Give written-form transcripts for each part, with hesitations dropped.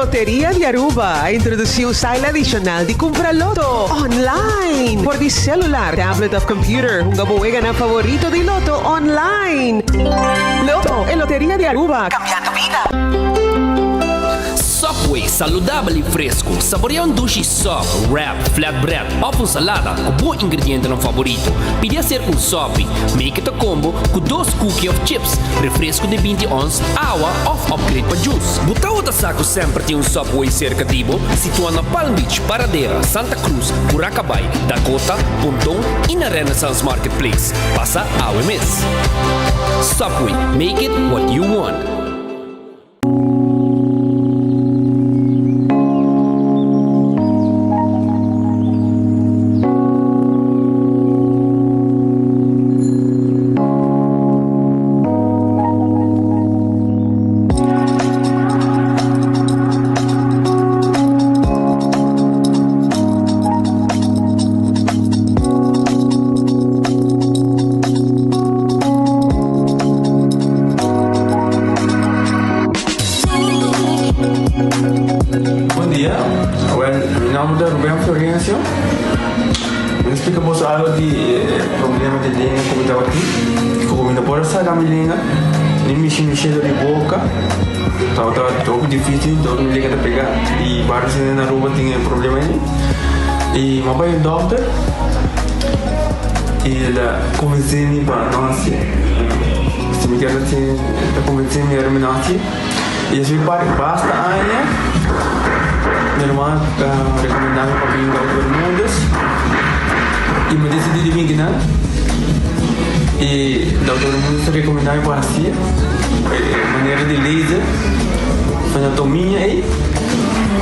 Loteria di Aruba a introduci un style adicional di cumpra loto online. For di celular, tablet of computer, hunga bo weganan favorito di loto online. Lotto, e Loteria di Aruba, cambiando bida. Subway, saludabel y fresco. Saborea un dushi sub, wrap, flatbread of un salada cu bo ingredientenan favorito. Pidi hacer un sopi. Make it a combo cu dos cookie of chips, refresco di binti ons, awa of upgrade pa juice. Bo tawata sa cu semper tin un Subway cerca di bo? Situa na Palm Beach, Paradera, Santa Cruz, Curacabai, Dakota, Ponton y na Renaissance Marketplace. Pasa awe mes. Subway, make it what you want. Bon dia, awel mi nomber ta Ruben Florencio. Mi ta splika boso algo di e problema di lenga ku mi tabatin. Ku mi no por a saka mi lenga, ni mishi mi shelo di boka. Tabata hopi dificil, dor mi lenga ta pega. I varios hende na Aruba tin e problema ei. I mi a bai un dokter i el a konvensé mi pa no hasié. Si mi kier hasié, el a konvensé mi ora mi no hasié. I despues di basta aña, mi ruman a rekomendá mi pa bin Dokter Bermudez i mi a disidí di bin kinan. I Dokter Bermudez a rekomendá mi pa hasié e manera di laser, anatomia ei.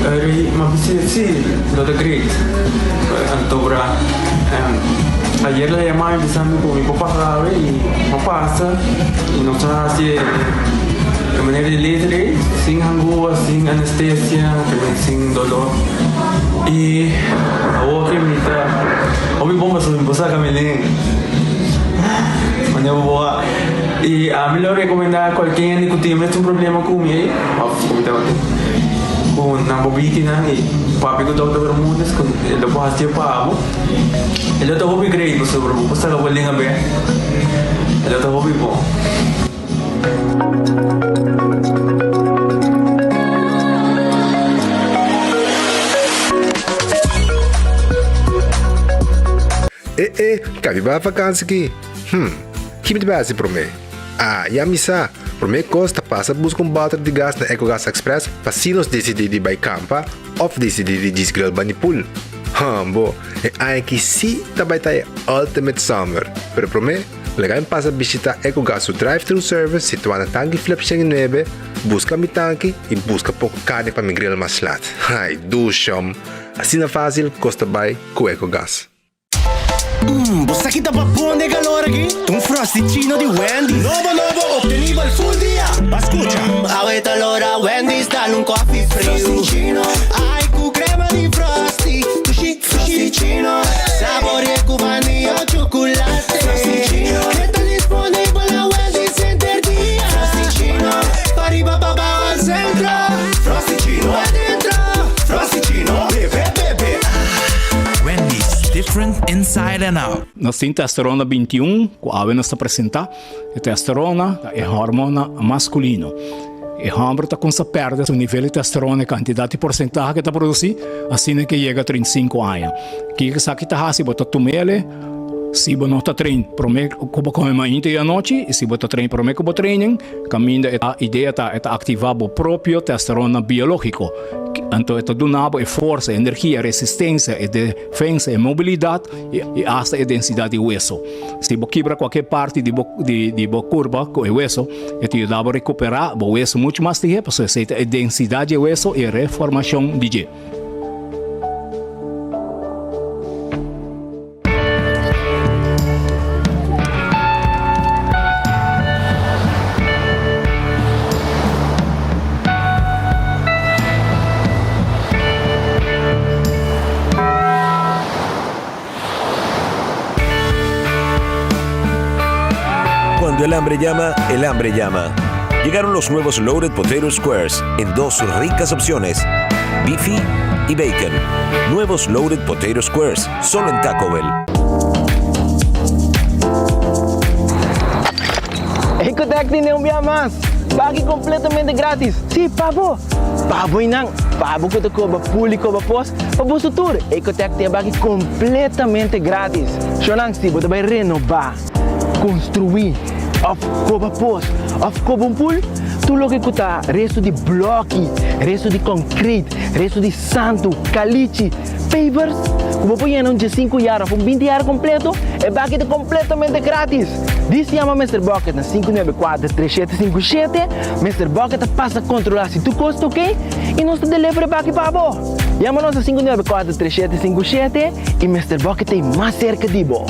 Mi a bisa si, lo ta great. Anto bra, ayer el a yama mi bisa mi ku mi por pasa awe i mi a pasa i nos a hasi e. E manera di laser ei, sin hangua, sin anestesia, tambe sin dolor. I awor ke mi ta hopi bon pasobra mi por saka mi lenga. Manera bo a. I ami lo rekomendá kualke hende ku tin mes un problema ku mi ei, òf ku mi tabatin, ku nan por bini kinan i papia ku Dòkter Bermudez ku e lo por hasié pa bo. E lo ta hopi great pasobra bo por saka bo lenga bèk. E lo ta hopi bon. E e, kabi bai vakansi ki? Hm, ki mi ta bai hasi promé? Ah, ya mi sa! Promé kos ta pasa buska un bòter di gas na Ecogas Express pa si nos disidí di bai kampa òf disidí di djis grill bani pool. Hmbo, e aña aki sí ta bai ta e ultimate summer! Pero promé, Laga mi pasa bishita Ecogas su drive-thru service situá na Tanki Flip 109, buska mi tanki i buska poko karni pa mi grill mas lat. Ai, dushom! Asina fásil kos ta bai ku Ecogas. Mmm, bo sa ki ta babon den calor aki? Ta un Frosty-chino di Wendy's. Nobo nobo, obtenibel full dia! Ba scucha! Awe ta lora Wendy's dal un coffee friu. Frosty-chino, ai cu crema di Frosty. Dushi, Frosty-chino, saborea cu vanilla o chocolate. Frosty-chino, e ta disponibel na Wendy's henter dia. Frosty-chino, pariba pa bao al centro. Frosty-chino, adentro. Frosty-chino, bebe, bebe, ah. Wendy's, different inside and out. Nos tin testosterona 21 ku awe nos ta presentá. E testosterona ta e hormona maskulino. E hòmber ta kumsa pèrdè su nivel di testosterona, e kantidat di porsentahe ke ta produsí, asina ke yega 35 aña. Kiko esaki ta hasi? Bo ta tum'el si bo no ta train promé ku bo kome mainta i anochi, i si bo ta train promé ku bo training, kaminda e idea ta e ta aktivá bo propio testosterona biológiko. Anto e ta duna bo e forsa, e energia, e resistensia, e defensa, e mobilidat i asta e densidat di weso. Si bo kibra kualke parti di bo di bo kurpa ku e weso, e ta yuda bo rekuperá bo weso muchu mas lihé pasobra esei ta e densidat di e weso i e reformashon di dje. Cuando el hambre llama, el hambre llama. Llegaron los nuevos Loaded Potato Squares en dos ricas opciones, beefy y bacon. Nuevos Loaded Potato Squares, solo en Taco Bell. Ecotec tin un bia mas! Baki completamente gratis! Si, pa bo! Pa bo y nan! Pa bo cu ta coba pool y coba pos, pa boso tur! Ecotec tin e baki completamente gratis! Shonan, si bo ta bay renoba, construi, of coba pos, of coba un pool, tur loke cu ta resto di bloki, resto di concrete, resto di santo, calichi, pavers, cu bo por yena un diescinco yard of un binti yard completo, e baki ta completamente gratis! Dis yama Mister Bucket na 594 3757, Mister Bucket ta pasa controla si tur cos ta ok y nos ta deliver e baki pa bo! Yama nos na 594 3757 y Mister Bucket ta ey mas cerca di bo!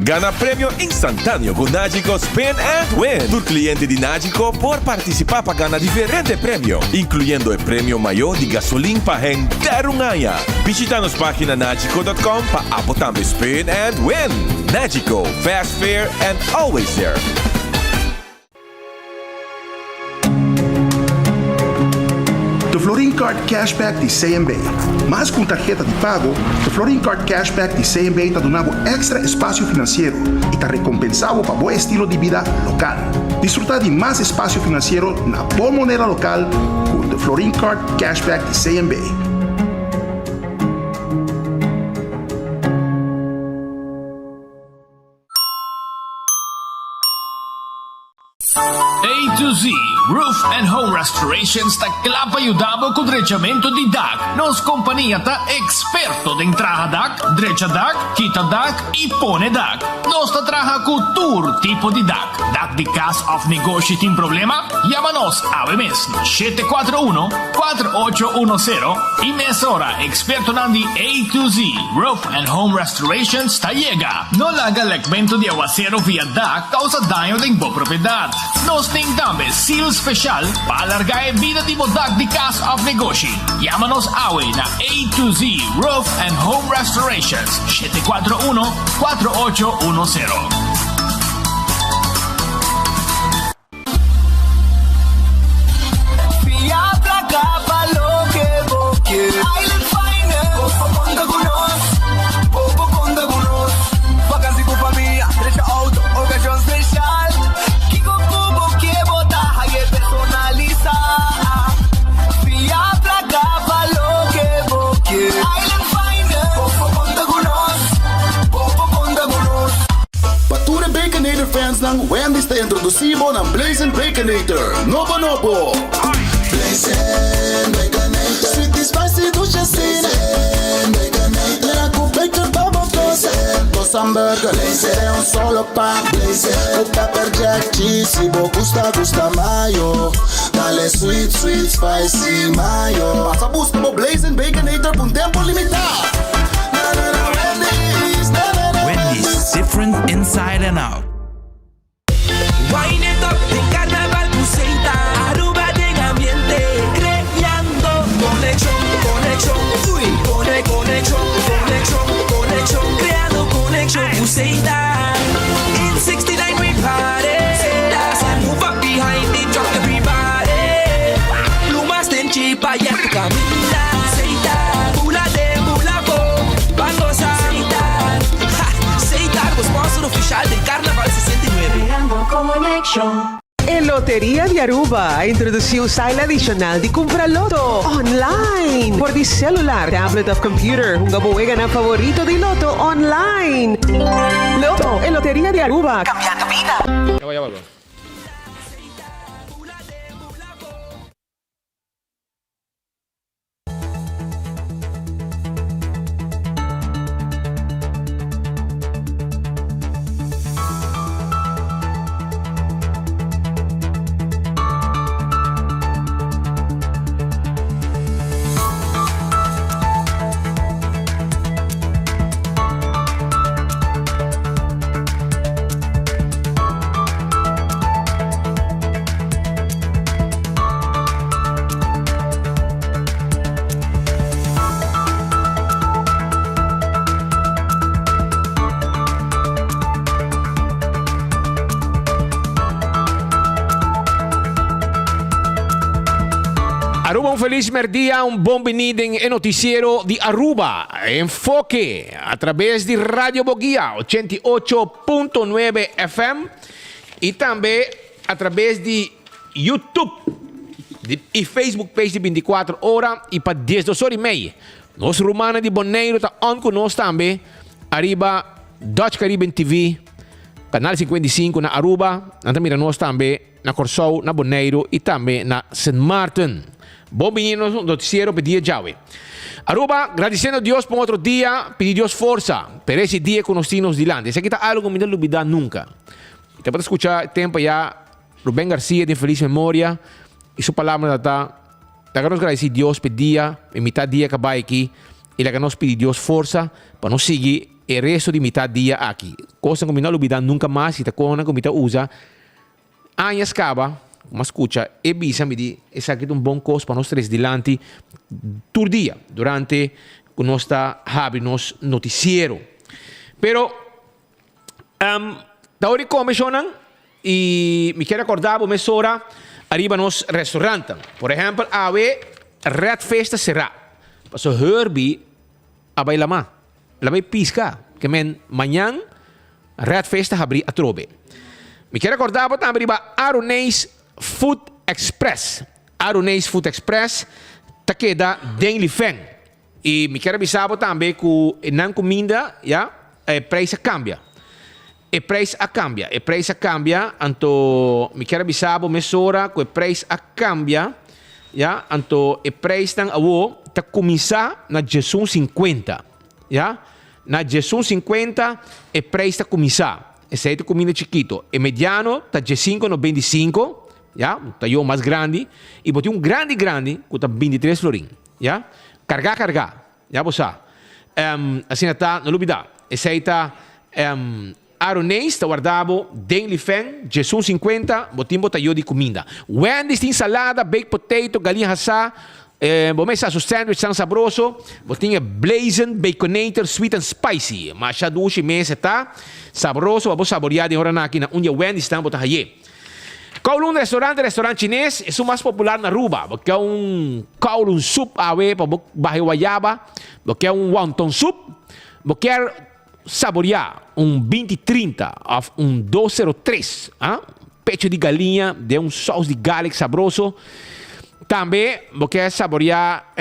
Gana premio instantáneo ku Nagico Spin and Win! Tur kliente di Nagico por partisipá pa gana diferente premio, inkluyendo e premio mayó di gasolin pa henter un aña. Bishita nos página nagico.com pa abo tambe spin and win! Nagico, fast, fair and always there! The Florin Card Cashback di CMB. Mas ku un tarheta di pago, The Florin Card Cashback di CMB ta duna bo èkstra espasio finansiero i ta rekompensá bo pa bo estilo di bida lokal. Disfrutá di mas espasio finansiero na bo moneda lokal ku The Florin Card Cashback di CMB. A to Z Roof and Home Restorations ta kla pa yuda bo ku drechamentu di dak. Nos kompania ta eksperto den traha dak, drecha dak, kita dak i pone dak. Nos ta traha ku tur tipo di dak. Dak di kas òf negoshi tin problema? Yama nos awe mes na 741 4810 i mesora ekspertonan di A to Z Roof and Home Restorations ta yega. No laga lekmentu di awasero via dak kousa daño den bo propiedat. Nos tin tambe seal speshal pa alargá e bida di bo dak di kas òf negoshi. Yama nos awe na A to Z Roof and Home Restorations, 741 4810. Fia placa pa loke bo kier. Island Finance. Bo por conta cu nos. Bo por conta cu nos. Vakantie cu famia, drecha auto, ocasion special. Kico cu bo kier bo ta haye personalisa. Fia placa pa loke bo kier. Island Finance. Bo por conta cu nos. Bo por conta cu nos. Pa tur e Baconator fansnan, Wendy's ta introducí bo na Blazin' Baconator, nobo nobo! Blazin' Baconator, sweet y spicy dushi asina. Blazin' Baconator, mira cu bacon pa bo goza. Dos hamburger, den un solo pan. Blazin' cu pepper jack cheese, si bo gusta gusta mayo. Dale sweet sweet spicy mayo. Pasa busca bo Blazin' Baconator pa un tempo limita. Na na na Wendy's, na na na Wendy's, different inside and out. Wine it up den Carnaval cu Seita Aruba den ambiente creando conexion, conexion, uy Cone, conexion, conexion, conexion Creando conexion cu Seita In 69 we party Seita Move up behind the truck everybody Plumas den chipa ya tu camina Seita Bula den bula bo Ban goza Seita Ha! Seita bo sponsor oficial den Carnaval 69. Creando conexion. E Loteria di Aruba a introduci un style adicional di cumpra loto online for di celular, tablet of computer. Hunga bo weganan favorito di loto online. Loto, e Loteria di Aruba, cambiando bida. Ya va, ya va. Aruba un feliz merdia, un bon bini den e noticiero di Aruba Enfoke a traves di Radio Boguia 88.9 FM y tambe a traves di YouTube di y Facebook page di 24 ora y pa 12 ora y mei. Nos rumannan di Boneiru ta on cu nos tambe ariba Dutch Caribbean TV, Canal 55 na Aruba. Nan ta mira nos tambe na Kòrsou, na Boneiru i tambe na Sint Maarten. Bon bini na nos notisiero p'e dia djawe. Aruba, gradisiendo Dios pa un otro dia, pidi Dios forsa p'e resti dia ku nos tin nos dilanti. Esaki ta algu ku mi no lubidá nunka. Mi tabata skucha e tempu ayá Ruben Garcia den felis memoria i su palabranan ta, Laga nos gradisí Dios p'e dia, p'e mitad dia ku a bai aki i laga nos pidi Dios forsa pa nos sigui e resto di mitad dia aki. Kosnan ku mi no lubidá nunka mas i ta kosnan ku mi ta usa Añas kaba, ku m'a skucha e bisa mi di esaki ta un bon kos pa nos trese dilanti tur dia durante ku nos ta habri nos notisiero. Pero ta ora di kome shownan i mi kier rekordá bo mesora ariba nos restaurantnan. Por ehèmpel awe Red Fish ta será pasobra Herbie a bai lamá. El a bai pisca, ke men mañan Red Fish ta habri atrobe. Mi kier recorda bo tambe riba Aruneis Food Express. Aruneis Food Express ta keda den Lifen. Y mi kier a bisa bo tambe cu nan cuminda, ya, e prijs a cambia. E prijs a cambia, e prijs a cambia, anto mi kier a bisa bo mesora cu e prijs a cambia, ya, anto e prijsnan awo ta cuminsa na djesun cincuenta, ya, na djesun cincuenta e prijs ta cuminsa, esey ta cuminda chikito, e mediano ta djesinco noventa y cinco, ya, ta yo mas grandi, y bo tin un grandi grandi cu ta bintitres florin, ya, carga carga. Ya bo sa. Asina ta, no lubida, esei ta Aroneis ta warda bo den Lifen, djesun sinkuenta, bo tin bo tayo di kuminda. Wendy's tin salada, baked potato, galiña hasá, bo mes sa su sandwichnan sabroso. Bo tin e Blazin' Baconator sweet and spicy, masha dushi mes e ta, sabroso pa bo saboreá den oranan aki na un di e Wendy'snan bo ta haye. Kowloon Restaurant, restaurant chines, esun mas popular na Aruba. Bo ke un kowloon soup awe pa bo baha e wayaba, bo ke un wonton soup, bo kier saborea un binti trinta of un dos sero tres, ah, pecho di galiña den un saus di garlic sabroso. Tambe bo ke saborea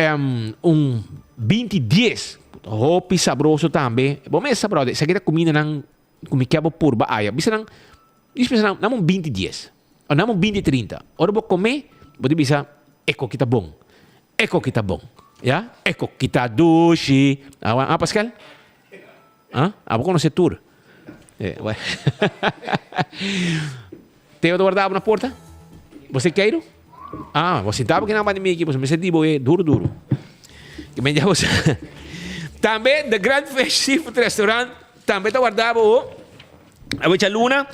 un binti dies, hopi sabroso tambe. Bo mesa brother, esaki ta cumindanan cu mi ke bo purba aya. Bisa nan. Dios bisa nan, Nam un binti dies, o nam un binti trinta. Ora bo come, bo ta bisa, E koki ta bon, e koki ta bon. Ya, e koki ta dushi. Ah, ah, Pascal? Ah, abo conoce tur. Eh, bueno. Teo ta warda bo na porta? Bo se keiro? Ah, bo sinta bo kinan banda mi aki, bo mester di bo e duro duro. Ke men ya bo sa. Tambe The Grand Fish Seafood Restaurant tambe ta warda bo. Awe djaluna,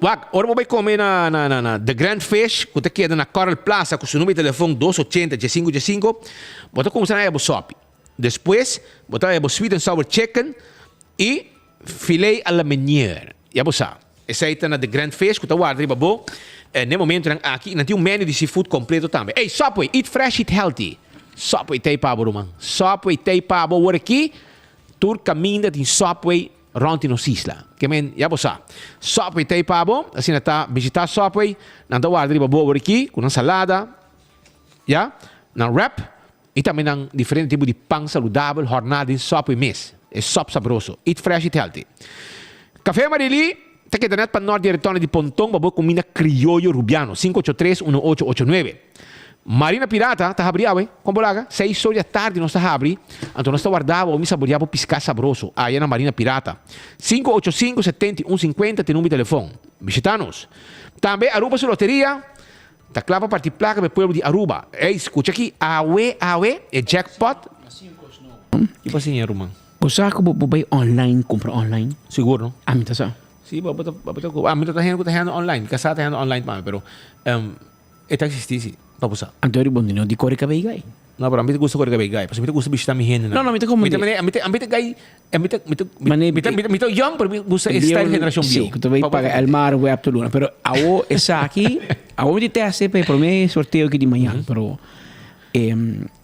wak, ora bo bai kome na na na na The Grand Fish ku ta keda na Coral Plaza ku su number di telefon dos ochenta diesinku diesinku, bo ta kumsa na haya bo sopi. Despues bo ta haya bo sweet and sour chicken i filet a la meunière. Ya bo sa, esei ta na The Grand Fish ku ta warda riba bo n'e momentunan aki i nan tin un menu di seafood kompleto tambe. Ey, Subway, eat fresh, eat healthy. Subway ta ei pa bo, ruman. Subway ta ei pa bo. Awor aki tur kaminda tin Subway. Rond di nos isla. Ke men, ya bo sa. Subway ta ei pa bo, asina ta bishita Subway, nan ta warda riba bo awor aki ku nan salada, ya, nan wrap i tambe nan diferente tipo di pan saludabel hòrná den Subway mes. E sòp sabroso. Eat fresh, eat healthy. Café Amarili ta keda nèt pa nòrt di e retondo di Ponton pa bo kuminda krioyo rubiano, sinku ocho tres, uno ocho ocho nuebe. Marina Pirata ta habri awe, kon bo laga? Seis or di atardi nos ta habri, anto nos ta warda bo mi saboria bo piská sabroso aya na Marina Pirata. Sinku ocho sinku setenta i un sinkuenta ta e number di telefon. Bishita nos. Tambe Aruba su loteria ta kla pa parti plaka pa e pueblo di Aruba. Ey, skucha aki, awe, awe, e jackpot. Ki pa siña ruman? Bo sa ku bo bo bai online kumpra online? Sigur no. Ami ta sa. Si, bo ta bo ta ami ta hende ku ta hende online, mi kasá ta hende online pa mi, pero E ta existi si, pa bo sa. Anto eri bon di no di kore kabei gai. No, pero ami ta gusta kore kabei gai, pasobra mi ta gusta bishita mi hendenan. No, no, mi ta komprende. Mi ta, mi ta, ami ta gai, ami ta, mi ta, mi ta, mi ta young, pero mi gusta e style generacion bieu. Si, ku ta bai paga Elmar web tur luna. Pero awo esaki, awo mi ta teste pa e prome sorteo aki di mañan, pero.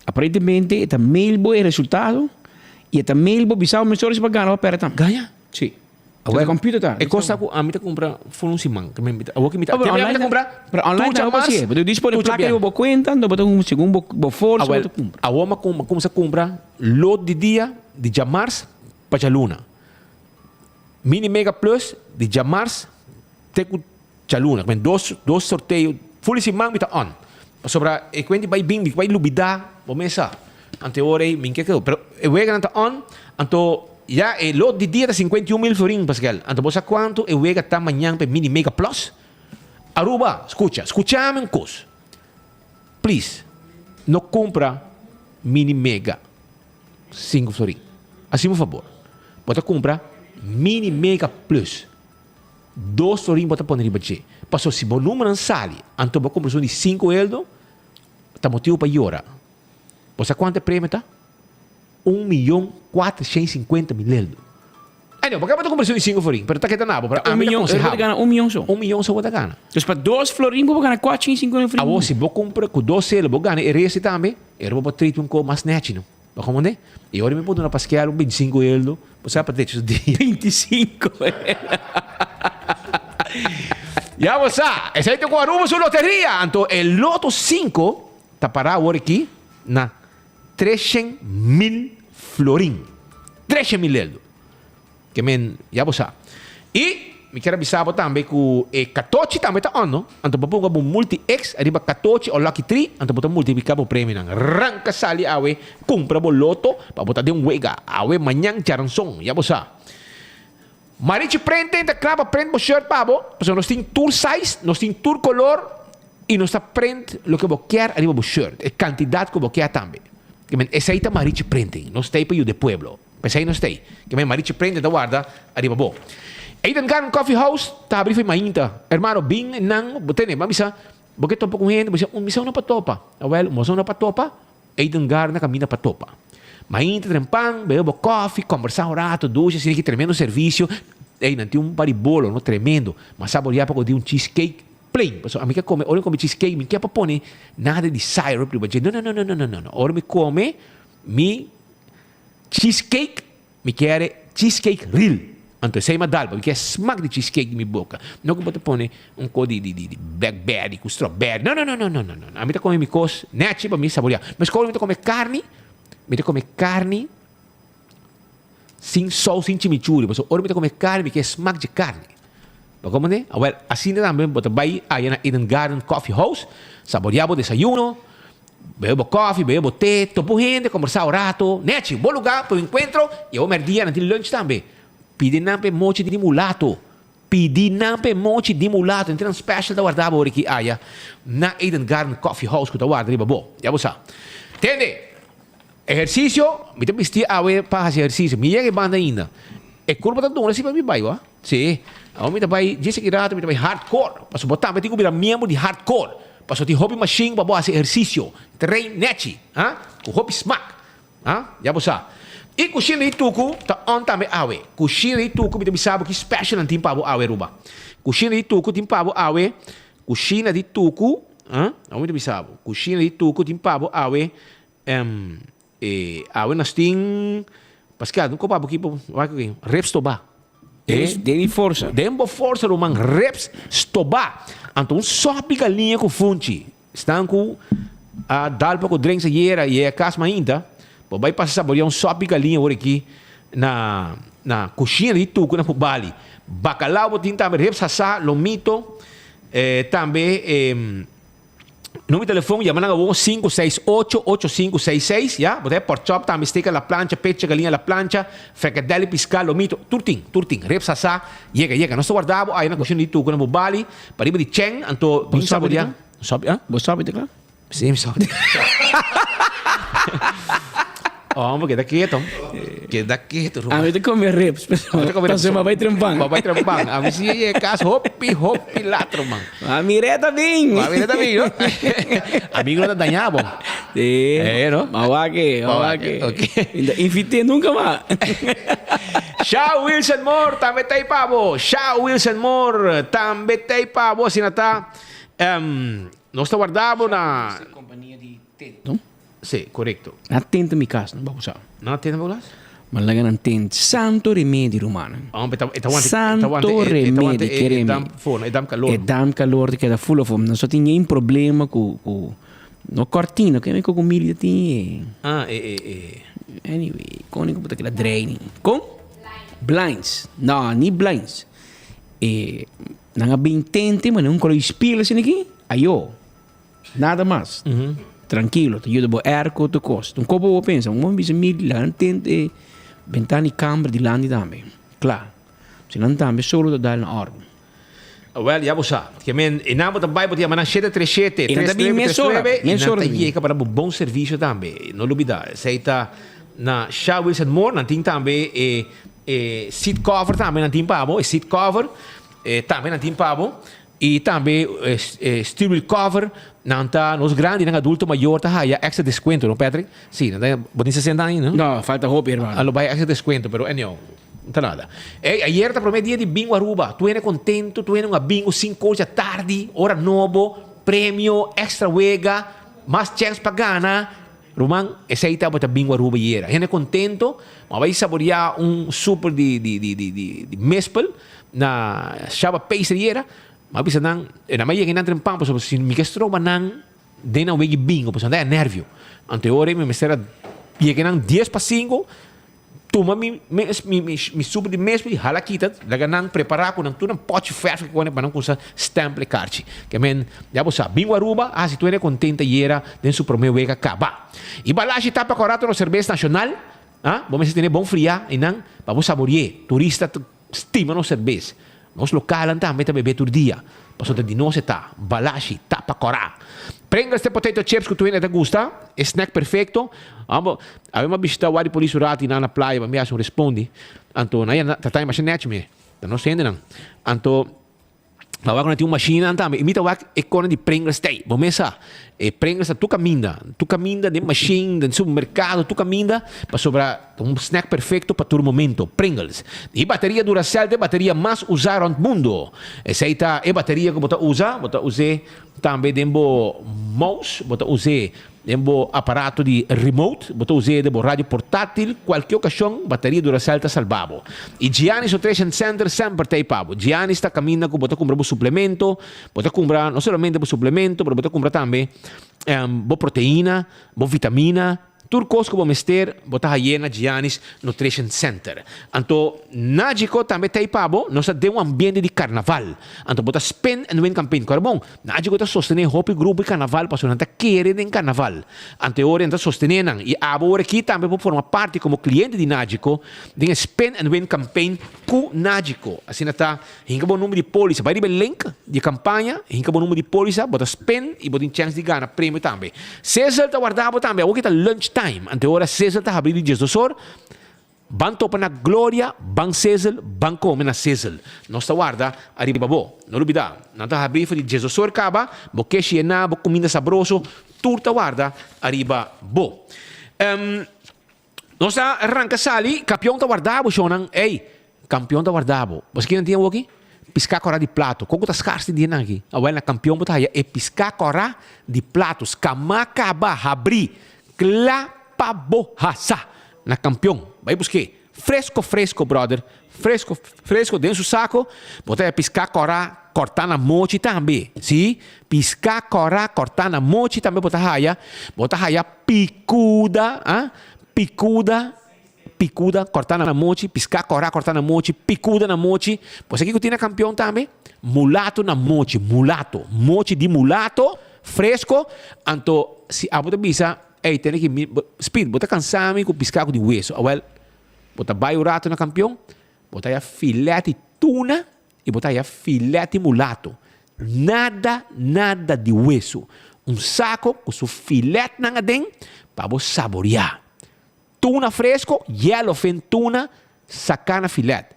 Aparentemente e ta mail bo e resultado y e ta mail bo bisa bo mesora si bo a gana of a perde tambe. Gana? Si. Awor computer ta. E cosa cu ami ta cumpra for un siman. Awor ki mi ta, Oh, pero ami ta online cumpra pero online tur ta djamars, bo Bo dispone tur placa djabièrnè. riba bo cuenta, anto bo ta segun bo bo forsa bo Awel, ta cumpra. awor mi a cuminsa cumpra lot di dia di djamars pa djaluna. Mini Mega Plus di djamars te cu djaluna. Cu dos sorteo full di siman mi ta on. Pasobra e cuenta bay bin mi bay lubida bo mes sa. Anto e ora ey mi ke keo. Pero e weganan ta on anto ya e lot di dia ta 51 mil florin Pascal. Anto bo sa cuanto e wega ta mañan pa e Mini Mega Plus? Aruba, scucha, scuchami un cos. Please, no cumpra Mini Mega 5 florin. Haci mi un fabor. Bo ta cumpra Mini Mega Plus. Dos florin bo ta pone riba dje. Paso si bo numeronan sali, anto bo cumpra esun di 5 eldo, ta motibo pa yora. Bo sa cuanto e premio ta? Un miyon 450 mil eldo. Ay no, bo ta cumpra esun di 5 florin, pero ta keda na bo, pero Un ami ta miyon, conseha bo ta bo. gana un miyon so. Un miyon so bo ta gana. Dus pa dos florin bo por gana 450 mil florin. Awor si bo cumpra cu dos elo bo gana e resti tambe, ero bo por treat un co mas nechi no. Bo comprende? Y ora mi por duna Pascal un 25 eldo, bo sa pa drecha su dia. 25 eldo. Ya bo sa, esey ta cu Aruba su loteria. Anto e loto 5 ta para awor aki na 300 mil florin. 300 mil eldo. Ke men, ya bo sa. I mi kier a bisa bo tambe ku e katochi tambe ta on, no? Anto bo ponga bo multi X ariba katochi o lucky tree, anto bo ta multiplika bo premionan. Ranka sali awe, kumpra bo loto pa bo ta den wega awe, mañan, djaranson. Ya bo sa. Marichi Printing ta kla pa print bo shirt pa bo, pasobra nos tin tur size, nos tin tur kolor i nos ta print loke bo kier ariba bo shirt, e kantidat ku bo kier tambe. Ke men, esei ta Marichi Printing. Nos ta ei pa yuda e pueblo. P'esei nos t'ei. Ke men Marichi prende ta warda ariba bo. Eden Garden Coffee House ta habri for mainta. Hermano, bin nan, bo tene, bo a bisa, bo ke topa ku hende, bo bisa, un misa no pa topa. Awel, un mosa no pa topa, Eden Garden a kaminda pa topa. Mainta trempan, bebe bo kofi, kombersá un rato, dushi, asina ki tremendo servisio. Ey, nan tin un par di bolo, no, tremendo. M'a saboreá pa ku tin un cheesecake plain. Pasobra ami ke kome, ora mi kome cheesecake, mi ke pa pone nada di syrup riba dje. No, no, no, no, no, no, no. Ora mi kome, mi Cheesecake, mi kier e cheesecake real. Anto esei mi a dal, mi kier smak di cheesecake di mi boka. No ku bo ta pone un ko di di di blackberry ku strawberry. No, no, no, no, no, no, no. Ami ta kome mi kos nechi pa mi saborea. Meskos mi ta kome karni, mi ta kome karni sin sous, sin chimichurri. Pasobra ora mi ta kome karni mi kier smak dje karni. Bo komprende? Awel, asina tambe bo ta bai aya na Eden Garden Coffee House, saborea bo desayuno, Bebe bo koffie, bebe bo te, topa un hende, kombersá un rato. Nechi, bo lugá pa un enkuentro i awor mèrdia nan tin lunch tambe. Pidi nan pa e mochi di mulato. Pidi nan pa e mochi di mulato. Nan tin nan special ta warda bo ora ki aya na Eden Garden Coffee House ku ta warda riba bo. Ya bo sa. Tende! Ehersisio, mi ta bisti awe pa hasi ehersisio. Mi yega e banda ainda. E kurpa ta duna si pa mi bai wa. Si. Awor mi ta bai djis aki rato mi ta bai hardcore. Pasobra bo tambe tin ku bira miembro di hardcore. Pasobra tin hopi mashin pa bo hasi ehersisio. Train nechi. Ha? Ku hopi smak. Ha? Ya bo sa. I kushina di tuku ta on tambe awe. Kushina di tuku mi ta bisa bo ki special nan tin pa bo awe Aruba. Kushina di tuku tin pa bo awe. Kushina di tuku, ha? Awor mi ta bisa bo. Kushina di tuku tin pa bo awe. Em, e awe nos tin, Pascal, no kopa bo ki bo, wak aki, reps toba. Den, den mi forsa. Den bo forsa, ruman, reps stoba. Anto un sopi galiña ku funchi. Stan ku a dal poko drinks ayera i e kas mainta, bo bai pasa saborea un sopi galiña awor aki na na kushina di tuku na Bali. Bacalao bo tin tambe, reps hasá, lomito, eh, tambe, em, Numero di telefon, yama nan awor 568 8566, ya. Bo ta haya pork chop tambe, steak a la plancha, pecho galiña a la plancha, frikadel y piská, lomito, tur tin, tur tin. Ribs asá, yega, yega. Nos ta warda bo aya na kushina di Tucu na Bobali, pariba di Chen, anto bin saborea. Bo sabi, ah? Bo sabi ta kla? Sí, mi sabi. Hombre, keda keto. Keda keto, Ruben. A mi ta come ribs, pero A mi ta come ribs. Pasobra mi a bai trempan. Bo a bai trempan. A mi si e cas hopi, hopi latro, man. A mi reta bin. A mi reta bin, no? Amigo no ta daña bo. Sí. Eh, no? Ma wak-e, ma wak-e. Ok. Mi ta invité nunca mas. Shao Wilson Moore tambe ta ei pa bo. Shao Wilson Moore tambe ta ei pa bo. Asina ta. Nos ta warda bo na. Compania di tent, no? Si, korekto. Nan a tenta mi kas, no bo sa. Nan a tenta bo kas? Ma laga nan tenta. Santo remedi, rumannan. Oh, e ta e ta wanta, e ta Santo wanta, e e ta wanta remedi, e e keremi. dam forno, e dam kalor. E dam kalor ta keda full of. Nos no tin ñein problema ku ku no kortina, keme ku ku mili ta tin e. Ah, e e e. Anyway, kon ku bo ta keda drei? Kon? Blinds. No, ni blinds. E nan a bin tente, ma nan un kolo di spiel asina aki, ayo. Nada mas. Trankilo, ta yuda bo airco tur kos. Un kopo bo pensa, un homber bisa mi laga tente e bentana di kamber dilanti tambe. Kla. Si nan tambe solo ta dal na orden. Wel, ya bo sa. Ke men, e nan bo ta bai bo ta yama nan shete tres shete, E nan tres ta bin nuebe, tres mesora, nuebe, i nan mesora ta ta bin. yega pa dal bo bon servisio tambe. No lubida, esei ta na Shell Wheels and More, nan tin tambe e e seat cover tambe nan tin pa bo, e seat cover tambe nan tin pa bo. Y tambe e steering cover nan ta nos grandinan adulto mayor ta haya extra descuento no Patrick? Si nan ta bo tin 60 aña no? No falta hopi hermano. A lo bay extra descuento pero anyhow no ta nada. Ey ayer ta prome dia di bingo Aruba tu hende contento tu hende un a bingo cinco or dja tardi ora nobo premio extra wega mas chance pa gana ruman esey tabata bingo Aruba ayera hende contento bo a bay saborea un super di di di di mespel. Na Shaba Pastry yera, mi a bisa nan, e nan a yega nan trempan pasobra si mi ke stroba nan den nan wegi bingo pasobra nan ta nervio. Anto e ora ei mi mester a yega nan dies pa sinko, tuma mi mes mi mi super di mes i hala kita laga nan prepara ku nan tur nan pochi verf ku kone pa nan kusa stempel e karchi. Ke men ya bo sa, bingo Aruba a hasi tur hende kontenta yera den su prome wega kaba. I Balashi tapa kòrda nos serbes nashonal, ah, bo mester tene bon fria einan pa bo sabori'é. Turista ta Stima nos serbes. Nos lokalnan tambe ta bebe tur dia. Pasobra di nos e ta. Balashi, tapa kòrá. Pringles te potato chips ku tur hende ta gusta. E snack perfekto. Amo, awe mi a bishita wak di polis un ratu i nan na playa pa mi hasi un respondi. Anto nan ya ta taña masha nèchi mi. Ta nos hendenan. Anto mi a wak ku nan tin un mashinnan tambe. I mi ta wak e kòne di Pringles tei. Bo mes sa. E Pringles ta tur kaminda. Tur kaminda den mashin, den supermerkado, tur kaminda. Pasobra. Ta un snack perfecto pa tur momento. Pringles. E bateria Duracell ta e bateria mas usa rond mundo. Esey ta e bateria cu bo ta usa. Bo ta us'e tambe den bo mouse, bo ta us'e den bo aparato di remote, bo ta us'e den bo radio portatil. Cualkier ocasion, bateria Duracell ta salba bo. Y Giannis Nutrition Center semper ta ey pa bo. Giannis ta caminda cu bo ta cumpra bo suplemento, bo ta cumpra no solamente bo suplemento, pero bo ta cumpra tambe bo proteina, bo vitamina. Tur kos ku bo mester, bo ta haye na Giannis Nutrition Center. Anto Nagico tambe ta ei pa bo, nos ta den un ambiente di karnaval. Anto bo ta spin and win campaign. Kòrda bon, Nagico ta sostené hopi grupo di karnaval pasobra nan ta kere den karnaval. Anto e ora nan ta sostené nan. I abo ora aki tambe por forma parti komo kliente di Nagico den e spin and win campaign ku Nagico. Asina ta. Hinka bo number di polisa. Bai riba e link di e kampaña, hinka bo number di polisa, bo ta spin i bo tin chèns di gana premio tambe. Sizzle ta warda bo tambe. Awor ki ta lunch time, ante ora Sizzle ta habri di diesdos or. Ban topa na Gloria, ban Sizzle, ban kome na Sizzle. Nos ta warda ariba bo. No lubida, nan ta habri for di diesdos or kaba, bo keshi yená, bo kuminda sabroso, tur ta warda ariba bo. Nos ta ranka sali, kampion ta warda bo shownan. Ey, kampion ta warda bo. Bo sa kinan tin awoki? Piská kòrá di plato. Kon ku ta skars tin dianan aki? Awel na kampion bo ta haya e piská kòrá di plato. Skamá kaba, habrí, kla pa bo hasa. Na kampion. Bai busk'é. Fresko fresko brother. Fresko fresko den su sako. Bo ta haya piská kòrá kòrtá na mochi tambe. Sí, piská kòrá kòrtá na mochi tambe bo ta haya. Bo ta haya Picuda, ah, picuda, picuda, cortá na mochi, piscá corá cortá na mochi, picuda na mochi. Bo sa kico tin na campeon tambe? Mulato na mochi, mulato, mochi di mulato, fresco. Anto, si abo ta bisa, ey, tene ki mi, Speed, bo ta cansa mi cu piscá cu di weso. Awel, bo ta bay un rato na campeon, bo ta haya filet di tuna i bo ta haya filet di mulato. Nada, nada di wesu. Un sako ku su filetnan aden pa bo saboriá. Tuna fresko, yellowfin tuna, saká na filet.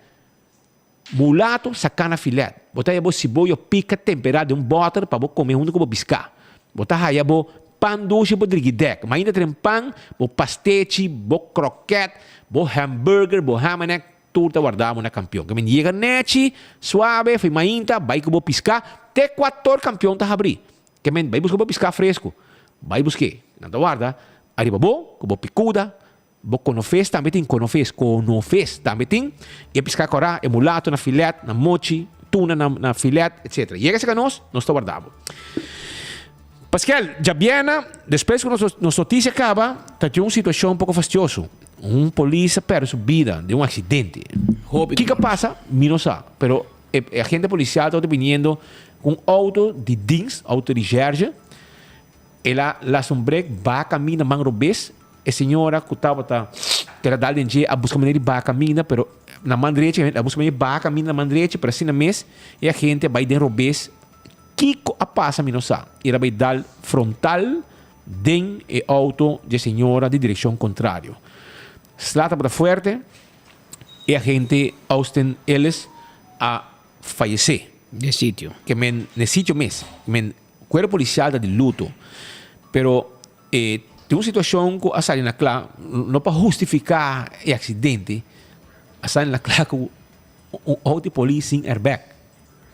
Mulato saká na filet. Bo ta haya bo siboyo pika temperá den un bòter pa bo kome huntu ku bo biská. Bo ta haya bo pan dushi, bo drigidèk. Mainta tren pan, bo pastechi, bo krokèt, bo hamburger, bo hamanek, Tur ta warda bo na kampion. Ke men yega nechi, suabe, fo'i mainta, bai ku bo piská, te kuator kampion ta habrí. Ke men bai buska bo piská fresku. Bai busk'é. Nan ta warda. Ariba bo, ku bo pikuda, bo konofes tambe tin, konofes, konofes tambe tin, i e piská kòrá, e mulato na filet, na mochi, tuna na na filet, etsetera. Yega serka nos, nos ta warda bo. Paskel, djabièrnè, despues ku nos nos notisia kaba, ta tin un situashon poko fastioso. Un polis a pèrdè su bida den un aksidente. Kiko a pasa? Mi no sa, pero e e agente polisial tabata biniendo ku un outo di dins, outo di reshèrge, El a lasa un brek, baha kaminda man robes. E señora ku tabata keda dal den dje a buska manera di baha kaminda, pero na man drechi, el a buska manera di baha kaminda na man drechi, pero asina mes e agente a bai den robes. Kiko a pasa mi no sa. El a bai dal frontal den e outo dje señora di direkshon kontrario. Sla tabata fuerte, e agente Austin Ellis a fayesé. Den sitio. Ke men, den sitio mes. Men Cuerpo policial ta di luto, pero e tin un situacion cu a sali na cla, no pa hustifica e accidente, a sali na cla cu un auto di polis sin airbag,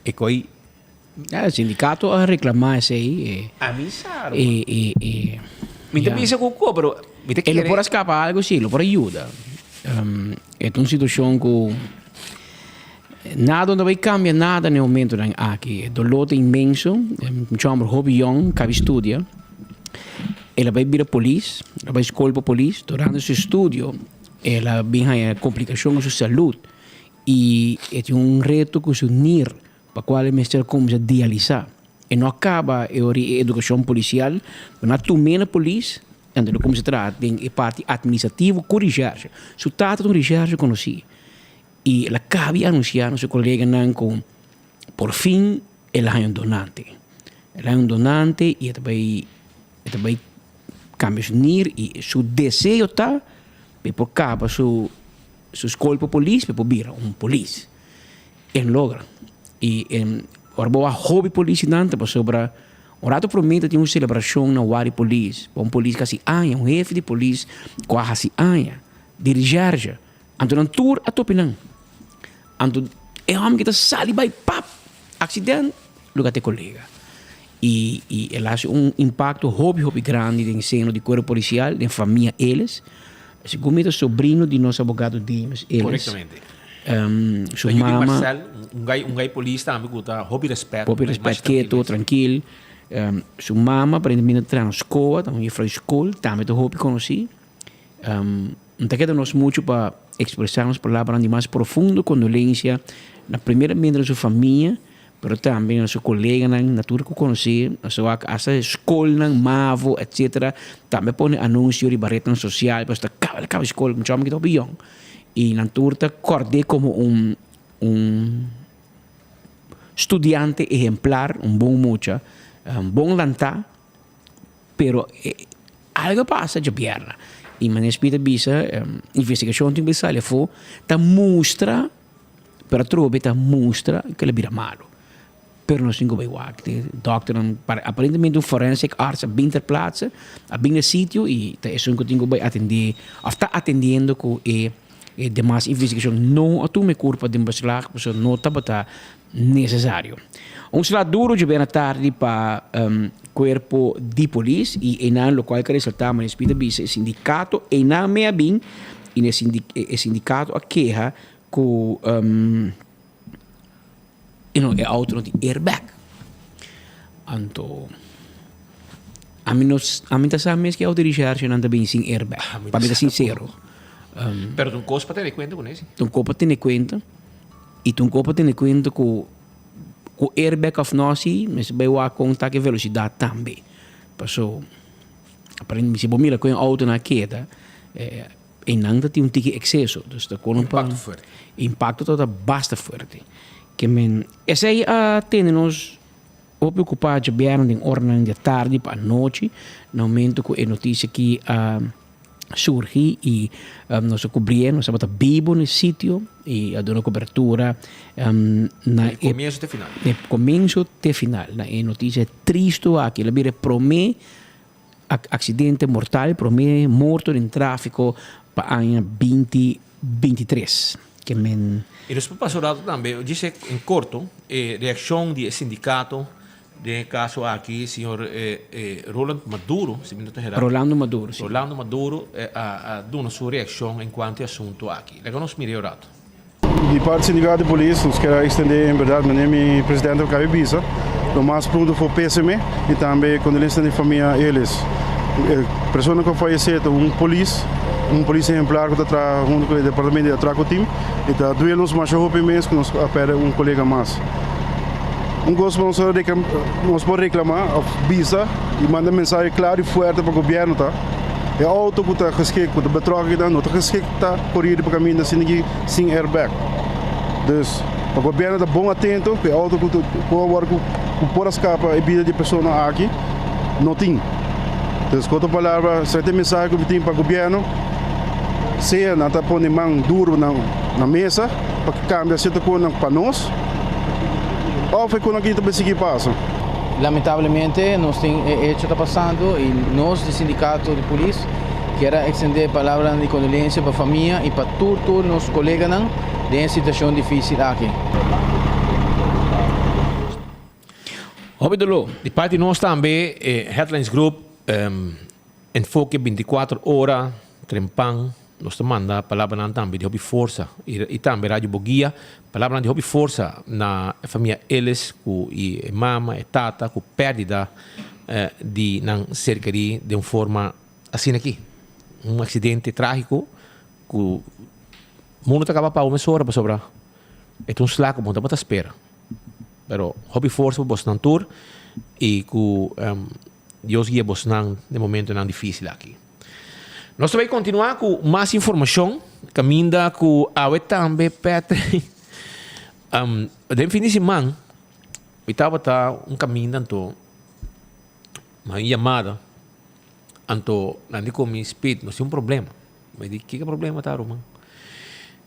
e coy. Ya, e sindicato a reclama esey. E, A mi sa, ruman. E, e, e, Mi ta ya. bisa cu cu, pero mi ta E lo kere. por a scapa algo, si, lo por a yuda. E ta un situacion cu. Nada no ta bay cambia nada na e momentonan aki. E dolor ta inmenso. Mucha homber hopi yong cabi studia. El a bay bira polis, el a bay scol pa polis. Durante su estudio el a bin haya complicacion cu su salud y e tin un reto cu su nir pa cual e mester cuminsa dialisa. E no a caba e ora e educacion policial, pero nan a tum'e na polis anto el a cuminsa traha den e parti administrativo cu recherche. Su tata ta un recherche conoci. I el a kabi anunsiá na su koleganan ku por fin el a haña un donante. El a haña un donante i e ta bai e ta bai kambia su nir i su deseo ta pa e por kaba su su skol pa polis pa e por bira un polis. E no logra. I ora bo wak hopi polisinan ta pasobra un rato promé ta tin un selebrashon na wak di polis pa un polis ku hasi aña, un hefe di polis ku a hasi aña di reshèrshe. Anto nan tur a topi nan. Anto e hòmber ki ta sali bai pap! Aksident, luga ta e kolega. I i el hasi un impakto hopi hopi grandi den seno di kuerpo polisial, den famia Ellis. Segun mi ta sobrino di nos abogado Demus Ellis. Korektamente. Su mama. Marcel, un gai un gai polis tambe ku ta hopi rèspèt. Hopi rèspèt, keto, trankil. Su mama aparentemente ta traha na skoa, ta un jefrou di skol, tambe ta hopi konosí. No ta keda nos muchu pa ekspresá nos palabranan di mas profundo kondolensia na primeramente na su famia, pero tambe na su koleganan, na tur ku konosé, na su wak asta e skolnan, mavo, etsetera, tambe pone anunsio riba retnan sosial pasobra ta kaba kaba skol, mucha hòmber ki ta hopi yòn i nan tur ta kòrd'é komo un un studiante ehemplar, un bon mucha, un bon lantá. Pero algo a pasa djabièrnè i manera Smith a bisa investigashon tin ku sali afó ta mustra pero atrobe ta mustra ku el a bira malu pero nos tin ku bai wak e dòkternan aparentemente un forensic arts a bin ter plaatse a bin na sitio i ta esun ku tin ku bai atendé òf ta atendiendo ku e demas investigashon no a tuma e kurpa den beslag pasobra no tabata Necesario. Un sla duro dje bena tardi pa cuerpo di polis y eynan locual ke resalta manera Speed a bisa e sindicato eynan me a bin y e sindicato a keha cu e auto no tin airbag. Anto ami no ami ta sa mes ke auto di recherche nan ta bin sin airbag pa mi ta sincero. Pero ta un cos pa tene cuenta con ese. Ta un cos pa tene cuenta. I ta un kos pa tene kuenta ku ku airbag òf no si mester bai wak kon ta ku e velosidat tambe. Paso aparentemente si bo mira ku e outonan a keda einan ta tin un tiki ekseso. Dus ta kono pa Impakto fuerte. Impakto tabata basta fuerte. Ke men esei a tene nos hopi okupá djabièrnè den oranan di atardi pa anochi na momento ku e notisia aki a surgi y nos a cubrié, nos tabata bibo na e sitio y a duna cobertura na E comienzo te final. E comienzo te final, na e noticia tristo aki. El a bira e prome accidente mortal, prome morto den trafico pa aña binti bintitres. Ke men. Y nos por pasa un rato tambe, djis en corto, e reaccion di e sindicato. Den e caso aki señor Roland Maduro, si mi no ta hera. Rolando Maduro, si. Rolando Maduro a duna su reaccion en cuanto e asunto aki. Laga nos mira e rato. Di parti sindicato di polis nos kier a extende en berdad manera mi presidente a cabe bisa lo mas pronto for peseme y tambe condolencia na di famia Ellis. E persona cu a fayece ta un polis, un polis ehemplar cu ta traha hunto cu e departamento di atraco team y ta duel nos masha hopi mes cu nos a perde un colega mas. Un cos cu nos nos por reclama of bisa y manda mensahe claro y fuerte pa gobierno ta e auto cu ta geschikt cu ta betrokken kinan no ta geschikt ta cori riba caminda asina aki sin airbag. Dus pa gobierno ta bon atento cu e auto cu cu a worde cu por a scapa e bida di e persona aki no tin. Dus cu otro palabra esaki ta e mensahe cu mi tin pa gobierno sea nan ta pone man duro na mesa pa cambia cierto cosnan pa nos of e cosnan aki ta bay sigui pasa. Lamentablemente nos tin e hecho ta pasando y nos di sindicato di polis kier a extende palabranan di condolencia pa famia y pa tur tur nos coleganan den e situacion dificil aki. Hopi doló. Di parti nos tambe e Headlines Group Enfoke binticuatro ora trempan nos ta manda palabranan tambe di hopi forsa y tambe Radio Boguia palabranan di hopi forsa na e famia Ellis cu y e mama e tata cu perdida di nan ser keri den un forma asina aki un accidente tragico cu mundo ta caba pa un mesora pasobra e ta un sla cu bo no tabata spera pero hopi forsa pa bosnan tur y cu Dios guia bosnan den momentonan difícil aki. Nos ta bay continua cu mas informacion caminda cu awe tambe Patrick. Um, den fin di siman mi tabata un caminda anto mi un yamada anto nan di cu mi Speed nos tin un problema. Mi di kiko problema ta ruman?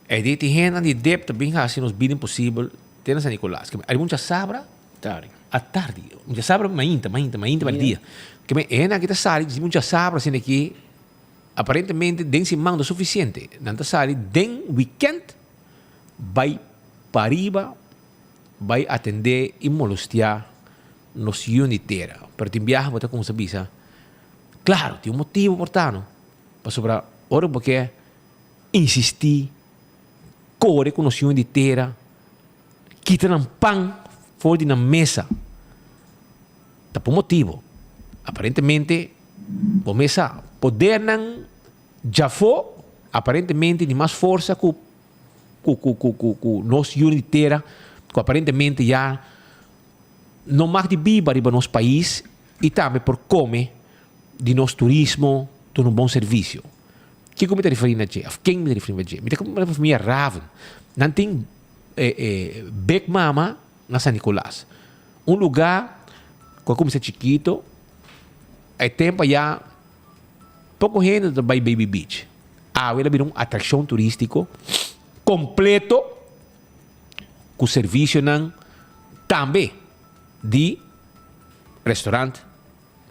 E di tin hendenan di dep ta bin haci nos bida imposibel te na San Nicolas. Ariba un chasabra. Tardi. A tardi. Un djasabra mainta, mainta, mainta pa dia. Ke men e hendenan aki ta sali disi un djasabra asina aki aparentemente den siman no sufisiente. Nan ta sali den weekend bai pariba bai atende i molestia nos yun di tera. Pero tin biaha bo ta kumsa bisa, klaro tin un motibu por ta no, pasobra ora bo ke insisti kore ku nos yun di tera Kita nan pan for di nan mesa. Ta por motibo. Aparentemente bo mesa podernan djafó aparentemente di mas forsa ku ku ku ku ku ku nos yu di tera ku aparentemente ya no mag di biba riba nos pais i tambe por kome di nos turismo duna un bon servisio. Kiko mi ta referí na dje? Òf ken mi ta referí na dje? Mi ta referí na Raven. Nan tin Big Mama na San Nicolas. Un lugar cu a cuminsa chikito, e tempo aya poco hende ta bay Baby Beach. Awe el a bira un atraccion turistico completo cu servicionan tambe di restaurant,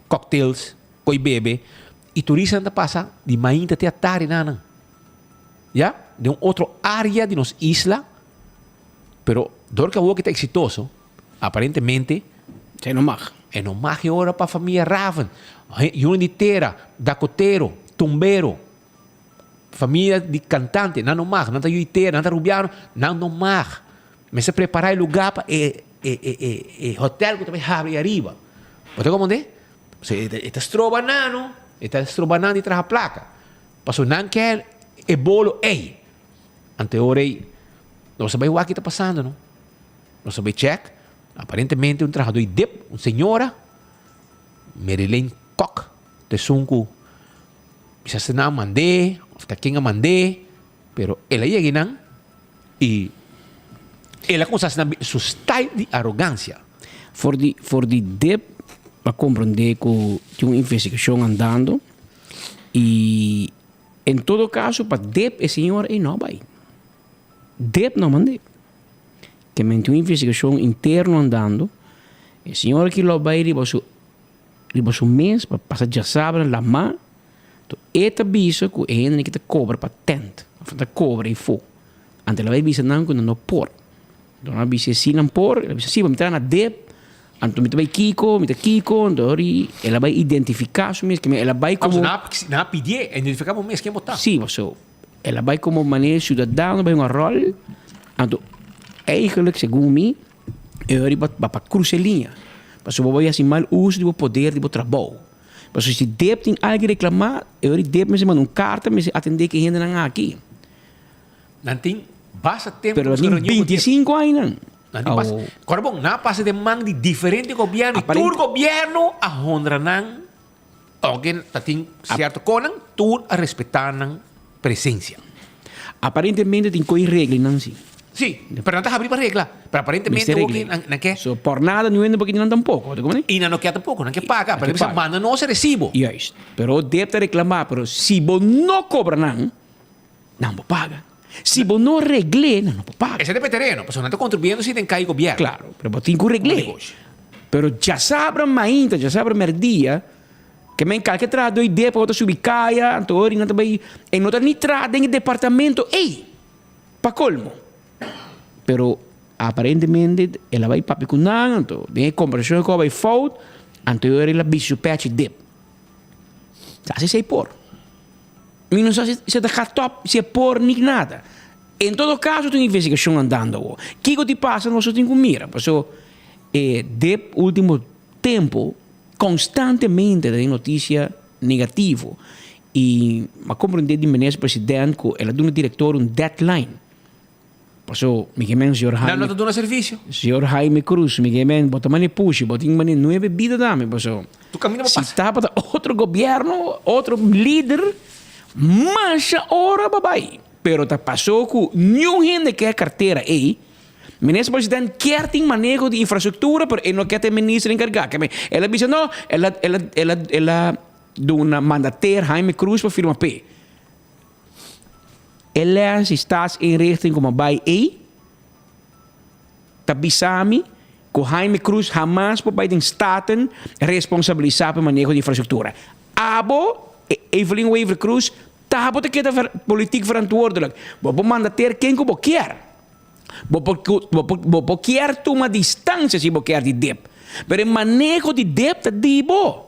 cocktails, coy bebe y turistanan ta pasa di mainta te atardi nan. Ya, den un otro área di nos isla, pero dor ku awoki ta eksitoso, aparentemente E no mag. E no mag e ora pa famia Raven, yunan di tera, dakotero, tumbero, famia di kantante, nan no mag, nan ta yu di tera, nan ta rubiano, nan no mag. Mester prepará e lugá pa e e e e e hotel ku ta bai habri ariba. Bo ta komprendé? Pasobra e ta stroba nan no, e ta stroba nan di traha plaka. Pasobra nan ke e bolo ei. Anto e ora ei, nos a bai wak ki ta pasando no. Nos a bai chèk, aparentemente un trahadó di dip, un señora, Marilyn Kok, ta esun ku bisa si nan a mand'é òf ta ken a mand'é, pero el a yega einan i el a kuminsá hasi su style di arogansia. For di for di dip a komprondé ku tin un investigashon andando. Y en todo caso pa dep e señor ey no bay. Dep no mande. Ke men tin un investigacion interno andando. E señor aki lo bay riba su riba su mes pa pasa djasabra na lama. To e ta bisa cu e hende ki ta cobra pa tent of ta cobra eyfo. Anto el a bay bisa nan cu nan no por. Nan a bisa si nan por, el a bisa si pa mi traha na dep. Anto mi ta bai kiko, mi ta kiko, anto ori el a bai identifiká su mes, el a bai komo. Nan a pidié, identifiká bo mes ken bo ta. Sí, paso el a bai komo manera siudadano bai hunga ròl, anto eigenlijk segun mi e ori ba pa krusa e liña, paso bo bai hasi mal uso di bo poder di bo trabou, paso si dep tin algu reklamá e ori dep mester manda un karta mester atendé ku e hendenan aki. Nan tin basta tempo Pero nan tin 25 aña nan. Nan tin basta. Kòrda bon, nan a pasa den man di diferente gobièrnu i tur gobièrnu a honra nan, ounke ta tin sierto konan, tur a respetá nan presensia. Aparentemente tin koe regla nan si. Sí, pero nan ta habri pa regla. Pero aparentemente hopi nan ke. So por nada niun hende por kiti nan tampoco, ta comprende? I nan no ke tampoco, nan ke paga, pero nan bisa manda nos e resibo. Juist, pero deb ta reclama, pero si bo no cobra nan, Nan bo paga. Si bo no regl'é, nan no por paga. Esei ta pa e tereno, pasobra nan ta kontribuyendo si den kai gobièrnu. Klaro, pero bo tin ku regl'é. Pero djasabra mainta, djasabra mèrdia, ke men kalke trahadó i depo ta subi kaya, anto ora nan ta bai, e no ta ni traha den e departamento ei, pa kolmo. Pero aparentemente el a bai papia ku nan, anto den e kombersashon ku a bai fout, anto e ora el a bisti su pèchi dep. Sa si esei por. Mi no sa si si ta gaat top, si e por ni nada. En todo caso tin un investigacion andando awo. Kico tin pasa nos tin cu mira. Paso e dep ultimo tempo constantemente ta tin noticia negativo. Y m'a comprende di minister president cu el a duna director un deadline. Paso mi ke men señor Jaime. Nan no ta duna servicio. Señor Jaime Cruz, mi ke men bo ta mane pushi, bo tin mane nuebe bida dame, paso. Tu caminda bo Si pasa. tabata otro gobierno, otro lider, masha ora bo bai. Pero ta paso cu niun hende ke cartera ey. Minister president kier tin maneho di infrastructura, pero e no kier ta e minister encarga. Ke men, el a bisa no, el a, el a, el a, el a duna mandateer Jaime Cruz pa firma p'e. E les di Staatsinrichting ku mi a bai ei ta bisa mi ku Jaime Cruz hamas por bai den Staten responsabilisá pa e maneho di infrastruktura. Abo, Evelyn Wever Croes, ta bo ta keda politiek verantwoordelijk. Bo por manda ter ken ku bo kier. Bo por bo por kier tuma distancia si bo kier di dip. Pero e maneho di dip ta di bo.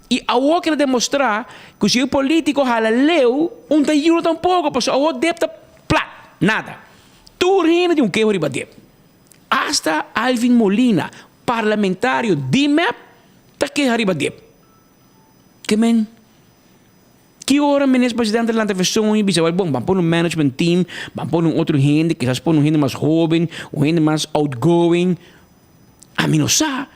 Y awor keda demostra cu si e politico hala leu, un ta yuda tampoco, pasobra awor dip ta plat, nada. Tur hende tin un keho riba dip. Hasta Alvin Molina, parlamentario di mep, ta keha riba dip. Ke men? Ki ora Minister Presidente lanta verson i bisa, bon, ban pone un management team, ban pone un otro hende, kisas pone un hende mas hoben, un hende mas outgoing. Ami no sa.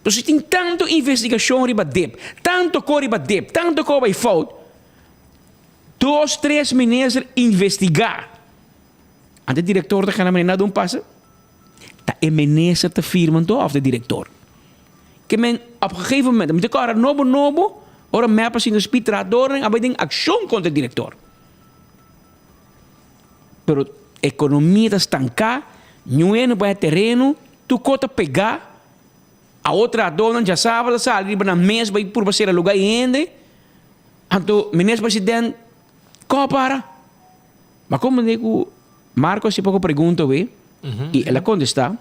Pero si tin tanto investigashon riba dip, tanto ko riba dip, tanto ko bai fout, dos, tres minister investigá. Anto e direktor ta gana manera nada un pasa. Ta e minister ta firma anto òf ta e direktor? Ke men op gegeven moment, mi ta kòrda nobo nobo, ora mep a sinti spi trahadornan a bai den akshon kontra e direktor. Pero ekonomia ta stanká, niun hende no por haña tereno, tur kos ta pegá, awor trahadornan djasabra ta sali riba nan mes bai purba sera lugá e hende, anto minister president kò a para? Ma komo di ku Marco hasi poko pregunta awe i el a kontestá.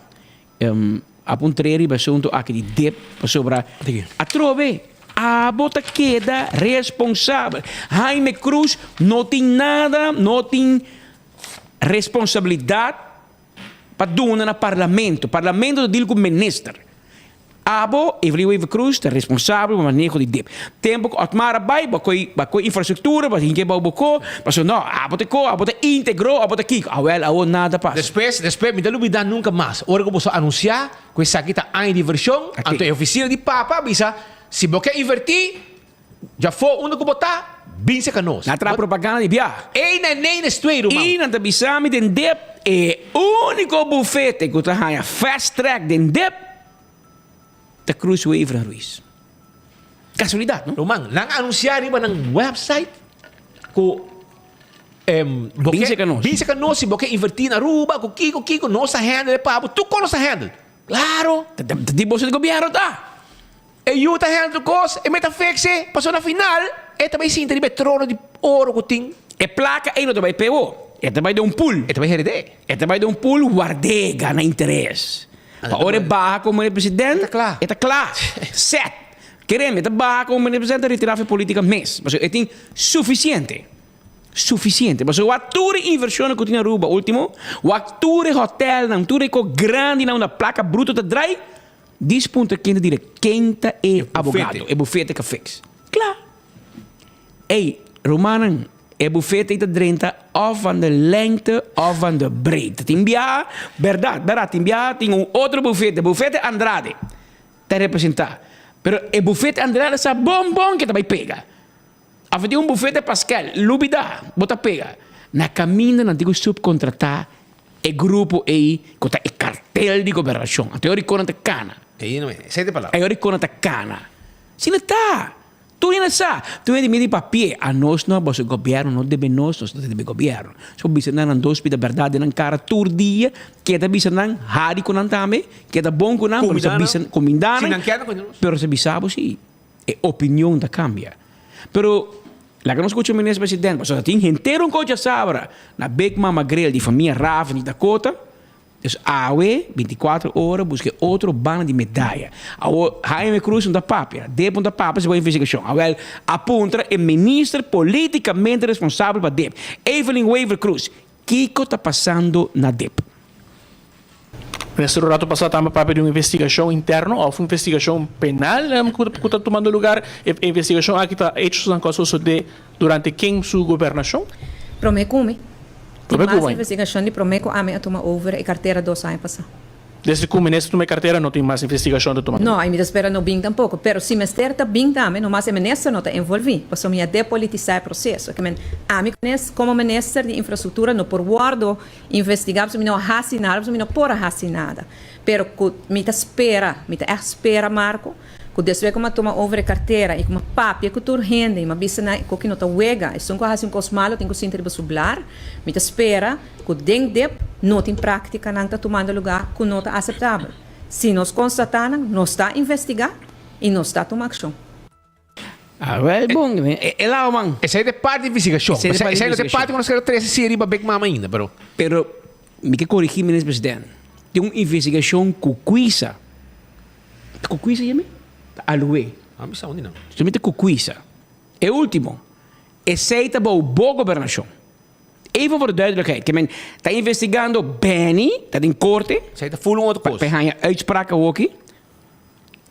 A puntr'é riba e asuntu aki di dip pasobra atrobe abo ta keda responsabel. Jaime Cruz no tin nada, no tin responsabilidat pa duna na parlamento. Parlamento ta deal ku minister. Abo, Evelyn Wever Croes, ta responsabel pa maneho di dip. Tempo ku Otmar a bai, bo a koi, bo a koi infrastruktura, bo a hinka e bou bo ko, pasobra no, abo ta ko, abo ta integro, abo ta kiko. Awel, awo nada pasa. Despues, despues, mi ta lubida nunka mas, ora ku boso anunsiá ku esaki ta aña di invershon, anto e ofisina di Papa a bisa, si bo ke invertí, djafó unda ku bo ta, bin serka nos. Nan a traha propaganda di bia. Ei na nei na stwei, ruman. I nan ta bisa mi den dip, e úniko bufete ku ta haña fast track den dip, Ta Cruz Wever en Ruiz. Casualidad, no? Ruman, nan a anuncia riba nan website cu em, bo Bin ke- cerca nos. bin cerca nos si bo ke inverti na Aruba, cu kico, kico, nos ta handle e pa bo, tur cos nos ta handle. Claro! Ta, ta, ta di boso di gobierno ta. E yu ta handle tur cos, e meta fixe, pasobra na final e ta bay sinta riba e trono di oro cu tin. E placa ey no ta bay p'e bo, e ta bay den un pool. E ta bay herede. E ta bay den un pool ward'é gana interes. Pa ora e baha komo meneer president, e ta kla. Set. Kereme, e ta baha komo meneer president ta retira for politica mes. Pasobra e tin sufisiente. Sufisiente. Pasobra wak tur e invershonnan ku tin na Aruba ultimo, wak tur e hotelnan, tur e ko grandinan unda plaka bruto ta drai, dis puntra ken ta dira ken ta e abogado, e bufete ka fix. Kla. Ey, rumannan, e bufete ei ta drenta of van de lengte of van de breedte. Tin biaha, berdad, berdad, tin biaha tin un otro bufete, bufete Andrade ta representa. Pero e bufete Andrade sa bon bon ke ta bai pega. Of tin un bufete Pascal, lubida, bo ta pega. Na kaminda nan tin ku subkontratá e grupo ei ku ta e kartel di gobernashon. Anto e ora i kona ta kana. Ei no e, esei ta e palabra. E ora i kona ta kana. Asina ta. Tur hende sa. Tur hende mira di papia. Anos no, boso gobierno no debe nos, nos no ta debe gobierno. So bisa nan nan dos pida berdad den nan cara tur dia, keda bisa nan, hari cu nan tambe, keda bon cu nan, pero sa bisa, cuminda nan, pero sa bisa bo si e opinion ta cambia. Pero laga nos scucha Minister President, pasobra tin henter un cocha sabra na Big Mama Grill di famia Raven di Dakota. Dus awe, binticuatro ora, busca e otro banda di medaya. Awor, Jaime Cruz no ta papia, dep no ta papia si bo investigacion. Awel, a puntra e minister politicamente responsabel pa dep, Evelyn Wever Croes, kico ta pasando na dep. Minister un rato pasa tambe papia di un investigacion interno of un investigacion penal cu ta tumando lugar. E investigacion aki ta hechosnan cu a sosode Durante ken su gobernacion? Prome cu mi. Tin mas investigacion di prome cu ami a tuma over e cartera dos aña pasa. Desde cu minister tuma e cartera no tin mas investigacion ta tuma lugar? No, y mi ta spera no bin tampoco. Pero si mester ta bin tambe, no mas e minister no ta envolvi, pasobra mi a depolitisa e proceso. Ke men, ami como minister di infrastructura no por wordo investiga pasobra mi no a haci nada, pasobra mi no por a haci nada. Pero cu mi ta spera, mi ta echt spera Marco, Ku despues ku mi a tuma over e kartera i ku mi a papia ku tur hende i mi a bisa nan ku ki no ta wega, esun ku a hasi un kos malu tin ku sinti riba su blar. Mi ta spera ku den dep no tin práktikanan ta tumando lugá ku no ta aseptabel. Si nos konstatá nan, nos ta investigá i nos ta tuma akshon. Awel bon, e lao man. Esei ta e parti di investigashon. Esei no ta e parti ku nos kere trese si riba Big Mama ainda, pero. Pero mi ke korigí Minister President. Tin un investigashon ku kuisa. Ta Kukuisa yami? Ta Alué. A mi sa unda nan. Su ta Kukuisa. E ultimo, esei ta bou bo gobernashon. Even voor de duidelijkheid, ke men ta investigando Benny, ta den korte. Esei ta full un otro kos. Pa haña uitspraak awoki.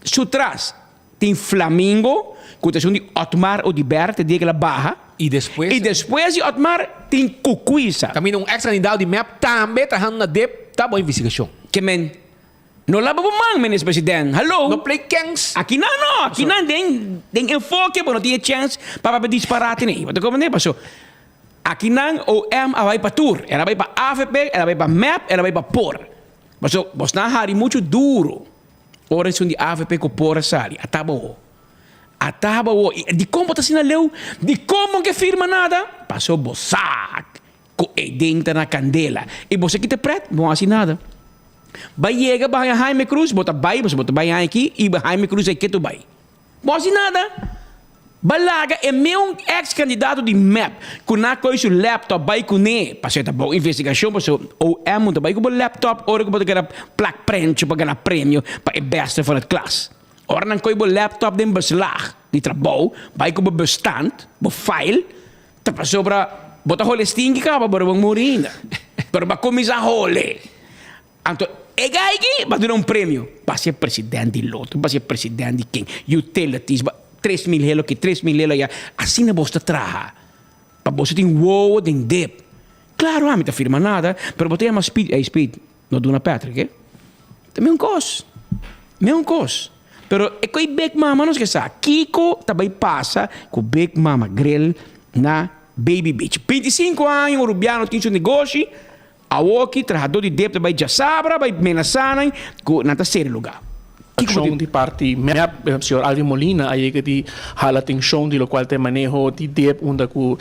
Su tras tin Flamingo, ku ta esun di Otmar Oduber, te dia ku el a baha. I despues? I despues di Otmar tin Kukuisa. Kaminda un ex kandidato di mep tambe trahando na dip ta bou investigashon. Ke men No laba bo man, Minister President. Hallo. No play kens. Aki nan no, aki nan den den enfoke bo no tin e chens pa papia disparate nei. Bo ta comprende? Paso aki nan OM a bai pa tur. El a bai pa avp, el a bai pa mep, el a bai pa por. Paso bosnan a hari mucho duro ora esun di avp ku por a sali. A taba ho. A taba ho. I dikon bo ta asina leu? Dikon bo no ke firma nada? Paso bo sa Ku e den ta na kandela. I bo sa kita pret, bo no hasi nada. Bai yega bai haña Jaime Cruz, bo ta bai, pasobra bo ta bai haña aki, i Jaime Cruz ei ketu bai. Bo no hasi nada. Bai laga e meun eks kandidato di mep ku na koi su laptop bai kuné, pasobra e ta bon investigashon, pasobra OM no ta bai ku bo laptop ora ku bo ta gana plak prentje pa gana premio pa e beste van het klas. Ora nan koi bo laptop den beslag di trabou, bai ku bo bestand, bo file, Ta pasobra bo ta hole stinki kaba pero bo muri ainda. Pero bo a kuminsá hole. Anto e gai aki bo a duna un premio. Bo a ser president di loto, bo a ser president di ken, utilities, bo 3000 helo aki, 3000 helo aya. Asina bo ta traha. Pa boso tin wowo den dip. Klaro ami ta firma nada, pero bo ta yama Speed, ey Speed, no duna Patrick e. Ta meun kos. Meun kos. Pero e koe Big Mama nos ke sa kiko ta bai pasa ku Big Mama Grill na Baby Beach. 25 aña un rubiano tin su negoshi, awoki trahadó di dep ta bai djasabra bai menasá nan ku nan ta sera e lugá. Akshon di parti mep, señor Alvin Molina a yega di hala atenshon di lokual ta e maneho di dep unda ku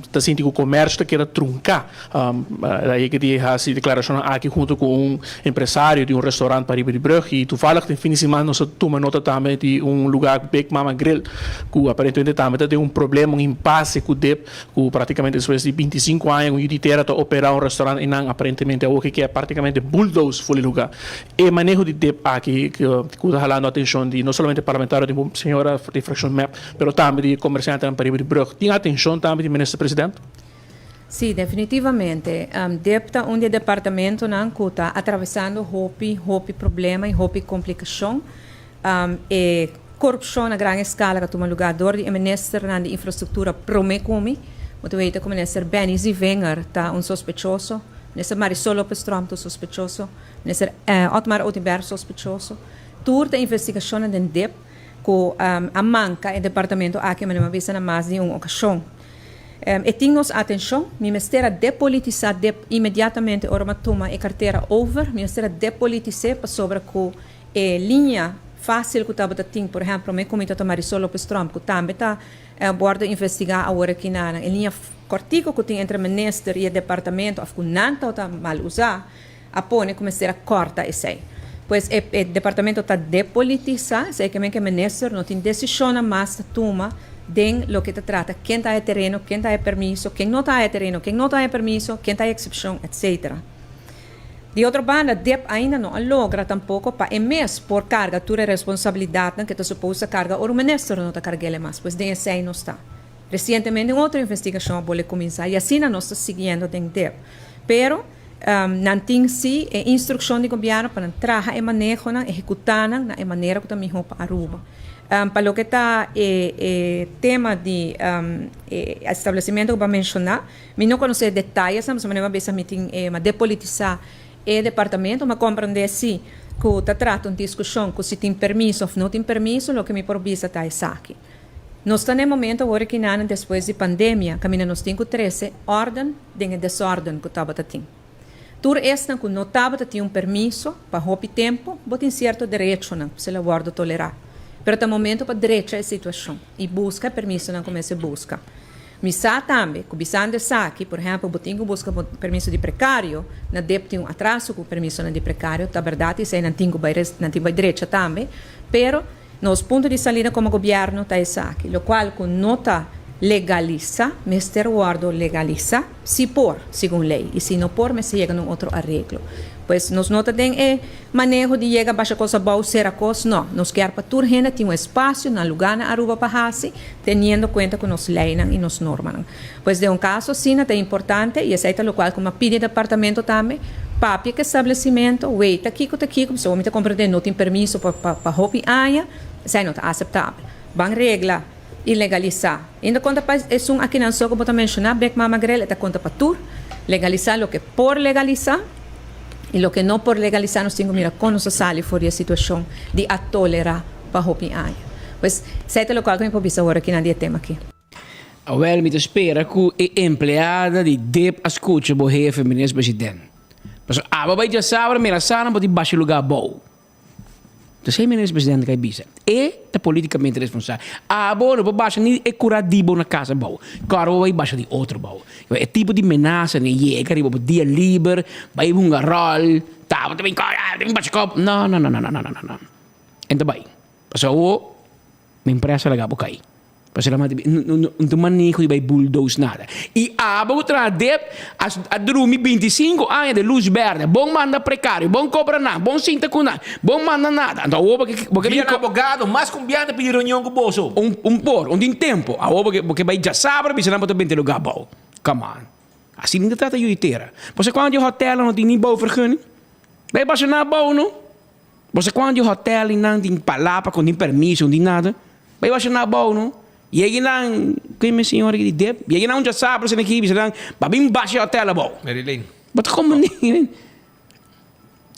ta sinti ku komersio ta keda trunká. El a yega di hasi deklarashonnan aki huntu ku un empresario di un restaurant pariba di brug i toevallig den fin di siman nos a tuma nota tambe di un lugar Big Mama Grill ku aparentemente tambe ta den un problema, un impase ku dep. Ku praktikamente despues di 25 aña ku yu di tera ta operá un restaurant einan aparentemente awor ke praktikamente bulldoze for e lugá. E maneho di dip aki ku ta halando atenshon di no solamente parlamentario di señora di frakshon mep pero tambe di komersiantenan pariba di brug. Tin atenshon tambe di minister president? Sí, definitivamente. Dip ta un di e departamentonan ku ta atravesando hopi, hopi problema i hopi komplikashon. E korupshon na gran eskala ku a tuma lugá dor di e ministernan di infrastruktura promé ku mi. Bo ta weta ku minister Benny Zievinger ta un sospechoso, minister Marisol Lopez Tromp ta un sospechoso, minister Otmar Oduber sospechoso. Tur ta investigashonnan den dip ku a manka e departamento aki manera mi a bisa na mas di un okashon. E tin nos atenshon. Mi mester a depolitisá dip inmediatamente ora mi a tuma e kartera over. Mi mester a depolitis'é pasobra ku E liña fácil cu tabata tin, por ehempel, prome cu mi ta Marisol Lopez Tromp, cu tambe ta wordo investiga awor aki na nan, e liña cortico cu tin entre minister y e departamento of cu nan tabata mal usa, a pone cu mester a corta esey. Pues e e departamento ta depolitisa, esey ke men cu e minister no tin decisionnan mas ta tuma den loke ta trata ken ta haya tereno, ken ta haya permiso, ken no ta haya tereno, ken no ta haya permiso, ken ta haya excepcion, etcetera. Di otro banda, dip ainda no a logra tampoco pa e mes por carga tur e responsabilidadnan cu e ta supos a carga ora un minister no ta carguele mas. Pues den esey nos ta. Recientemente un otro investigacion a bole cuminsa y asina nos ta siguiendo den dip. Pero nan tin si e instruccion di gobierno pa nan traha e manehonan, ehecuta nan na e manera cu ta miho pa Aruba. Pa loke ta e e tema di e establecimento cu bo a menciona, Mi no conoce e detayesnan, pasobra manera mi a bisa mi tin e depolitisa e departamento, ma comprende si cu ta trata un discusion cu si tin permiso of no tin permiso, loke mi por bisa ta esaki. Nos ta na e momento awor aki nan despues di pandemia caminda nos tin cu trece orden den e desorden cu tabata tin. Tur esnan cu no tabata tin un permiso pa hopi tempo, bo tin cierto derechonan cu se lo wordo tolera. Pero ta momento pa drecha e situacion y busca e permisonan cu mester busca. Mi sa tambe ku bisando esaki, por ehèmpel bo tin ku buska bo permiso di prekario, na dep tin un atraso ku permisonan di prekario, ta bèrdat esei nan tin ku bai nan tin bai drecha tambe, pero nos punto di salida komo gobièrnu ta esaki, lokual ku no ta legalisa mester wòrdu legalisa si por segun lei i si no por mester yega na un otro areglo. Pues nos no ta den e maneho di yega basha kos abou, sera kos, no. Nos kier pa tur hende tin un espasio na lugá na Aruba pa hasi, teniendo kuenta ku nos leinan i nos normanan. Pues den un kaso asina ta importante, i esei ta lokual ku mi a pidi e departamento tambe, papia ku establesimentu, weita kiko ta kiko, pasobra mi ta komprendé no tin permiso pa pa hopi aña, esei no ta aseptabel. Ban regla i legalisá. I no ta konta pa esun akinan so ku bo ta menshoná, Bek Mama Grill, e ta konta pa tur. Legalisá loke por legalisá i loke no por legalisá nos tin ku mira kon nos ta sali for di e situashon di a tolerá pa hopi aña. Pues, esei ta lokual ku mi por bisa awor aki na di e tema aki. Awel, mi ta spera ku e empleada di dip a skucha bo hefe, Minister President. Pasobra abo bai djasabra mira sa nan bo tin basha lugá abou. Esei Minister President kai bisa. E ta politikamente responsabel. Abo no por basha ni e kura di bo na kas abou. Kòrda bo bai basha di otro abou. E tipo di menasa ne yega riba bo dia liber, bai hunga ròl, tabata bin kòrda, bin basha kòp. No, no, no, no, no, no, no, no. E no ta bai. Pasobra awor mi empresa laga bo kai. Pasobra la mati no ta maneho di bai bulldoze nada. I abo ku traha dep a drumi 25 aña den lus berde. Bon manda prekario, bon kobra nan, bon sinta ku nan, bon manda nada. Anto awor bo ke bo ke Via nan abogado mas kumbianta pidi reunion ku boso. Un un por, un tin tempo. Awor bo ke bo ke bai djasabra bisa nan bo ta bente luga abou. Come on. Asina ta trata yu di tera. Bo sa kuantu di hotelnan no tin ni bouwvergunning? Bai basha nan abou no. Bo sa kuantu di hotel nan tin palapa ku no tin permiso, no tin nada. Bai basha nan abou no. Yegi nan, ken mi señora aki di dep? Yegi nan un djasabra asina aki, bisa nan, ba bin basha e hotel abou. Marilyn. Bo ta komo ni?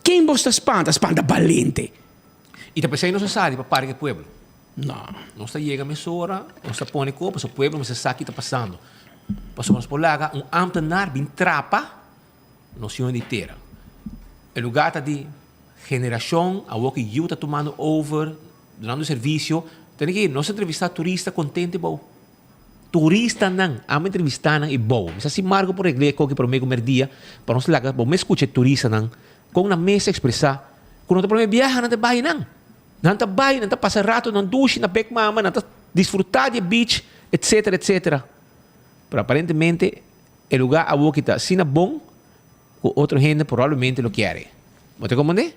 Ken bo sta spanta? Spanta balente. I ta p'esei nos a sali pa parke pueblo. No. Nos ta yega mesora, nos ta pone kopa, pasobra pueblo mester sa ki ta pasando. Pasobra nos por laga un ambtenaar bin trapa nos yunan di tera. E lugar ta di. Generashon awor ku yu ta tumando over, dunando servisio, tene ke nos entrevistá turista kontente bou. Turistanan, amo entrevistá nan i bou. Mi sa si Marco por regl'é koki promé ku merdia pa nos laga bo mes skucha e turistanan kon nan mes ekspresá ku no ta promé biaha nan ta bai nan. Nan ta bai, nan ta pasa rato nan dushi na bek mama, nan ta disfrutá di e beach, etcetera, etcetera. Pero aparentemente e lugá awor ki ta asina bon ku otro hende probablemente lo kier. Bo ta komprendé?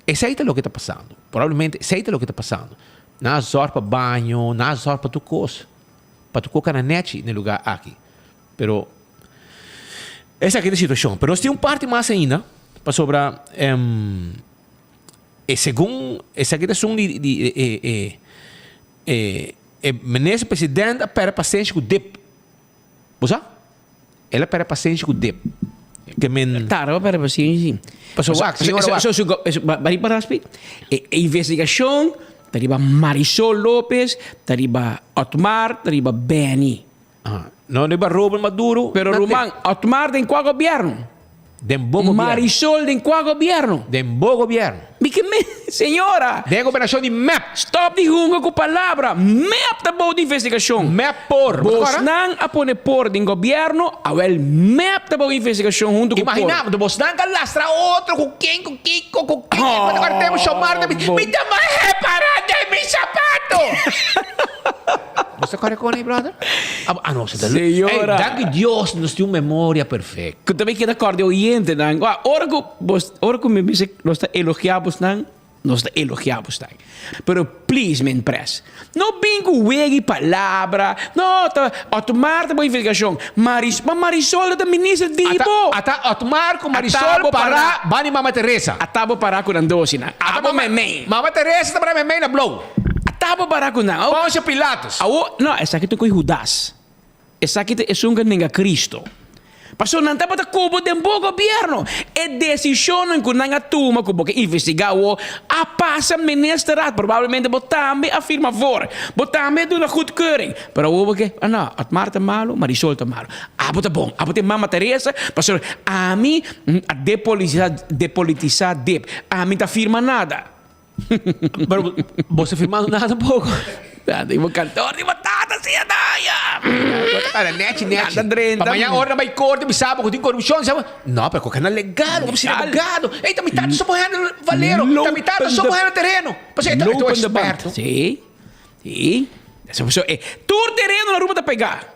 Esei ta loke ta pasando. Probablemente esei ta loke ta pasando. Nan a zòrg pa baño, nan a zòrg pa tur kos, pa tur kos kana nèchi na e lugá aki. Pero esaki ta e situashon. Pero nos tin un parti mas ainda pasobra e segun esaki ta esun di di e e e e minister president a pèrdè pasenshi ku dip. Bo sa? El a pèrdè pasenshi ku dip. Ke men. Tarda pa pèrdè pasenshi. Pasobra wak, señora wak. So, so, bari pa raspi. E investigashon ta riba Marisol Lopez, ta riba Otmar, ta riba Benny. No riba Robert Maduro. Pero ruman, Otmar den kua gobièrnu? Den bo gobièrnu. Marisol den kua gobièrnu? Den bo gobièrnu. Mi ke men, señora. Den e gobernashon di mep. Stòp di hunga ku palabra. Mep ta bou di investigashon. Mep por. Bosnan a pone por den gobièrnu, awèl mep ta bou investigashon huntu ku por. Imaginá, bosnan ka lastra otro ku ken, ku kiko, ku ken. Oh, Tempu Shomar ta bisa, mi ta mahe pará den mi sapato. Bo ta kore kon ei, brother? Ah, no, se ta Señora. Ey, danki Dios nos tin un memoria perfecto. Ku tambe keda kòrda e oyentenan. Wak, ora ku bos, ora ku mi bisa nos ta elogiá bosnan, nos ta elogiá bosnan. Pero please, men pres, no bin ku wega i palabra, no, ta Otmar ta bo investigashon, Maris, ma Marisol ta minister di bo. Ata, ata Otmar ku Marisol pará banda di Mama Teresa. Ata bo pará ku nan dosinan. Abo meimei. Mama Teresa ta pará meimei na blou. Atabo para ku nan. Poncio Pilatus. Awo, no, esaki ta ku Judas. Esaki ta esun ku a nenga Cristo. Pasobra nan tabata ku bo den bo gobierno. E desishonnan ku nan a tuma ku bo ke investigá awo a pasa ministerat. Probablemente bo tambe a firma for. Bo tambe a duna goedkeuring. Pero awo bo ke, ah no, Otmar ta malu, Marisol ta malu. Abo ta bon, abo ta e Mama Teresa, pasobra ami a depolitisá, depolitisá dip. Ami ta firma nada. Pero bo sa firmando nada tampoco. Di bo kantor di bo tata si a daya. Para nechi nechi. Nada drenta. Pa mañana ora bay corte bisa bo cu tin corrupcion sa bo. No, pero cu na legal, bo sina abogado. Ey ta mi tata so por handle Valero, ta mi tata so por handle tereno. Pasobra e ta experto. Si. Si. Tur tereno na Aruba ta pega.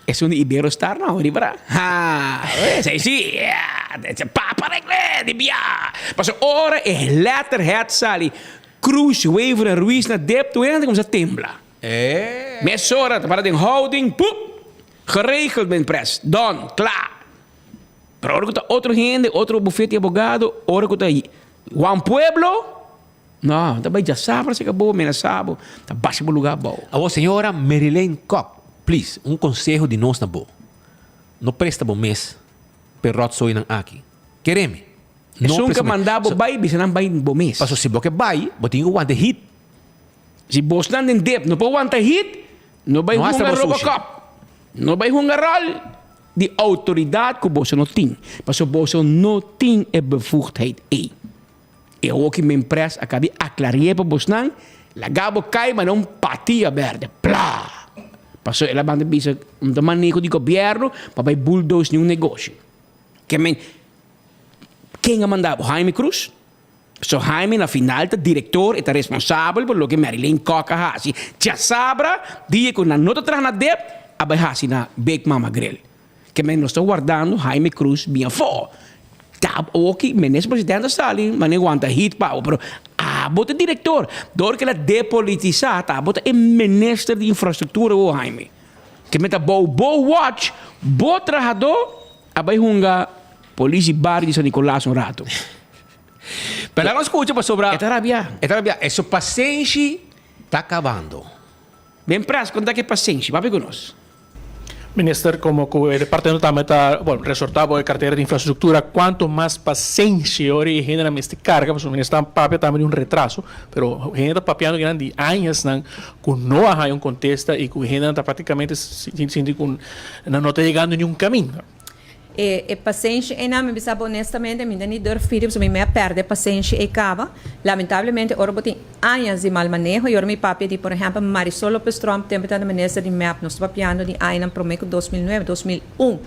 Esun di Iberostar no, riba Ha, esei si, yeah, papa regle di bia. Pasobra ora e letterhead sali Cruz, Wever en Ruiz na dep, tur hende kuminsá tembla. Mesora ta para den houding, pup, geregeld men pres, done, kla. Pero ora ku ta otro hende, otro bufete di abogado, ora ku ta Juan Pueblo, No, ta bai djasabra si ka bo menasa bo, ta basha bo luga abou. Awor señora Marilyn Kock, please, un conseho di nos na bo. No presta bo mes p'e rotzoinan aki. Kere mi. No Esun presta ka bo mes. manda bo bai, bisa nan bai bo mes. Paso si bo ke bai, bo tin ku wanta hit. Si bosnan den dip no por wanta hit, no bai No hasta hunga bo sushi. Robocop. No bai hunga rol di autoridad ku boso no tin. Paso boso no tin e bevoegdheid ei. E hoki men pres a kabi aklari'é pa bosnan, laga bo kai manera un patia berde, pla! Paso el a banda bisa un ta maneho di gobièrnu pa bai bulldoze niun negoshi. Ke men, ken a manda bo? Jaime Cruz? So Jaime na final ta direktor, e ta responsabel pa loke Marilyn Kock a hasi. Djasabra, dia ku nan no ta traha na dep, a bai hasi na Big Mama Grill. Ke men nos ta wardando Jaime Cruz bin afó. Ta oki minister presidente a sali mane wanta hit pa abo pero abo ta director. Dor ke la depolitisa ta abo ta e minister di infrastructura wo Jaime. Ke men ta bou bo watch bo trahadó a bai hunga polis di bario di San Nicolas un rato. Pero laga nos scucha pasobra. E ta rabia. E ta rabia. E su pasenshi ta cabando. Ben pras con ta ke pasenshi. Papia cu nos. Minister, como cu e departamento tambe ta, bueno, resorta bo e cartera di infrastructura, cuanto mas pasenshi ora e hendenan mester carga, pasobra minister ta papia tambe di un retraso, pero hende ta papiando kinan di añasnan cu no a haya un contesta y cu hendenan ta practicamente sinti cu nan no ta yegando niun caminda. E e pasenshi einan, mi bisa bo honestamente, mi ta ni durf pidi pasobra mi a perde pasenshi ei caba. Lamentablemente ora bo tin añas di mal maneho y ora mi papia di por ehempel Marisol Lopez Tromp tempo e tabata minister di mep, nos ta papiando di añanan prome cu 2009, 2001,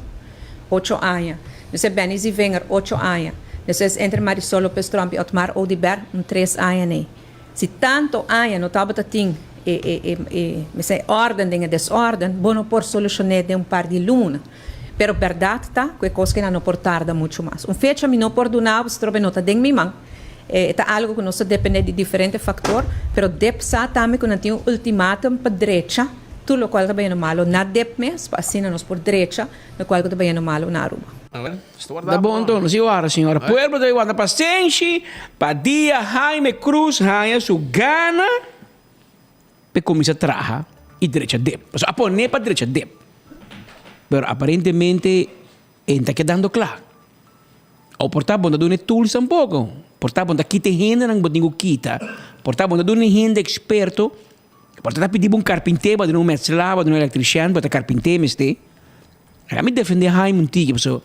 ocho aña. Despues Benny Zievinger, ocho aña. Despues entre Marisol Lopez Tromp y Otmar Oduber, un tres aña nei. Si tanto aña no tabata tin e e e e mester e orden den e desorden, bo no por solucion'é den un par di luna. Pero berdad ta cu e cos kina no por tarda mucho mas. Un fecha mi no por duna bo, trobe no ta den mi man. E ta algo cu nos ta depende di diferente factor, pero dep sa tambe cu nan tin un ultimatum pa drecha tur locual ta bayendo malo na dep mes, pa asina nos por drecha locual cu ta bayendo malo na Aruba. Ta bon anto, nos a warda señora. Pueblo ta warda pasenshi pa dia Jaime Cruz haña su gana p'e kuminsá traha i drecha dep. Pasobra a pon'é pa drecha dep. Pero aparentemente e no ta kedando kla. O por ta bo no ta duna e tools tampoko. Por ta bo no ta kita e hendenan ku bo tin ku kita. Por ta bo no ta duna e hende eksperto. Por ta ta pidi bo un karpinté, bo ta duna un metselaar, bo ta duna un elektrisian, bo ta karpinté mester. Laga mi defendé Haime un tiki pasobra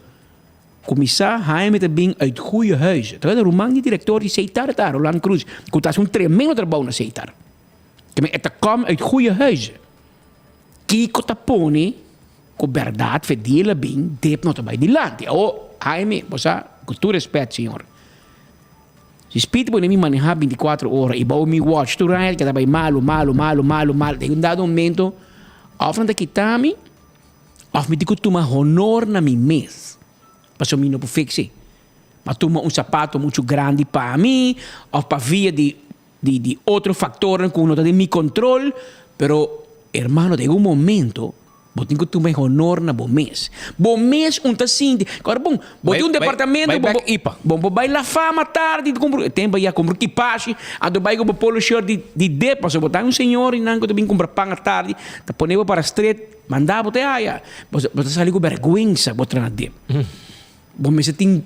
kuminsá Haime ta bin uit goeie huizen. Ta ruman di direktor di Seitar ta, Roland Cruz, ku ta hasi un tremendo trabou na Seitar. Te e ta kom uit goeie huizen. Kiko ta pone ku bèrdat Fedil a bin dep no ta bai dilanti? Awo, Haime, bo sa, ku tur respèt, señor. Si spit pone mi manehá bintikuatro ora i bou mi watch tur aña ta bai malu, malu, malu, malu, malu. Den un dado momento òf nan ta kita mi òf mi tin ku tuma honor na mi mes pasobra mi no por fix e. Mi a tuma un sapato muchu grandi pa mi òf pa via di di di otro factornan cu no ta den mi control, pero hermano den un momento bo tin cu tuma e honor na bo mes. Bo mes un ta sinti, ora bon, bo tin un departamento, bo bo bo bay La Fama tardi cumpra, e tempo ya cumpra kipashi, anto bay cu bo polo shirt di di dep, pasobra bo ta un señor y nan cu ta bin cumpra pan atardi, ta pone bo para stret, manda bo te haya, bo ta sali cu berguensa bo traha dep. Bo mester tin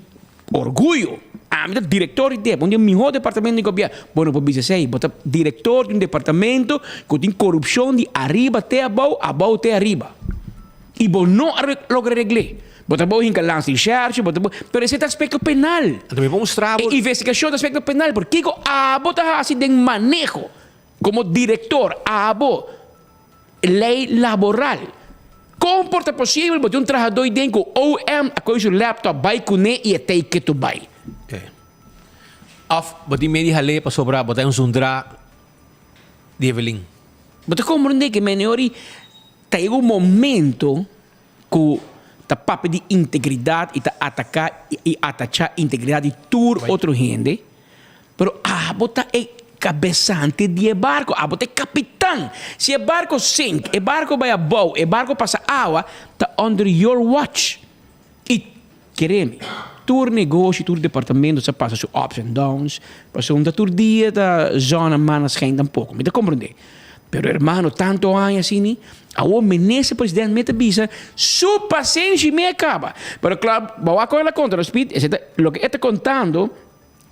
orguyo. Ami ta director di dep, un di e miho departamento di gobierno. Bo no por bisa esey. Bo ta director di un departamento cu tin corupcion di ariba te abou, abou te ariba. Y bo no a logra regl'e. Bo ta bo hinca lans di recherche, bo ta bo, pero esey ta aspecto penal. Anto mi por mustra bo. E investigacion ta aspecto penal, pero kico abo ta haci den maneho como director, abo? Ley laboral. Kon por ta posibel bo tin un trahadó den ku OM a kohe su laptop bai kuné i e tei ketu bai? Of bo tin medi hal'é pasobra bo ta un zundrá di Evelyn? Bo ta komprendé ke meniori ta yega un momento ku ta papia di integridat i ta ataká i atachá integridat di tur otro hende. Pero abo ta e kabesante di e barko, abo ta e kapitan. Si e barko sink, e barko bai abou, e barko pasa awa, ta under your watch. I kere mi, tur negoshi, tur departamento sa pasa su ups and downs, pasobra no ta tur dia ta zon en maneschijn tampoko, mi ta komprende. Pero hermano, tanto aña asini, awor minister president mi ta bisa, su pasenshi mi a kaba. Pero klaro, bo a kohe la kontra, Speed, esei ta loke e ta kontando.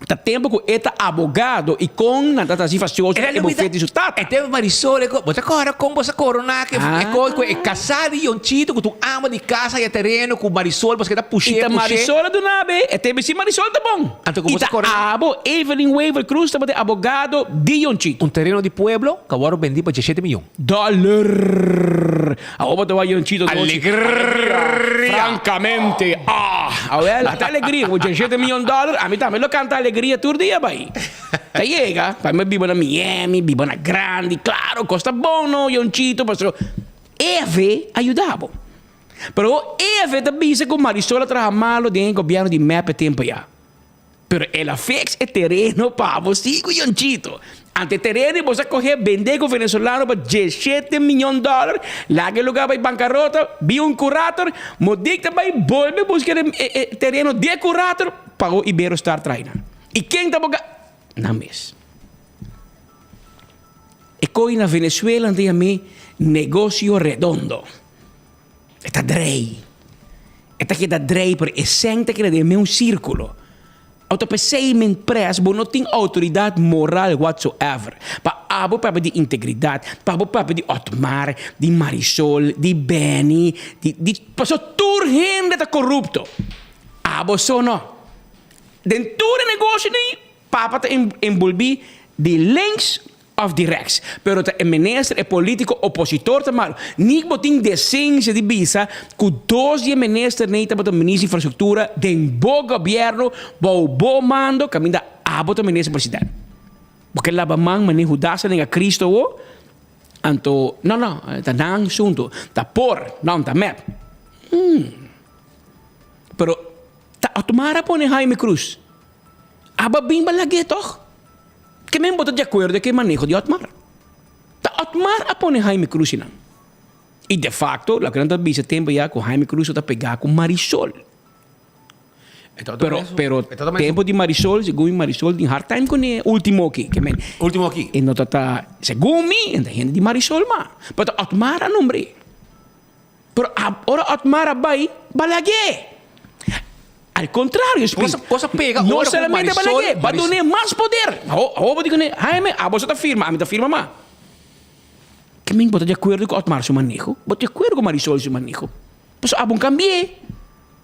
Ta tempo cu e ta abogado y con nan ta haci fastioso e bufete di su tata. E tempo Marisol e co, bo ta corda con bo sa corona ke e co cu e casa di Yonchito cu ta un ama di casa y e tereno cu Marisol paske ta pushe Y ta pushe. Marisol a duna be, e tempo si Marisol ta bon. Anto cu Y bo sa ta corona. abo Evelyn Wever Croes tabata e abogado di Yonchito. Un tereno di pueblo cu a worde bendi pa diesshete miyon. Dollar! Awor bo ta wak Yonchito nochi. Alegria! Francamente, ah! Awel, ata alegria, ku diesshete miyon dollar, ami tambe lo kanta alegria tur dia bai. Ta yega, pa mi biba na Miami, biba na grandi, klaro, kos ta bon no, Yonchito, pasobra Eve a yuda bo. Pero awor Eve ta bisa ku Marisol a traha malo den e gobièrnu di mep e tempu ya. Pero el a fix e tereno pa bo sí cu Yonchito. Ante e tereno y bo sa coge bende cu venezolano pa diesshete miyon dollar, laga e lugar bay bancarota, bin un curator, Modik ta bay bolbe busca e tereno di e curator pa bo Iberostar trae nan. Y ken ta boga? Nan mes. E coy na Venezuela nan ta yam'e negocio redondo. E ta drei. E ta keda drei, pero e sèn ta keda den meun sírkulo. Auto p'esei men pres bo no tin autoridad moral whatsoever pa abo papia di integridad, pa abo papia di Otmar, di Marisol, di Benny, di di paso tur hende ta corupto. Abo so no. Den tur e negoshi nei papa ta enbolbi di links Of di rechts. Pero ta e minister, e politico opositor ta malo. Ni bo tin decencia di bisa cu dos di e minister nei tabata minister di infrastructura den bo gobierno bou bo mando caminda abo ta minister president. Bo ke laba man mane Judas a nenga Cristo awo? Anto no no ta nan asunto. Ta por, no ta mep. Hmm. Pero ta Otmar a pone Jaime Cruz. Abo a bin ba lag'e toch? Ke men bo ta di akuerdo ku e maneho di Otmar? Ta Otmar a pone Jaime Cruz einan. I de facto, loke nan ta bisa tempu ya ku Jaime Cruz ta pegá ku Marisol. Pero, pero tempu di Marisol, segun mi Marisol tin hard time kuné ultimo aki. Ke men, Ultimo aki. E no ta ta, segun mi, e ta hende di Marisol ma. Pero ta Otmar a nombr'é. Pero ora Otmar a bai, balag'é. Al contrario, Speed. Cosa, cosa pega no ora ku solamente Marisol, balag'é, ba Maris- dun'é mas poder. Awo, awo bo di kuné, Jaime, abo so ta firma, ami ta firma ma. Ke men bo ta di akuerdo ku Otmar su maneho? Bo ta di akuerdo ku Marisol su maneho? Pasobra abo cambi'é.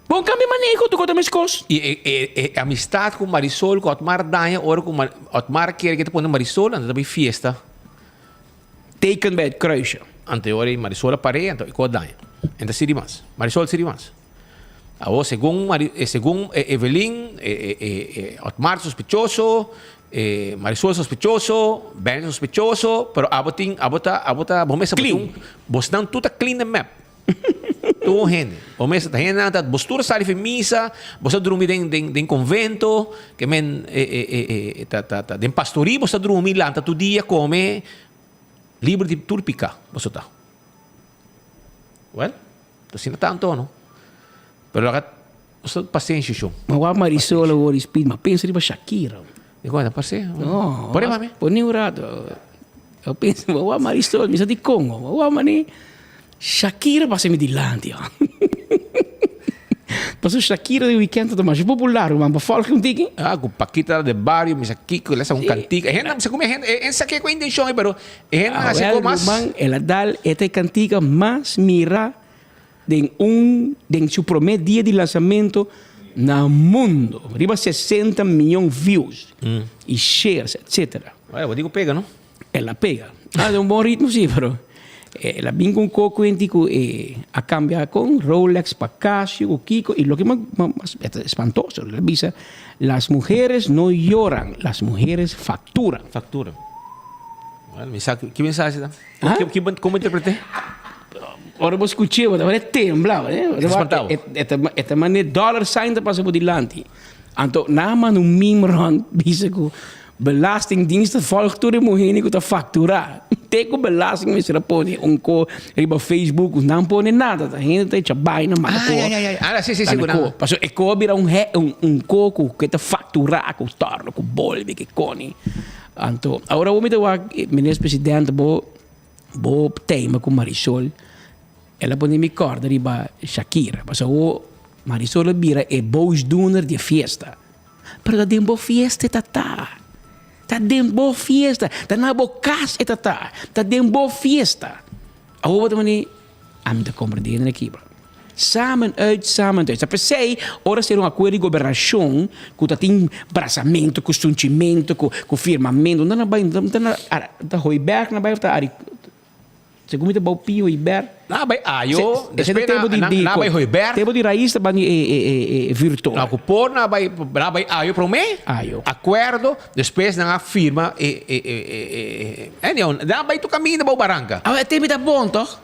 Bo cambia maneho, tur kos ta meskos. I e, e, e amistad ku Marisol ku Otmar daña ora ku Mar, Otmar kere ke ta pone Marisol, anto ta bai fiesta. Teken bij het kruisje. Anto e ora ei Marisol a par'é, anto e kos daña. En ta sirbi mas. Marisol sirbi mas. Awor segun Mari, segun Evelyn, e, e, e, e Otmar sospechoso, e Marisol sospechoso, Benny sospechoso, pero abo tin, abo ta, abo ta, bo mester Clean. bo tin, bosnan tur ta clean den mep. Tur hende. Bo mester ta hendenan ta, bos tur a sali fi misa, bos a drumi den, den, den convento, ke men e, e, e, e, ta, ta, ta, den pastorie bos ta drumi, lanta tur dia, come, liber di tur pica, boso ta. Well, ta asina tanto no. Pero laga nos ta pasenshi shon. Ma wak Marisol awor i Speed, ma pensa riba Shakira. Di kon ta parse? No. Pone pa mi. Pone un rato. Yo pensa, ma wak Marisol, mi sa di Congo, ma wak mane Shakira pasa mi dilanti. Pasobra Shakira den weekend ta masha popular, man pa volg un tiki. Ah, ku Paquita del Barrio, mi sa kiko, el a sa un kantika. E hende, mi sa ku mi hende, e sa ke ku intencion, pero e hende a hasi Awel, ko mas. ruman, el a dal e ta e kantika mas mira den un, den su prome dia di lansamento na mundo. Riba 60 miyon views y shares, etcetera. Bueno, bo di ku pega, no? El a pega. Ah, un bon ritmo sí, pero el a bin con coco enti cu e a cambia con Rolex pa Casio cu Kiko y loke mas mas espantoso, el a bisa las mujeres no lloran, las mujeres facturan. Facturan. Bueno, mi sa ki mensahe ta? Ah? Ki, ki, como interpreté? Ora bo scuché, bo ta tembla, eh? Espantado. E ta mane dollar sign ta pasa bo dilanti. Anto nan a manda un meme rond bisa ku Belastingdienst ta volg tur e muhé ku ta fakturá. Te ku belasting mester a pone un ko riba Facebook ku nan pone nada. Ta hende ta echa baina manda ko. Ai, ai, ai. Ah, si, si, si, ku nan. Pasobra e ko a bira un he, un, un ko ku ke ta fakturá ku torno, ku bolbe, ke koni. Anto, awor awor mi ta wak, Minister Presidente, bo, bo tema ku Marisol. El a pone mi kòrda riba Shakira, pasobra awor Marisol a bira e boosdoener di e fiesta. Pero ta den bo fiesta e ta ta. Ta den bo fiesta, ta na bo kas e ta ta. Ta den bo fiesta. Awor bo ta mandi, ami ta komprendé hende aki, bro. Samen uit, samen thuis. Ta p'esei ora ser un akuerdo di gobernashon ku ta tin brasamentu, ku sunchimentu, ku ku firmamentu, no ta na bai, no ta na ta Hooiberg na bai of ta Ari. Segun mi ta bou Pio y Ber. Nan a bai Ayo, Ese despues tempo di nan di a bai Hooiberg. Tempo di Raiz ta bani e e e e Virtor. Nan ku por nan a bai nan a bai Ayo prome. Ayo. Akuerdo, despues nan a firma e e e e e anyhow nan a bai tur kaminda bou baranka. Awe e tempo ta bon toch?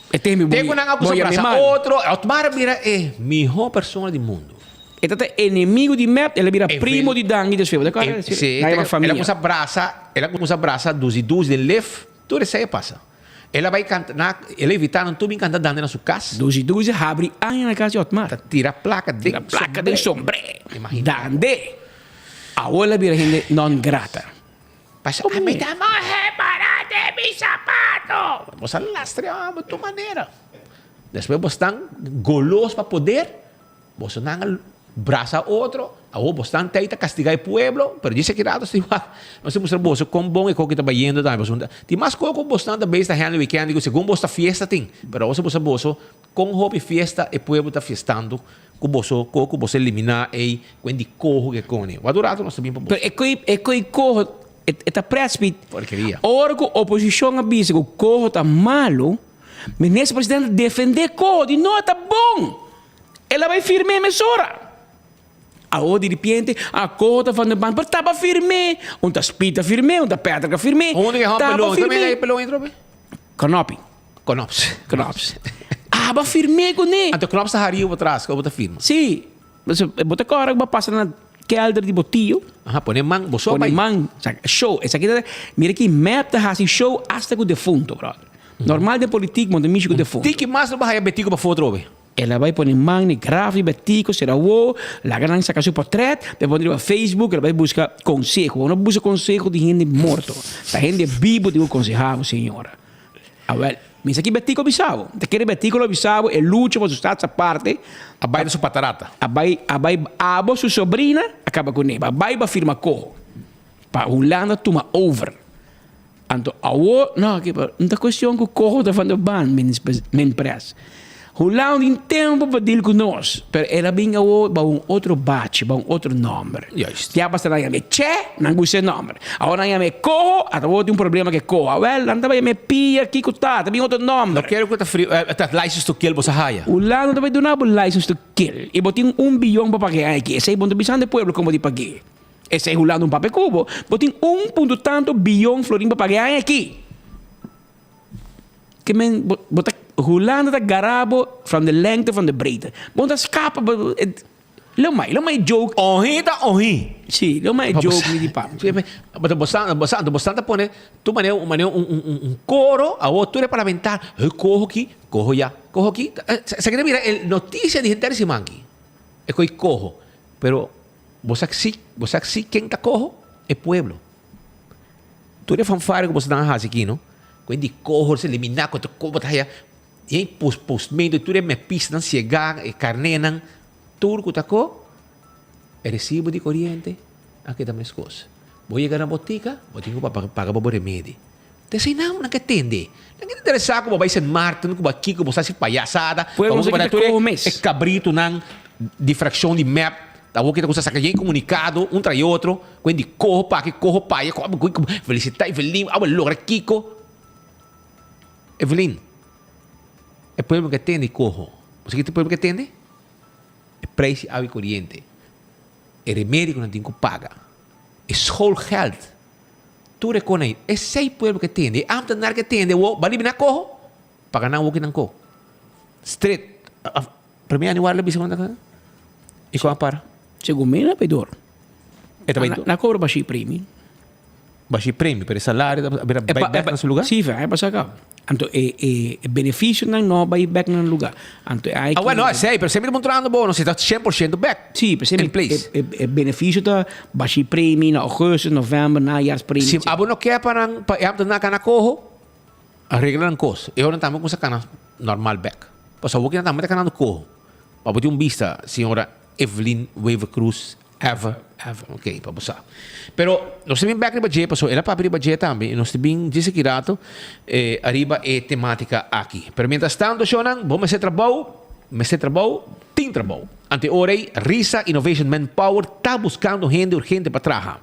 E tempo Te ku nan a kusa brasa otro, Otmar a bira e miho persona di mundu. E ta ta enemigo di mep, el a bira primo di Dangui despues. Bo ta kòrda? Si, Nan a el a famia. kusa brasa, el a kusa brasa dusi dusi den lef. Tur esei a pasa. El a bai kanta na, el a invitá nan tur bin kanta dande na su kas. Dushi dushi habri aña na kas di Otmar. Ta tira plaka den Tira plaka den sombré. Imagina. Dande. Awor el a bira hende non grata. Pasa, ami ta mohe para den mi sapato. Bo sa lastra amo tur manera. Despues bo stan golos pa poder, boso nan a. Brasa otro, awor bosnan ta ei ta castiga e pueblo, pero djis aki rato si wak, nos ta mustra boso con bon e koki ta bayendo tambe, pasobra tin mas koki cu bosnan ta bezig ta handle weekend, segun bos ta fiesta tin, pero awor si mustra boso con hopi fiesta e pueblo ta fiestando cu boso koki cu boso elimina ei cu e di coho ke cone. Wak un rato nos ta bin pa boso. Pero e koe e koe coho e ta prespit. Porkeria. Ora cu oposicion a bisa cu coho ta malo, minister presidente a defende coho, di no e ta bon. El a bai firm'é mesora. Awor di ripiente, a koho ta van de band, pero taba firm'é. Un ta Speed a firm'é, un ta Patrick a firm'é. Hunde ke hòm Taba pelon, firm'é. tambe pelon entró be? Knoppie. Knops. Knops. Aba firm'é kuné. Anto Knops ta hari bo tras, ku bo ta firma. Sí. Bo ta kòrda ku bo a pasa na kelder di bo tio. Aha, pone man, bo so Pone bai. man, sa, show. Esaki ta, mira ki mep ta hasi show asta ku defunto, brother. Normal den politik bo no ta mishi ku defunto. Tiki mas lo bo haya Betico pa foto obe. El a bai pone man n'e graf di Betico, sera awo, laga nan saka su portret, pa e pone riba Facebook, el a bai buska konseho. Bo no buska konseho di hende morto, ta hende bibo tin ku konseha bo, señora. Awel, mi sa ki Betico a bisa bo. Ta kere Betico lo bisa bo, e lucha pa su stats aparte. A bai na su patarata. A bai, a bai, abo su sobrina a kaba kuné, a bai pa firma koho, pa Hulanda tuma over. Anto awor, no, ki pa, no ta cuestion cu coho ta van de baan, min pres. Hulanda tin tempo pa deal cu nos, pero el a bin awor bao un otro bachi, bao un otro nomber. Juist. Ya basta nan yam'e Che, nan gusta e nomber. Awor nan yam'e Coho, ata awor tin un problema cu e Coho. Awel, nan ta yam'e Pia, kico ta, ta bin otro nomber. No kere cu ta frio, ta license to kill bo sa haya. Hulanda ta bay duna bo license to kill, y bo tin un biyon pa pag'e aki. Esey bo no ta bisando e pueblo como di pag'e. Esei Hulanda un papia ku bo. Bo tin un punto tanto biyon florin pa paga e aña aki. Ke men bo bo ta Hulanda ta gara bo from the lengte from the breedte. Bo no ta skapa bo lo mai lo mai joke. Ohi ta ohi. Si lo mai joke mi di papia. Bo ta bo sa bo sa bo sa ta pone tur manera un manera un un un koro awor tur e parlamentar hey koho aki koho ya koho aki sa ke ta mira e noticia di henter siman aki e koe koho pero Bo sa si, bo sa si ken ta koho? E pueblo. Tur e fanfare ku boso nan a hasi aki no, ku e di koho, se eliminá ku ta koho ta haya, e pos postmento, tur e mepisnan siegá, e karnénan, tur ku ta koho, e resibo di koriente a keda meskos. Bo yega na botika, bo tin ku paga pa bo remedi. Ta esei nan nan ke tende. Nan ke ta interesá ku bo bai Sint Maarten, ku bo a kiko, bo sa hasi payasada, Pueblo pa bo no sa ku kita tur koho mes. e kabritunan di frakshon di mep. Ta awor ki ta kusa saka yen komunikado un tras otro ku hende koho pa aki koho pa aya felisitá Evelyn abo logra kiko Evelyn e pueblo ke tende koho bo sa kiko e pueblo ke tende e preis di awa i koriente e remedi ku nan tin ku paga e schoolgeld tur e kos ei esei pueblo ke tende e ambtenaar ke tende awor bo a libi nan koho paga nan awor ki nan koho stret. Primer año la bisa cuando y con para. Segun mi na bay door. E ta bay door. Na cobra bashi premi. Bashi premi, pero e salario ta bira bay back na su lugar? Si, e pasa acá. Anto e e beneficionan no bay back na nan lugar. Anto e Ah, bueno, esey, pero semper ta mostrando bo, no si ta 100% back. Si, pero In place. e beneficio ta bashi premi na augustus, november, najaarspremi. Si abo no kier pa nan, pa e ambtenaar cana coho, Regla nan kos. E ora nan tambe kumsa kana normal bek. Pasobra awor ki nan tambe ta kanando koho. Pa bo tin un bista, señora Evelyn Wever Croes ever. Ever. Ok, pa bo sa. Pero nos ta bin bek riba dje, pasobra el a papia riba dje tambe i nos ta bin djis aki rato ariba e tematika aki. Pero mientras tanto, shownan, bo mester trabou, mester trabou, tin trabou. Ante ora ei, Risa Innovation Manpower ta buskando hende urgente pa traha.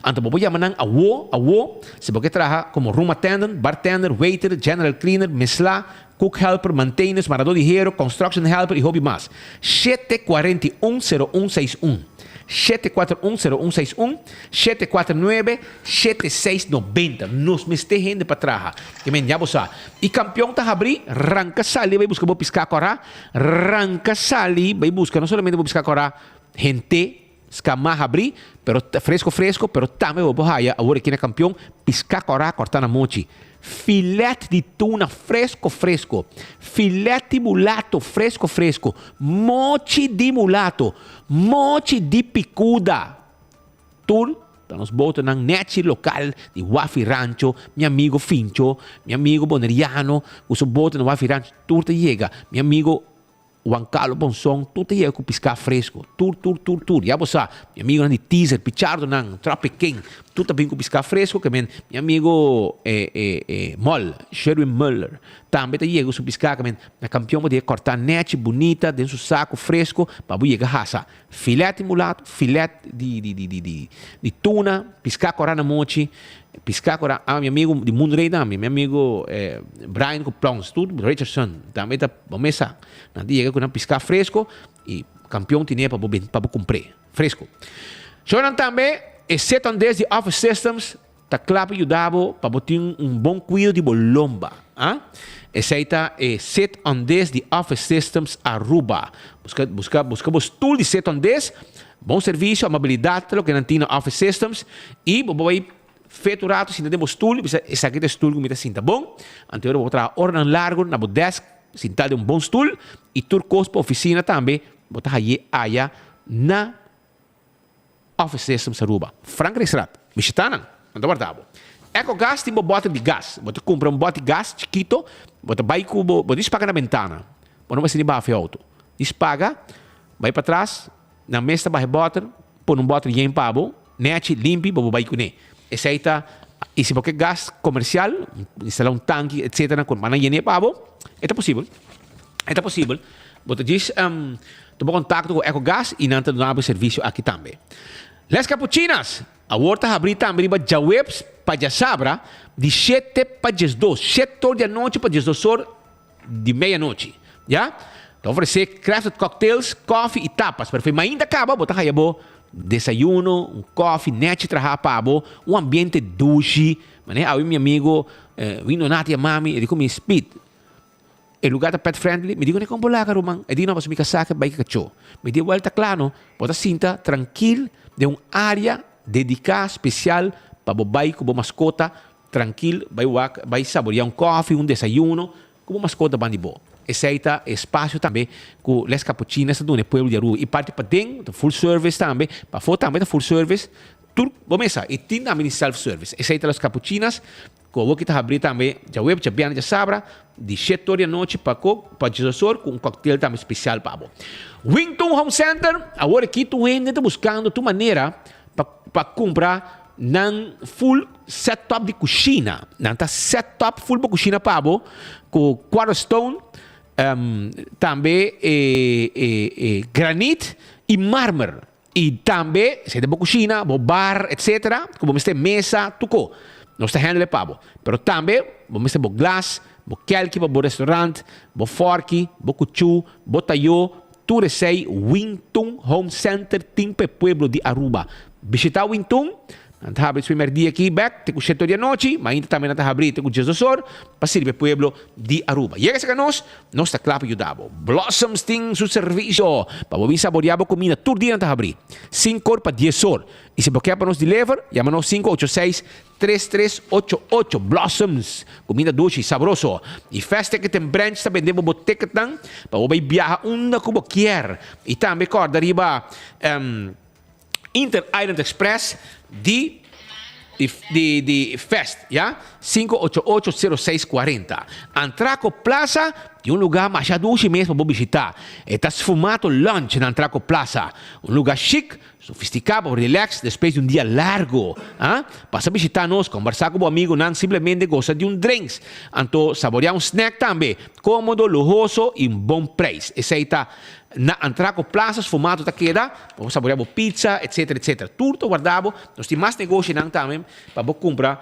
Anto bo por yama nan awo, awo, si bo ke traha komo room attendant, bartender, waiter, general cleaner, mesla, cook helper, manteners, maradó di hero, construction helper i hopi mas. 741 0161 741 0161 749 7690 Nos mester hende pa traha. Ke men ya bo sa. I kampion ta habrí, ranka sali bai buska bo piská kòrá. Ranka sali bai buska no solamente bo piská kòrá hente skamá habrí pero fresco fresco pero tambe bo por haya awor aki na kampion piská kòrá kòrtá na mochi filet di tuna fresco fresco filet di mulato fresco fresco mochi di mulato mochi di pikuda tur ta nos botonan nechi lokal di Wafi Rancho, mi amigo Fincho, mi amigo Boneriano ku su boto na Wafi Rancho tur ta yega, mi amigo. Juan Carlos Ponson, tur ta yega ku piská fresku. Tur, tur, tur, tur. Ya bo sa, mi amigonan di Teaser, Pichardonan, Tropic King, tur ta bin ku piská fresku. Ke men, mi amigo e, e, e, Mol, Sherwin Muller, tambe ta yega ku su piská. Ke men, na kampion bo ta yega kòrtá nèchi, bunita, den su saku fresku, pa bo yega hasa. Filet di mulato, filet di, di, di, di, di, di tuna, piská kòrá na mochi, piská kòrá, ah, mi amigo di Mundu Rei tambe, mi amigo eh, Brian ku Plons, tur Richardson, tambe ta bo mesa. Nan ta yega ku nan piská fresco i kampion tine pa bo bin, pa bo kumpr'é fresco. Shownan tambe e set on des di Office Systems ta kla pa yuda bo pa bo tin un bon kuido di bo lomba. Ah? Esei ta e set on des di Office Systems Aruba. Buska, buska, buska bo stoel di set on des. Bon servisio, amabilidat ta loke nan tin na Office Systems i bo bo bai fet un rato sinta den bo stoel i bisa esaki ta e stoel ku mi ta sinta bon. Anto ora bo traha oranan largo na bo desk sinta den un bon stoel i tur kos pa ofisina tambe bo ta haye aya na Office Systems Aruba. Frankrijkstraat. Bishita nan. Nan ta warda bo. Ecogas tin bo bote di gas. Bo ta kumpra un bote gas chikito, bo ta bai ku bo, bo dis paga na bentana. Bo no mester ni baha fi auto. Dis paga, bai patras, nan mes ta baha e boter, pone un boter yen pa bo, nechi, limpi, bo bo bai kuné. Esei ta, i si bo ke gas komersial, instalá un tanki, etsetera, ku nan yené pa bo, e ta posibel. E ta posibel. Bo ta djis tuma kontakto ku Ecogas i nan ta duna bo e servisio aki tambe. Les Capuchinas awor ta habrí tambe riba djaweps pa djasabra di shete pa djesdos, shete or di anochi pa djesdos or di meianochi. Ya? Ta ofresé crafted cocktails, kòfi i tapas. Pero fe mainta kaba bo ta haya bo desayuno, un kòfi nèchi trahá pa bo, un ambiente dushi. Manera awe mi amigo Win Donati a mami, e di ku mi, Speed, E lugar ta pet friendly, mi di ku ne kon bo laga ruman? E di no pasobra mi kasá ke bai ku kachó. Mi di wèl ta kla no, bo ta sinta trankil den un área dediká spesial pa bo bai ku bo maskota trankil bai wak bai saboriá un kòfi, un desayuno ku bo maskota ban di bo. Esei ta e spasio tambe ku Les Capuchinas ta duna e pueblo di Aruba. I parti paden ta full service tambe, pafó tambe ta full service, tur bo mesa i tin tambe di self service. Esei ta Los Capuchinas. Ku awor ki ta habrí tambe djaweps, djabièrnè, djasabra, di shete or di anochi pa ko pa diesdos or ku un kòktel tambe spesial pa bo. Wington Home Center, awor aki tur hende ta buskando tur manera pa pa kumpra nan full setup di kushina. Nan ta setup full bo kushina pa bo ku quarterstone, tambe e e e granit i marmer. I tambe, si ta bo kushina, bo bar, etsetera, ku bo mester mesa, tuko. Nos ta handle pa bo. Pero tambe, bo mester bo glas, bo kelki pa bo restaurant, bo fòrki, bo kuchú, bo tayó, tur esei Wingtun Home Center tin pa e pueblo di Aruba. Bishita Wingtun, nan ta habri su primer dia aki bèk te ku shete or di anochi, mainta tambe nan ta habri te ku diesdos or pa sirbi e pueblo di Aruba. Yega serka nos, Nos ta kla pa yuda bo. Blossoms tin su servisio pa bo bin saborea bo kumida tur dia nan ta habrí. Sinku or pa dies or. I si bo ke pa nos deliver, yama nos 586 3388. Blossoms, kuminda dushi, sabroso. I Fast Ticket and Branch ta bende bo bo ticketnan pa bo bai biaha unda ku bo kier. I tambe kòrda riba Inter Island Express di di di Fest ya 5880640. Antraco Plaza tin un lugar masha dushi mes pa bo bishita. E ta Sfumato Lunch na Antraco Plaza. Un lugar chic, sofistica pa bo relax despues di un dia largo. Ah, pasa bishita nos, combersa cu bo amigonan, simplemente gosa di un drinks. Anto saborea un snack tambe. Comodo, luhoso y un bon prijs. Esey ta Na Antraco Plaza sfumato ta keda, pa bo saborea bo pizza, etcetera, etcetera. Tur ta warda bo. Nos tin mas negoshinan tambe pa bo cumpra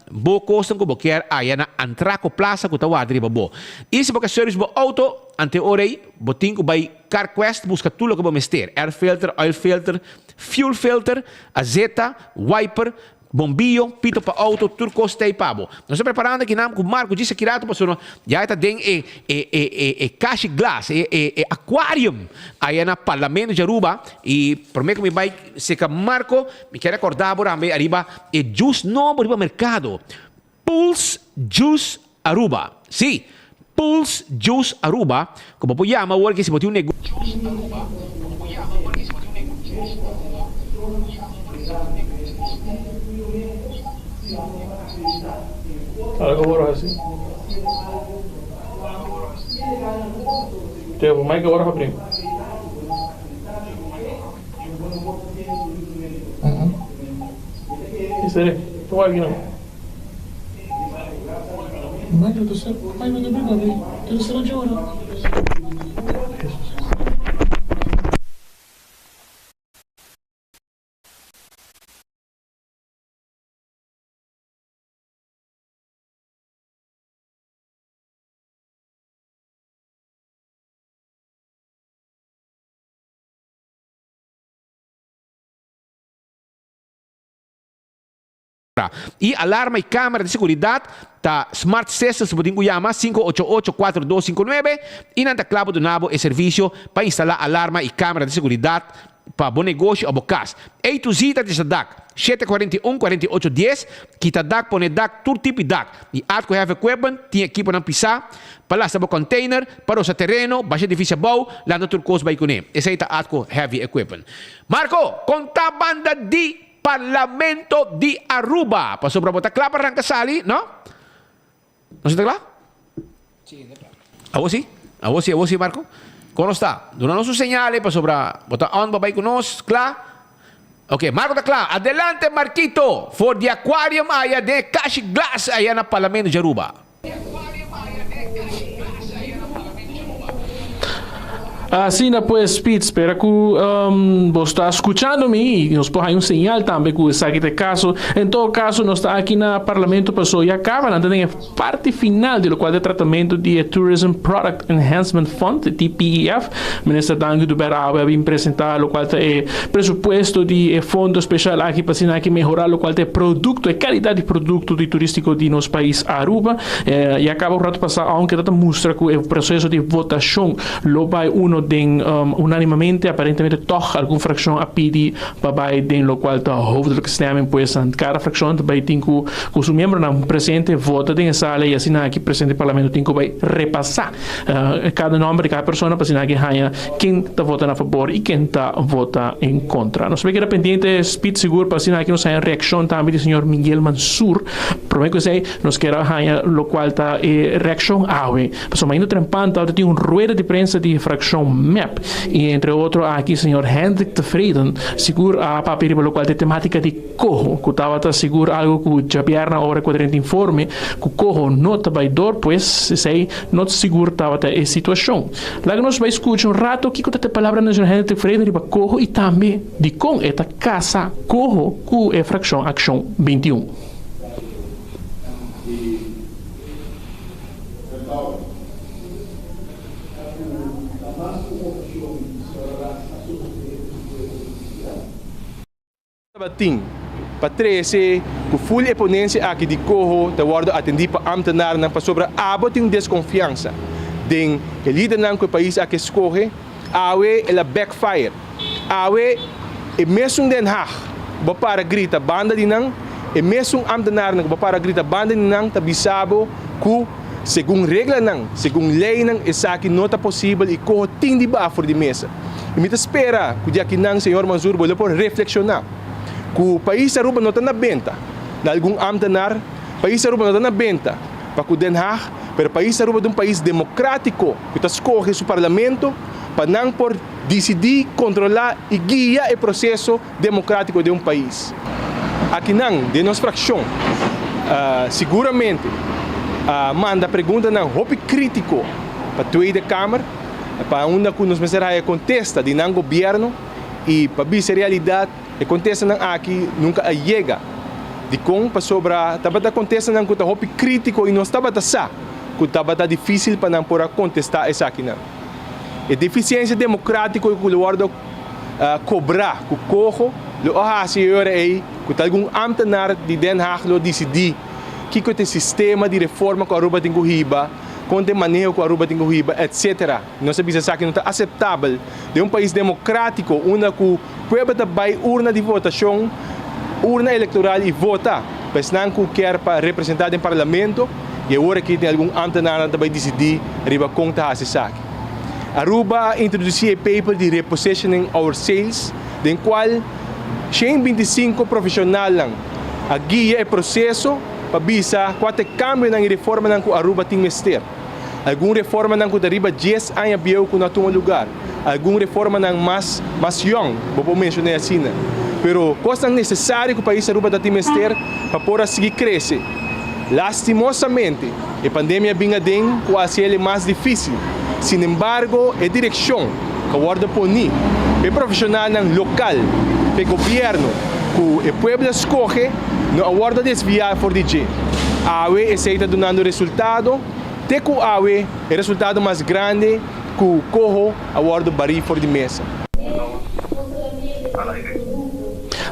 bo cosnan cu bo kier haya na Antraco Plaza cu ta warda riba bo. Y si bo ke service bo auto, ante ora ey bo tin cu bay CarQuest busca tur loke bo mester, air filter, oil filter, fuel filter, azeta, wiper, Bombiyo, pito pa auto, tur cos ta ey pa bo. Nos ta preparando aki nan cu Marco djis aki rato pasobra ya e ta den e e e e e cashi glas, e e e aquarium aya na Parlamento di Aruba y prome cu mi bay seca Marco mi kier recorda bo tambe ariba e juice nobo riba mercado, Pulse Juice Aruba. Si, Pulse Juice Aruba cu bo por yama awor ki si bo tin un negocio. Algo por haci. Te Mike ora habri. Esere, tu wak no. Mike no ta ser, Mike no ta brinca mi. E ta ser djora. Y alarma y camera di seguridad ta Smart Systems bo tin cu yama 588 4259 y nan ta cla pa duna bo e servicio pa instala alarma y camera di seguridad pa bo negoshi o bo cas. A to Z ta disa dak, 741 48 dies, kita dak, pone dak, tur tipo di dak. Y Atco Heavy Equipment tin ekiponan pisa pa lasta bo container, pa rosa tereno, basha edificio abou, lanta tur cos bay cune. Esey ta Atco Heavy Equipment. Marco, con ta banda di Parlamento di Aruba? Pasobra bo ta cla pa ranca sali, no? Nos ta cla? Awor si, awor si, awor si Marco. Kon nos ta? Duna nos un señal eh pasobra bo ta on pa bai ku nos, kla? Ok, Marco ta kla. Adelante Marquito, for di aquarium aya den e kashi glas aya na Parlamento di Aruba. Asina pues Piet, spera cu bo sta scuchando mi y nos por haya un señal tambe cu esaki ta e caso. En todo caso nos ta aki na Parlamento paso ya caba nan ta den e parti final di locual ta e tratamento di e Tourism Product Enhancement Fund, TPEF. Minister Dangui Oduber awe a bin presenta locual ta e presupuesto di e fondo special aki pa asina aki mehora locual ta e producto, e calidad di producto di turistico di nos pais Aruba. Ya caba un rato pasa aunke ta ta mustra cu e proceso di votacion lo bai uno den unanimamente, aparentemente toch algun fraccion a pidi pa bai den locual ta hoofdelijke stemming, pues cada fraccion ta bai tin cu cu su miembronan presente vota den e sala y asina aki presidente di parlamento tin cu bai repasa cada nomber di cada persona pa asina aki haya ken ta vota na fabor y ken ta vota en contra. Nos ta bai keda pendiente Speed sigur pa asina aki nos haya reaccion tambe di señor Miguel Mansur. Prome cu esey nos kier a haya locual ta e reaccion awe. Pasobra mainta trempan tabata tin un rueda di prensa di fraccion mep y entre otro aki señor Hendrik Tevreden sigur a papia riba locual ta e tematica di coho cu tabata sigur algo cu djabièrnè ora cu a drenta informe cu coho no ta bay door pues esey no sigur tabata e situacion. Laga nos bay scucha un rato kico ta e palabranan di señor Hendrik Tevreden riba coho y tambe dicon e ta casa coho cu e fraccion Accion 21. Tabatin pa trese ku ful e ponensia aki di koho ta wòrdu atendí pa ámtenarnan pasobra abo tin un deskonfiansa den e lidernan ku e pais aki a skohe, awe el a backfire. Awe e mesun Den Haag ku bo para grita banda di nan, e mesun ámtenarnan ku bo para grita banda di nan ta bisa bo ku segun reglanan, segun leinan esaki no ta posibel i koho tin di baha for di mesa. I mi ta spera ku di akinan señor Mansur bo lo por reflekshoná ku pais Aruba no ta na benta na algun ámtenar, pais Aruba no ta na benta pa ku Den Haag, pero pais Aruba ta un pais demokrátiko ku ta skohe su parlamento pa nan por disidí, kontrolá i guia e proseso demokrátiko den un pais. Akinan den nos frakshon siguramente a manda preguntanan hopi krítiko pa Tweede Kamer, pa unda ku nos mester haya kontesta di nan gobièrnu i pa bisa e realidat e kontestanan aki nunka a yega. Dikon? Pasobra tabata kontestanan ku ta hopi krítiko i nos tabata sa ku tabata difísil pa nan por a kontestá esakinan. E defisiensia demokrátiko ku lo wòrdu kobrá ku koho lo a hasi e ora ei ku ta algun ámtenar di Den Haag lo disidí kiko ta e sistema di reforma ku Aruba tin ku hiba, kon ta e maneho ku Aruba tin ku hiba, etsetera. Nos a bisa esaki no ta aseptabel den un pais demokrátiko unda ku pueblo ta bai urna di votashon, urna elektoral i vota pa esnan ku kier pa representá den parlamento i awor aki tin algun ámtenarnan ta bai disidí riba kon ta hasi esaki. Aruba a introdusí e paper di Repositioning Our Sales den kual 125 profeshonalnan a guia e proseso pa bisa kua ta e kambionan i reformanan ku Aruba tin mester. Algun reformanan ku ta riba dies aña bieu ku no a tuma lugar. Algun reformanan mas mas yòn, bo por menshoné asina. Pero kosnan nesesario ku pais Aruba ta tin mester pa por a sigui krese. Lastimosamente, e pandemia a bin aden ku a hasi el e mas difísil. Sinembargo, e direkshon ku a wòrdu poní pa e profeshonalnan lokal, pa e gobièrnu ku e pueblo a skohe, no a wòrdu desviá for di dje. Awe esei ta dunando resultado, te ku awe e resultado mas grandi ku koho a wòrdu barí for di mesa.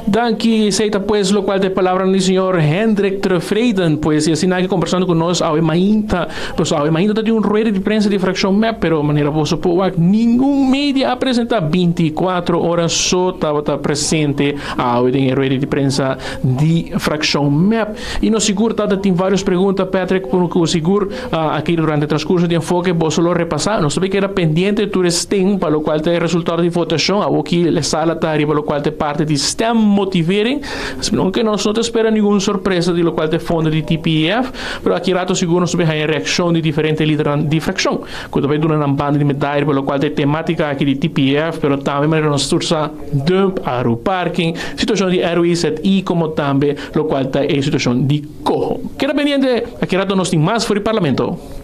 Danki, esei ta pues locual ta e palabranan di señor Hendrik Tevreden. Pues y asina aki conversando cu nos awe mainta. Pues awe mainta ta tin un rueda di prensa di fraccion mep, pero manera boso por wak ningun media a presenta. Binticuatro ora so tabata presente awe den e rueda di prensa di fraccion mep. Y nos sigur tabata tin varios pregunta Patrick cu sigur aki durante transcurso di enfoke boso lo repasa. Nos ta bay keda pendiente tur esten pa locual ta e resultado di votacion. Awoki e sala ta riba locual ta e parti di stemmotivering. Aunke nos no ta spera ningun sorpresa di locual ta e fondo di TPEF, pero aki rato sigur nos ta bay haya reaccion di diferente lidernan di fraccion cu ta bay duna nan banda di medaya riba locual ta e tematica aki di TPEF, pero tambe manera nos tur sa dump, Aru Parking, situacion di RWZI como tambe locual ta e situacion di Coho. Keda pendiente, aki rato nos tin mas for di Parlamento.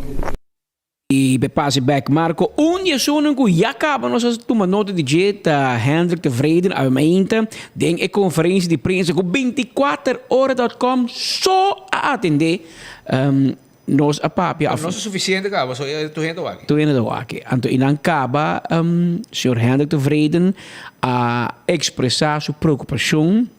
Y be pase bek Marco. Un di esunnan cu ya caba nos a tuma nota di dje ta Hendrik Tevreden awe mainta den e conferencia di prensa cu binticuater ora dot com so a atende. Nos a papia. Pero no ta suficiente caba, so tur hende ta wak. Tur hende ta wak. Anto y nan caba señor Hendrik Tevreden a expresa su preocupacion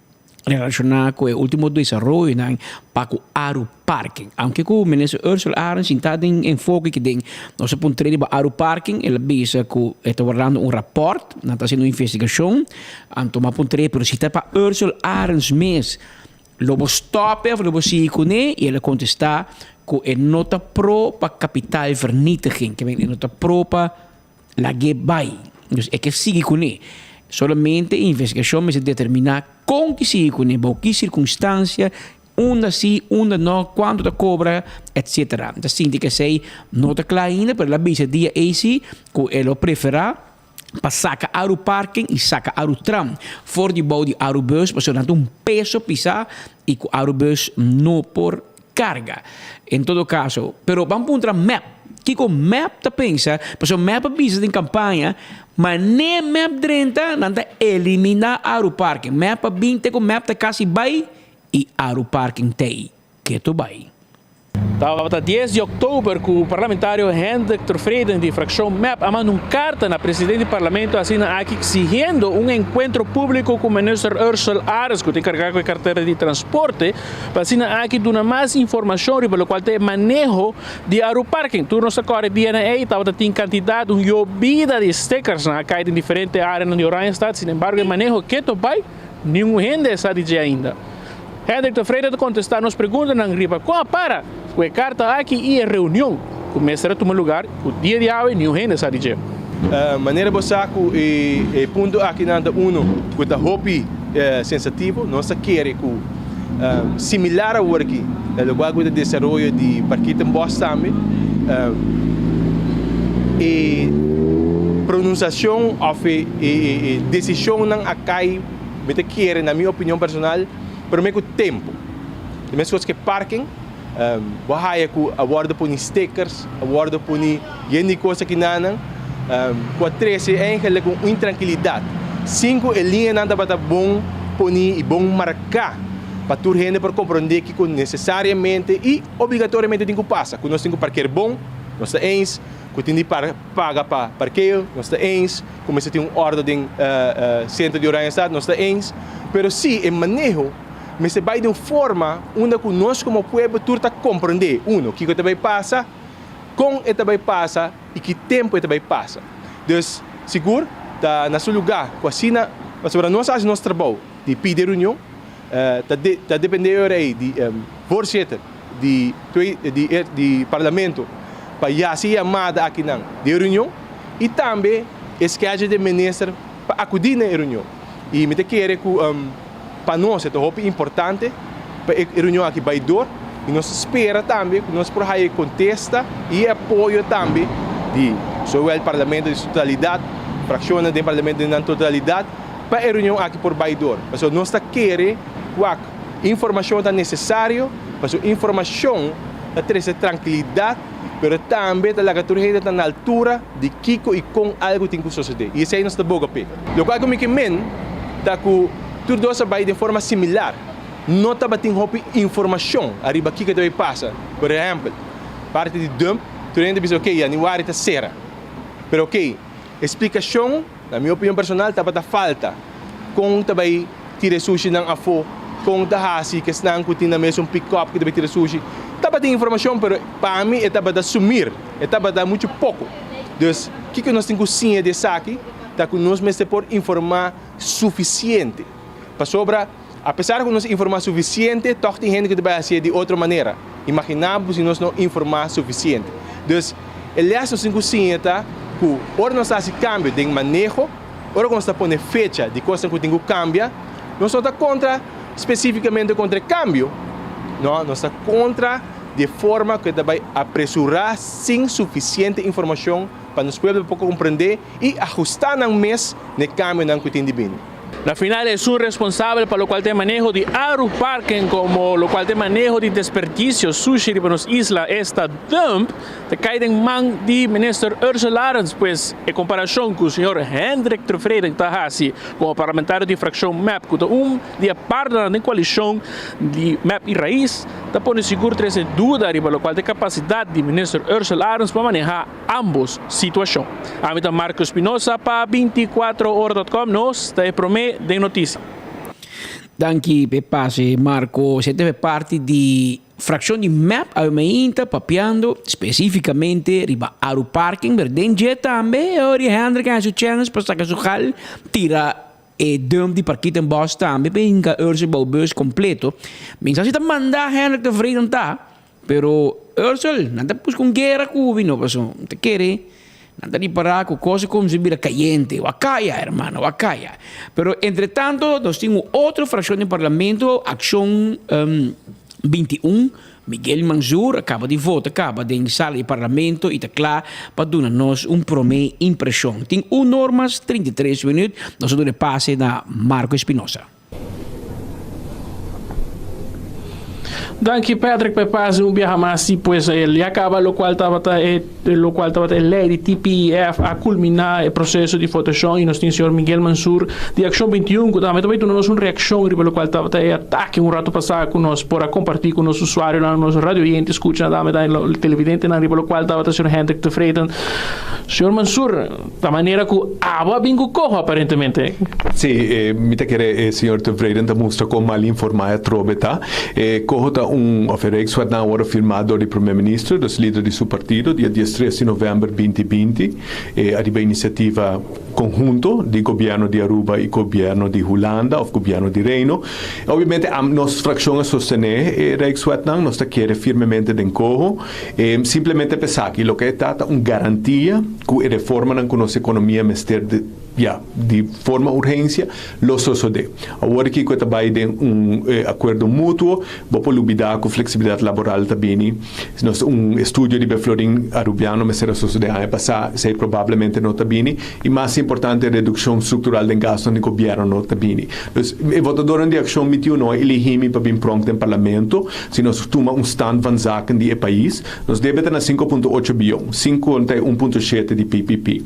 relaciona cu e ultimo desaroyonan pa cu Aru Parking. Aunke cu Minister Ursula Arends sinta den enfoke ki den nos a puntra riba Aru Parking, el a bisa cu e ta wardando un rapport, nan ta haciendo un investigacion. Anto mi a puntra pero si ta pa Ursula Arends mes lo bo stop of lo bo sigui cune? Y el a contesta cu e no ta pro pa kapitaalvernietiging, ke men e no ta pro pa Lag'é bai. Dus e ke sigui kuné. Solamente e investigashon mester determiná kon ki sigui kuné, bou ki sirkunstansia, unda si, unda no, kuantu ta kobra, etsetera. Mi ta sinti ku esei no ta kla ainda, pero el a bisa dia ei si ku e lo preferá pa saka Aruparking i saka Arutram for di bou di Arubus pasobra nan ta un peso pisá i ku Arubus no por Carga. En todo caso, pero ban puntra mep. Kico mep ta pensa? Pasobra mep a bisa den campaña, ma ne mep drenta, nan ta elimina Aruparking. Mep a bin te cu mep ta casi bay y Aruparking t'ey keto bay. Tabata dies di oktober ku parlamentario Hendrik Tevreden di frakshon mep a manda un karta na presidente di parlamento asina aki eksigiendo un enkuentro públiko ku minister Ursell Arends ku ta enkargá ku e kartera di transporte Pa asina aki duna mas informashon riba lokual ta e maneho di Aruparking. Tur nos ta kòrè dia na ei tabata tin kantidat un yobida di stickersnan a kai den diferente áreanan di Oranjestad. Sin embargo e maneho keto bai, ningun hende sa di dje ainda. Hendrik Tevreden ta kontestá nos preguntanan riba kon a para ku e karta aki i e reunion ku mester a tuma lugar ku dia di awe niun hende sa di dje. Manera bo sa ku e punto akinan ta uno ku ta hopi sensativo, nos ta kere ku similar awor aki na lokual ku ta desaroyo di Parkietenbos tambe, e pronunsashon òf e desishonnan a kai, mi ta kere na mi opinion personal, promé ku tempu. E meskos ku e parking. Bo haya ku a wòrdu poni stickers, a wòrdu poni yen di kos akinanan ku a trese eigenlik un intrankilidat. Sin ku e liñanan tabata bon poni i bon marká pa tur hende por komprondé kiko nesesariamente i obligatoriamente tin ku pasa. Ku nos tin ku parker bon, nos ta eens, ku tin di paga pa parkeo, nos ta eens, ku mester tin un òrdu den sentro di Oranjestad, nos ta eens. Pero si e maneho. Mester bai den un forma unda ku nos komo pueblo tur ta komprondé, uno, kiko ta bai pasa, kon e ta bai pasa i ki tempu e ta bai pasa. Dus, sigur ta na su lugá ku asina, pasobra nos a hasi nos trabou di pidi e reunion, ta ta dependé e ora ei di voorzitter di di di parlamento pa yasi e yamada akinan di e reunion i tambe e schedule di e minister pa akudí na e reunion. I mi ta kere ku. Pa nos e ta hopi importante pa e reunion aki bai dor. I nos ta spera tambe ku nos por haya e kontesta i e apoyo tambe di zowel Parlamento den su totalidat, frakshonnan den Parlamento den nan totalidat, pa e reunion aki por bai dor. Pasobra nos ta kere wak informashon ta nesesario, pasobra informashon ta trese trankilidat, pero tambe ta laga tur hende ta na altura di kiko i kon algu tin ku sosodé. I esei nos ta boga p'e. Lokual ku mi ke men ta ku tur dos a bai den forma similar. No tabatin hopi informashon ariba kiko ta bai pasa. Por ehèmpel, parti di dump, tur hende bisa okey, yanüari ta sera. Pero okey, e splikashon, na mi opinion personal, tabata falta. Kon ta bai tira e sushinan afó? Kon ta hasi ku esnan ku tin nan mes un pikòp ku ta bai tira sushi? Tabatin informashon, pero pa mi e tabata sumir, e tabata muchu poko. Dus, kiko nos tin ku siña di esaki ta ku nos mester por informá sufisiente. Pasobra. Apesar ku nos informá sufisiente, tòg tin hende ku ta bai hasié di otro manera. Imaginá bo si nos no informá sufisiente. Dus, e lès nos tin ku siña ta ku ora nos ta hasi kambio den maneho, ora ku nos ta pone fecha di kosnan ku tin ku kambia, nos no ta kontra spesífikamente kontra e kambio, no, nos ta kontra di e forma ku e ta bai apresurá sin sufisiente informashon pa nos pueblo por komprendé i ahustá nan mes na e kambionan ku tin di bini. Na final esun responsabel pa locual ta e maneho di Aruparken como locual ta e maneho di desperdicio sushi riba nos isla esta dump ta cay den man di Minister Ursell Arends pues e comparacion cu señor Hendrik Tevreden ta haci como parlamentario di fraccion mep cu ta un di e partnernan den coalicion di mep y raiz ta pone sigur trece duda riba locual ta e capacidad di Minister Ursell Arends pa maneha ambos situacion. Ami ta Marco Espinosa pa binticuatro ora dot com, nos ta e prome den noticia. Danki p'e pase Marco. Esei ta e parti di fraccion di mep awe mainta papiando specificamente riba Aru Parking, pero den dje tambe e ora Hendrik a haci su chance pa saca su gal tira e dump di Parkietenbos tambe pa hinca Ursel bou bus completo. Mi sa si ta manda Hendrik tevreden ta. Pero Ursel, nan ta busca un guera cu bi no paso ta kere nan ta ripara cu cos a cuminsa bira cayente. Wakaya hermano, wakaya. Pero entre tanto nos tin un otro fraccion den parlamento, Accion 21, Miguel Manzur a caba di vota caba den sala di parlamento y ta cla pa duna nos un prome impresion. Tin un or mas 33 minuut, nos a duna e pase na Marco Espinosa. Danki Patrick pa e pase un biaha mas si pues el ya caba locual tabata e locual tabata e ley di TPEF a culmina e proceso di votacion y nos tin señor Miguel Mansur di Accion 21 cu tambe ta bay duna nos un reaccion riba locual tabata e atake un rato pasa cu nos por a comparti cu nos usuarionan nos radio oyente scuchanan tambe ta televidentenan riba locual tabata señor Hendrik Tevreden. Señor Mansur Ta manera cu abo a bin cu coho aparentemente. Sí, mi ta kere e señor Tevreden ta mustra con mal informa e atrobe ta. E coho ta un of e Rijkswet nan a worde firma door di Primer Minister, dus lider di su partido, dia diestres di november binti binti, ariba iniciativa conhunto di Gobierno di Aruba y Gobierno di Hulanda of Gobierno di Reino. Obviamente nos fraccion a sostene e Rijkswet nan, nos ta kere firmemente den coho. E simplemente p'esaki loke e ta ta un garantia ku e reformanan ku nos ekonomia mester di ya di forma urgensia lo sosodé. Awor aki ku e ta bai den un akuerdo mutuo bo por lubidá ku fleksibilidat laboral ta bini. Nos un estudio riba e florin arubiano mester a sosodé aña pasá, esei probablemente no ta bini. I mas importante redukshon struktural den gastunan di gobièrnu no ta bini. Dus e votadornan di Akshon Mitiu no a eligí mi pa bin prònk den parlamento. Si nos tuma un stand van zaken di e pais, nos debe ta na 5.8 biyon, 51.7 di PPP.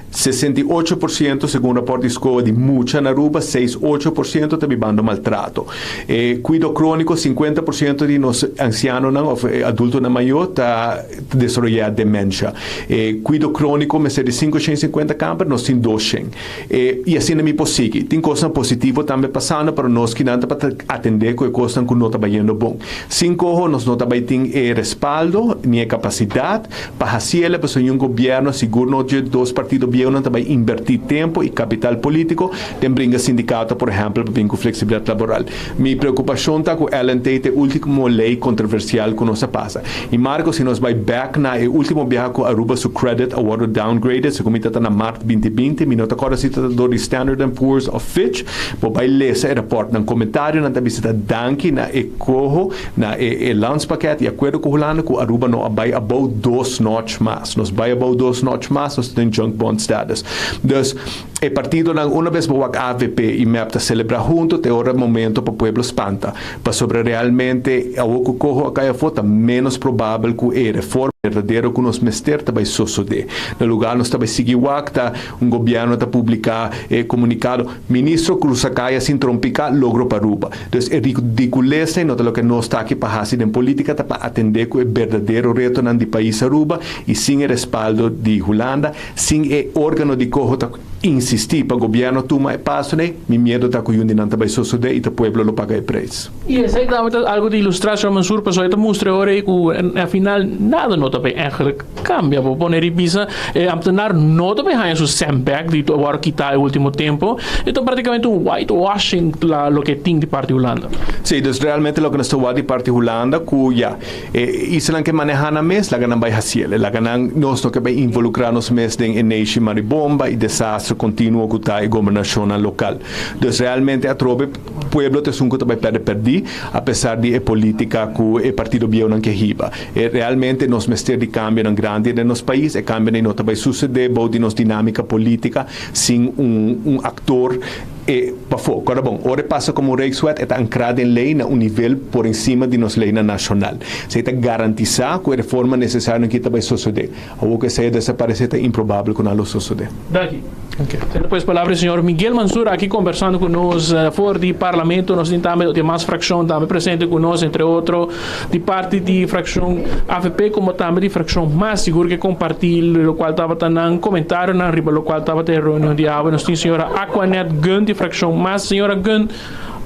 68% segun raport di SCOA di mucha na Aruba, seis 8% ta bibando maltrato. E cuido cronico, 50% di nos ancianonan of adultonan mayor ta desaroya dementia. E cuido cronico mester di 550 camper, nos tin 200. E, i asina mi por sigui. Tin kosnan positivo tambe pasando, pero nos kinan ta pa atendé ku e kosnan ku no ta bayendo bon. Sin koho nos no ta bai tin e respaldo ni e kapasidat pa hasiel, pasobra un gobièrnu sigur no dje dos partido bieu. bieunan ta bay inverti tempo y capital politico den bringa sindicato por ehempel pa bin cu flexibilidad laboral. Mi preocupacion ta cu LNT ta e ultimo ley controversial cu nos a pasa. Y Marco si nos bay bek na e ultimo biaha cu Aruba su credit a wordo downgraded, segun mi ta ta na maart 2020, mi no ta corda si ta ta door di Standard and Poor's of Fitch, bo bay lesa e rapport, nan comentarionan ta bisa ta danki na e coho na e e landspakket y acuerdo cu Hulanda cu Aruba no a bay abou dos notch mas. Nos bay abou dos notch mas nos ta den junk bond status. Dus e partidonan una bes bo wak avp y mep ta celebra hunto te ora momento pa pueblo spanta pasobra realmente awor cu coho a cay afo ta menos probabel cu e reforma berdadero cu nos mester ta bay sosode. Na lugar nos ta bay sigui wak ta un gobierno ta publica e comunicado Ministro cruza caya sin trompica logro pa Aruba. Dus e ridiculez ei no ta loke nos ta aki pa haci den politica, ta pa atende cu e berdadero retonan di pais Aruba y sin e respaldo di Hulanda, sin e organo di coho ta insisti pa gobierno tuma e pasonan ei, mi miedo ta cu yun di nan ta bay sosode y ta pueblo lo paga e prijs. Y esey tambe ta algo di ilustra, señor Mansur, pasobra e ta mustra e ora ei cu na final nada no ta bay eigenlijk Cambia bo pone ribisa e ambtenaar no ta bay haña su cent bek di a worde kita e ultimo tempo. E ta practicamente un white washing la loke tin di parti Hulanda. Si, dus realmente loke nos ta wak di parti Hulanda cu ya, e islanan ke maneha nan mes laga nan bay haciel. E laga nan, nos no ke bay involucra nos mes den e neishi maribomba y desastre continuo cu ta e gobernacionnan local. Dus realmente atrobe pueblo ta esun cu ta bay perde perdi apesar di e politica cu e partido bieunan ke hiba. E realmente nos mester di cambionan grandi den nos pais, e cambionan no ta bay sucede bou di nos dinamica politica sin un un actor e pafo. Corda bon, ora e pasa como un Rijkswet e ta ancra den ley na un nivel por encima di nos leynan nacional. Esey ta garantisa cu e reforma necesario aki ta bay sucede. Awor cu esey a desaparece ta improbabel cu nan lo sucede. Danki. Teniendo pues palabra di señor Miguel Mansur aki conversando cu nos for di Parlamento. Nos tin tambe demas fraccion tambe presente cu nos, entre otro di parti di fraccion avp como tambe di fraccion mas. Sigur ke comparti locual tabata nan comentarionan riba locual tabata e reunion di awe. Nos tin señora Aquanet Gun di fraccion mas. Señora Gun,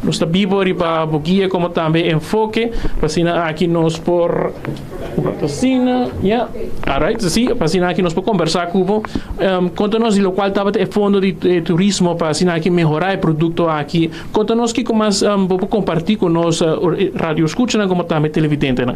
nos ta bibo riba bo guia como tambe enfoke pa asina aki nos por. Asina, ya. Alright, si, pa asina aki nos por conversa cu bo. Conta nos di locual tabata e fondo di turismo pa asina aki mehora e producto aki. Conta nos kico mas bo por comparti cu nos radio scuchanan como tambe televidentenan.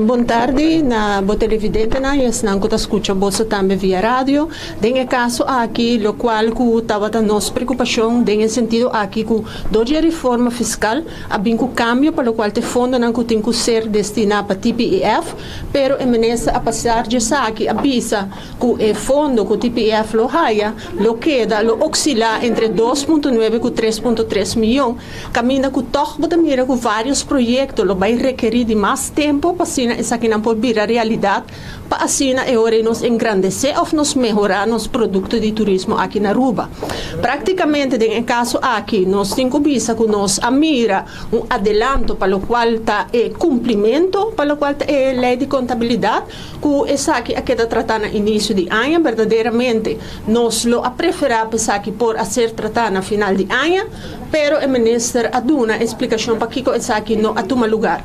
Bon tardi na bo televidentenan y esnan cu ta scucha boso tambe via radio. Den e caso aki locual cu tabata nos preocupacion den e sentido aki cu dor di e reforma fiscal, A bin ku kambio pa lokual ta e fondonan ku tin ku ser destiná pa TPEF, pero e minister a pasar djesaki a bisa ku e fondo ku TPEF lo haya lo keda lo oksilá entre 2.9 ku 3.3 miyon, kaminda ku tòg bo ta mira ku vários proyekto lo bai rekerí di mas tempu pa asina esakinan por bira realidat pa asina e ora ei nos engrandesé òf nos mehorá nos produkto di turismo aki na Aruba. Práktikamente den e kaso aki nos tin ku bisa ku nos a mira un adelanto pa lokual ta e kumplimentu pa lokual ta e lei di kontabilidat ku esaki a keda tratá na inisio di aña. Berdaderamente nos lo a preferá pa esaki por a ser tratá na final di aña, pero e minister a duna e splikashon pakiko esaki no a tuma lugar.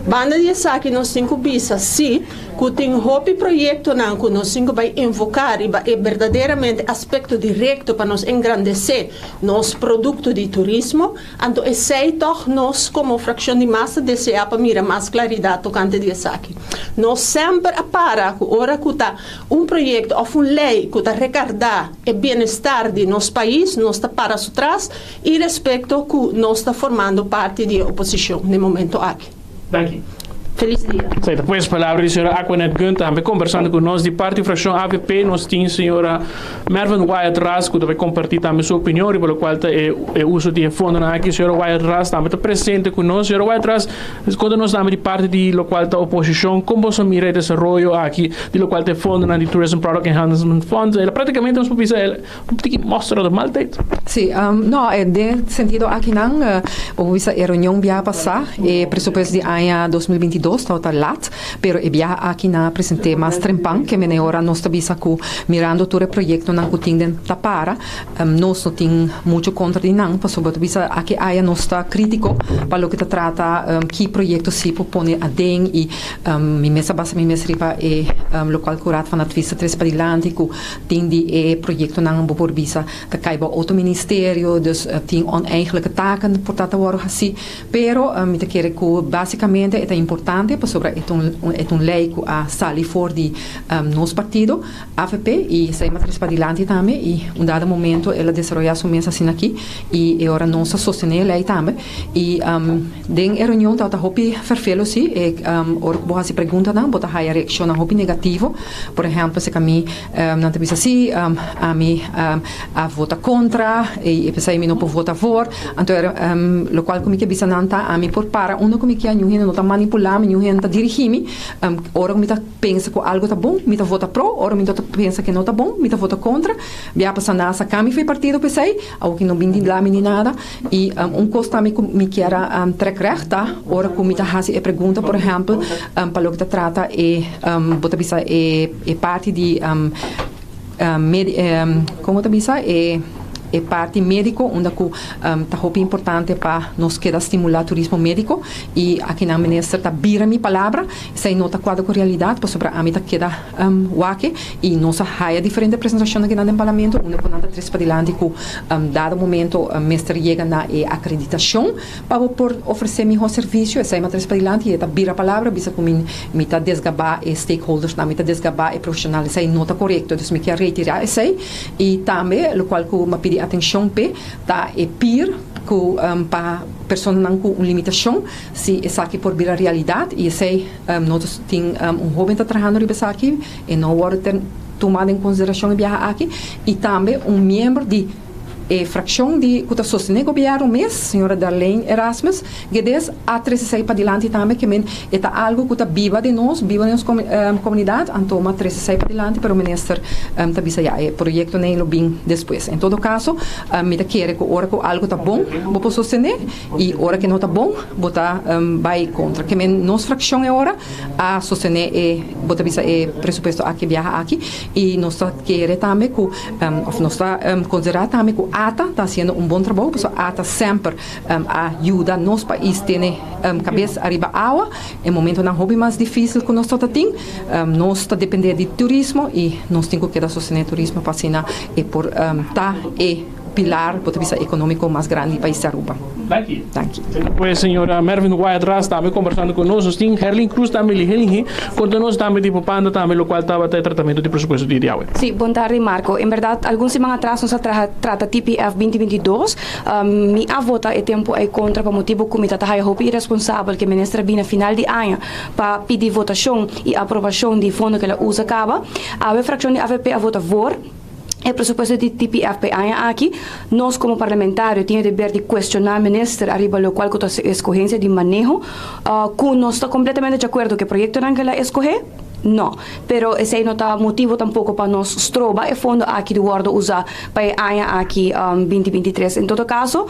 Banda di esaki nos tin ku bisa si ku tin hopi proyektonan ku nos tin ku bai enfoká riba e berdaderamente aspekto direkto pa nos engrandesé nos produkto di turismo, anto esei tòg nos komo frakshon di mas ta deseá pa mira mas klaridat tokante di esaki. Nos semper a para ku ora ku ta un proyekto òf un lei ku ta rekardá e bienestar di nos pais nos ta para su tras I respekto ku nos ta formando parti di e oposishon n'e momento aki. Danki. Felis dia. Esei ta pues palabra di señora Aquanet Gun tambe kombersando ku nos di parti frakshon avp. Nos tin señora Mervin Wyatt Ras ku ta bai kompartí tambe su opinion riba lokual ta e e uso di e fondonan aki. Señora Wyatt Ras tambe ta presente ku nos. Señora Wyatt Ras, konta nos tambe di parti di lokual ta oposishon, kon boso mira e desaroyo aki di lokual ta e fondonan di Tourism Product Enhancement Fund? El praktikamente nos por bisa el Un tiki mostra de maldade. Sí, no, den sentido akinan, bo por bisa e reunion bia pasá, e presupuesto di aña 2022. 2022 tabata lat, pero e biaha aki nan a present'é mas trempan ke mene ora nos ta bisa ku mirando tur e proyektonan ku tin den tapara nos no tin muchu kontra di nan pasobra ta bisa aki aya nos ta kritiko pa loke ta trata ki proyekto si por pone aden i mi mes a basa mi mes riba e lokual ku Raad van Advies ta trese padilanti ku tin di e proyektonan bo por bisa ta kai bou otro ministerio dus tin oneigenlijke taken por ta ta wòrdu hasí. Pero mi ta kere ku básikamente e ta importante pasobra e ta un e ta un lei ku a sali for di nos partido, avp, i esei a trese padilanti tambe i un dado momento el a desaroyá su mes asina aki i e ora nos a sostené e lei tambe i den e reunion tabata hopi ferfelo si e ora ku bo hasi preguntanan bo ta haya reakshonnan hopi negativo por ehèmpel si kami nan ta bisa si ami a vota kontra i p'esei mi no por vota voor. Anto era lokual ku mi ke bisa nan ta, ami por para unda ku mi kier, niun hende no ta manipulá mi, niun hende ta dirigí mi. Ora ku mi ta pensa ku algu ta bon, mi ta vota pro, ora mi no ta pensa ku no ta bon, mi ta vota kontra. Bia pasa nan a saka mi for e partido p'esei, awor ki no bin di la mi ni nada. I un kos tambe ku mi kier a trèk règt ta, ora ku mi ta hasi e pregunta, por ehèmpel, pa loke ta trata e, bo ta bisa e parti di Como ta bisa e e parti medico unda cu ta hopi importante pa nos keda stimula turismo medico y akinan minister ta bira mi palabra esey no ta cuadra cu realidad pasobra ami ta keda wak y nos a haya diferente presentacionnan akinan den parlamento unda cu nan ta trece padilanti cu dado momento mester yega na e acreditacion Pa bo por ofresé mihó servisio, esei mi a trese padilanti i e ta bira palabra, bisa ku mi mi ta desgabá e stakeholdersnan, mi ta desgabá e profeshonal, esei no ta korekto, dus mi kier retirá esei. I tambe lokual ku mi a pidi atenshon p'e ta e pir ku pa personanan ku un limitashon, si esaki por bira realidat i esei no ta tin un hóben ta trahando riba esaki, e no wòrdu tumá den konsiderashon e biaha aki i tambe un miembro di. E frakshon di ku ta sostené gobièrnu mes, señora Darlene Erasmus Guedes, a trese esei padilanti tambe ke men e ta algu ku ta biba den nos, biba den nos komunidat, anto m'a trese esei padilanti pero minister ta bisa ya e proyekto nei lo bin despues. En todo kaso mi ta kere ku ora ku algu ta bon bo por sostené i ora ke no ta bon bo ta bai kontra. Ke men nos frakshon e ora a sostené e bo ta bisa e presupuesto aki biaha aki i nos ta kere tambe ku Of nos ta considera tambe cu ata ta haciendo un bon trabou, pasobra ata semper a yuda nos pais tene cabes ariba awa. E momentonan hopi mas dificil cu nos ta tin, nos ta depende di turismo y nos tin cu keda sostene turismo pa asina e por ta e pilar, bo ta bisa, economico mas grandi di pais Aruba. Danki. Danki. Pues señora Mervin Wyatt Ras tambe conversando cu nos. Nos tin Herlin Cruz tambe lihe lihe conta nos tambe di Popanda tambe locual tabata e tratamento di presupuesto di di awe. Sí, bon tardi Marco. En berdad algun siman atras nos a traha trata TPF binti binti dos. Mi a vota e tempo ey contra pa motibo cu mi ta ta haya hopi iresponsabel cu e minister a bini na final di aña pa pidi votacion y aprobacion di fondo cu el a usa caba. Awe fraccion di avp a vota voor. E presupuesto di TPF pa e aña aki, nos como parlamentario tin e deber di cuestiona minister ariba locual cu ta su escogencia di maneho, cu nos ta completamente di acuerdo cu e proyectonan cu el a escoge? No. Pero esey no ta motibo tampoco pa nos stroba e fondo aki di wordo usa pa e aña aki binti 23. En todo caso,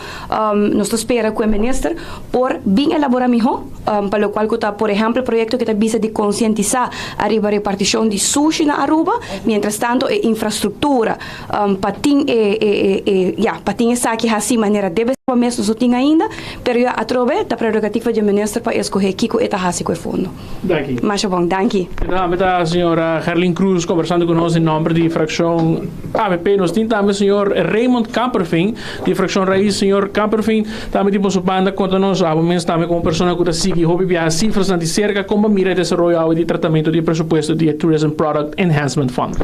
nos ta spera cu e minister por bin elabora miho pa locual cu ta por ehempel proyecto cu ta bisa di concientisa ariba reparticion di sushi na Aruba, mientras tanto e infrastructura pa tin e e e ya pa tin esaki haci manera debe ser mes nos no tin ainda, pero ya atrobe ta prerogativa dje minister pa escoge kico e ta haci cu e fondo. Danki. Masha bon, danki. Tambe ta señora Gerlin Cruz conversando cu nos den nomber di fraccion avp. Nos tin tambe señor Raymond Kamperveen di fraccion Raiz. Señor Kamperveen, tambe di boso banda conta nos abo mes tambe como persona cu ta sigui hopi biaha cifrasnan di cerca con bo mira e desaroyo awe di tratamento di e presupuesto di e Tourism Product Enhancement Fund.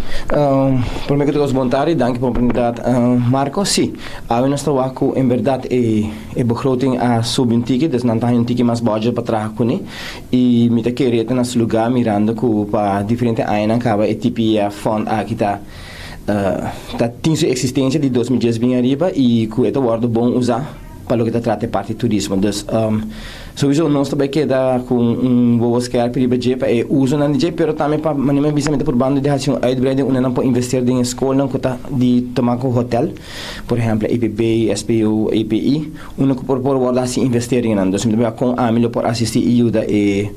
Prome cu tur cos bon tardi, danki pa oportunidad Marco. Si, awe nos ta wak cu en berdad e begroting a subi un tiki, dus nan ta haña un tiki mas budget pa traha cune. I mi ta kere ta na su lugá mirando ku pa diferente añanan kaba e TPF fund aki ta ta tin su eksistensia di 2010 bin ariba i ku e ta wòrdu bon usá pa loke ta trata e parti turismo. Dus souiso nos ta bai keda ku un wowo skèrpi riba dje pa e usonan di dje pero tambe pa manera mi a bisa mi ta purbando di hasi un uitbreiding unda nan por invertir den e skolnan ku ta di tuma ku hotel por ehèmpel EPB, SPO, EPI. Unda ku por por wòrdu hasi investeringanan. Dus mi ta mira kon ami lo por asistí i yuda e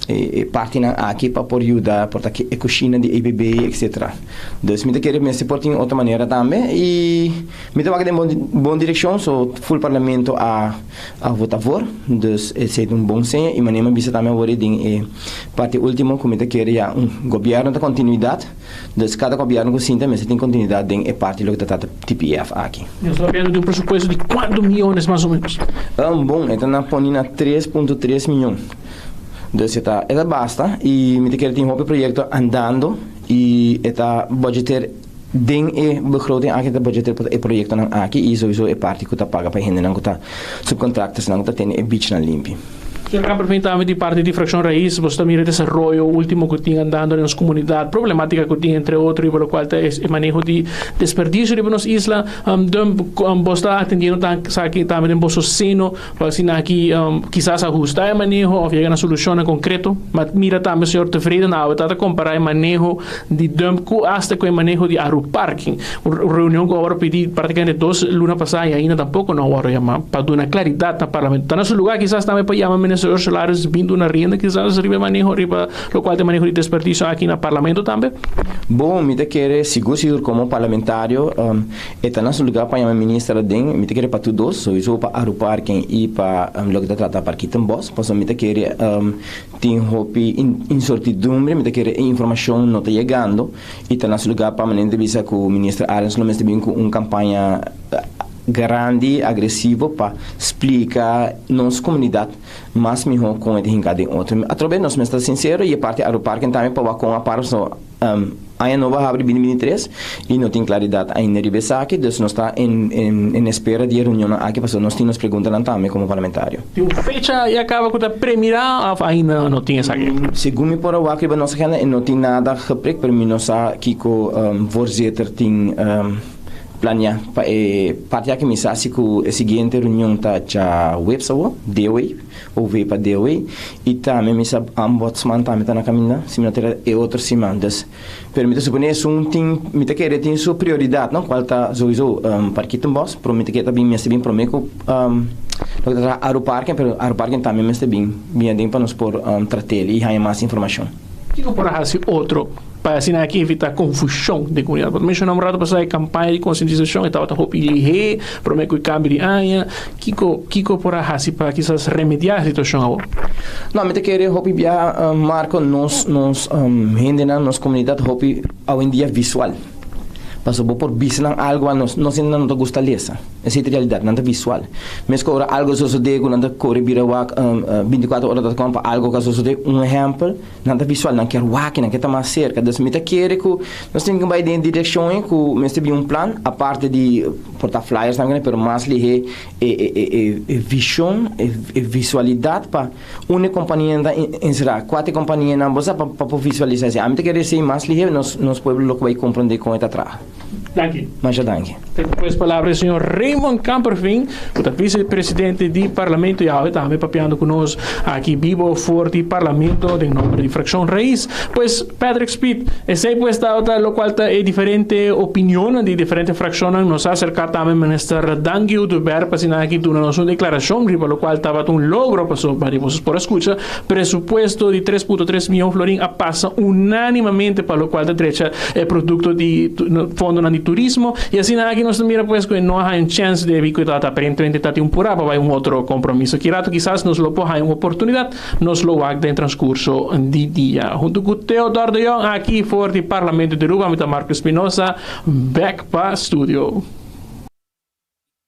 E partinan aki pa por yuda por ta e kushina di ABB etc. Dus mi ta kere mester por tin otro manera tambe y mi ta wak den bon bon direccion so full parlamento a a vota voor dus esey ta un bon seña y manera mi a bisa tambe awor den e parti ultimo cu mi ta kere ya un gobierno ta continuidad dus cada gobierno cu sinta mester tin continuidad den e parti loke ta trata TPF aki. Nos ta papiando di un presupuesto di cuanto miyones mas o menos? Bon e ta na poni na 3.3 miyon. Dus e ta e ta basta y mi ta kere tin hopi proyecto andando y e ta budgeteer den e begroting aki ta budgeteer pa e proyectonan aki y sowieso e parti cu ta paga pa e hendenan cu ta subcontractorsnan cu ta tene e beachnan limpi. Señor Kamperveen tambe di parti di Fraccion Raiz boso ta mira e desaroyo ultimo cu tin andando den nos comunidad, problematica cu tin entre otro riba locual ta e maneho di desperdicio riba nos isla. Boso ta atendiendo esaki tambe den boso seno Pa asina aki kisas ahusta e maneho of yega na solushonnan konkreto. Ma mira tambe señor Tevreden awe ta ta kompará e maneho di dump ku asta ku e maneho di Aruparking. Un reunion ku a wòrdu pidi praktikamente dos luna pasá i ainda tampoko no a wòrdu yamá pa duna klaridat na parlamento. Ta na su lugá kisas tambe pa yama minister Ursula Arends bin duna rienda kisas riba e maneho riba lokual ta e maneho di desperdisio aki na parlamento tambe. Bon, mi ta kere sigur sigur komo parlamentario E ta na su lugar pa yama minister aden, mi ta kere pa tur dos, souiso pa Aruparken y pa loke ta trata Parkietenbos, pasobra mi ta kere tin hopi incertidumbre, mi ta kere e informacion no ta yegando y ta na su lugar pa manera di bisa cu minister Arends lo mester bin cu un campaña grandi, agresivo pa splica nos comunidad mas miho con e ta hinca den otro. Atrobe nos mester ta sincero y e parti Aruparken tambe pa wak con a para pasobra Aña nobo a habri bini bini tres y no tin claridad ainda riba esaki, dus nos ta en en espera di e reunionnan aki pasobra nos tin nos preguntanan tambe como parlamentario. Tin un fecha ya caba cu ta premira of ainda no tin esaki? Segun mi por a wak riba nos agenda e no tin nada geprikt pero mi no sa kico voorzitter tin planea pa e parti aki. Mi sa si cu e siguiente reunion ta djaweps awo, dewe. OV pa DOW y tambe mi sa ombudsman tambe ta na caminda si mi no ta era e otro siman dus pero mi ta supone esun tin mi ta kere tin su prioridad no cual ta souiso Parkietenbos pero mi ta kere ta bin mester bin prome cu loke ta traha Aruparken pero Aruparken tambe mester bin bin aden pa nos por tratel y haña mas informacion. Kiko por a haci otro pa asina aki evita confusion den comunidad? Bo ta menciona un rato pasa e campaña di concientisacion e tabata hopi lihé prome cu e cambio di aña. Kiko kiko por a haci pa kisas remedia e situacion awor? No, mi ta kere hopi bia Marco nos nos hendenan nos comunidad hopi awendia visual. Pasobra bo por bisa nan algo a nos nos hendenan no ta gusta lesa. Esei ta realidad, nan ta visual. Mes ku ora algo sosodé ku nan ta kore bira wak bintikuater ora dot com pa algo ku a sosodé, un ehèmpel, nan ta visual, nan kier wak i nan kier ta mas serka. Dus mi ta kere ku nos tin ku bai den e direkshon ei ku mester bin un plan, aparte di por ta flyers tambe, pero mas lihé e e e vishon, e visualidat pa unda e kompanianan ta enserá, kua ta e kompanianan, bo sa, pa por visualisá esei. Ami ta kere esei mas lihé nos pueblo lo ku bai komprondé kon e ta traha. Danki. Masha danki. Te ku pues palabra di señor Raymond Kamperveen, ku ta vicepresidente di Parlamento i awe tambe papiando ku nos aki bibo for di Parlamento den nomber di Fraccion Raiz. Pues Patrick Speed, esei pues tabata lokual ta e diferente opinionnan di diferente fraccionnan. Nos a aserka tambe Minister Dangui Oduber pa asina aki duna nos un deklarashon riba lokual tabata un logro pasobra di boso por a skucha presupuesto di 3.3 miyon florin a pasa unanimamente pa lokual ta drecha e produkto di fondonan di turismo y asina aki nos ta mira pues cu e no a haya un chance debi cu e tabata aparentemente ta tin un pura pa bay un otro compromiso. Ki rato kisas nos lo por haya un oportunidad, nos lo wak den transcurso di dia. Hunto cu Theodor de Jong aki for di Parlamento di Aruba, mi ta Marco Espinosa, bek pa studio.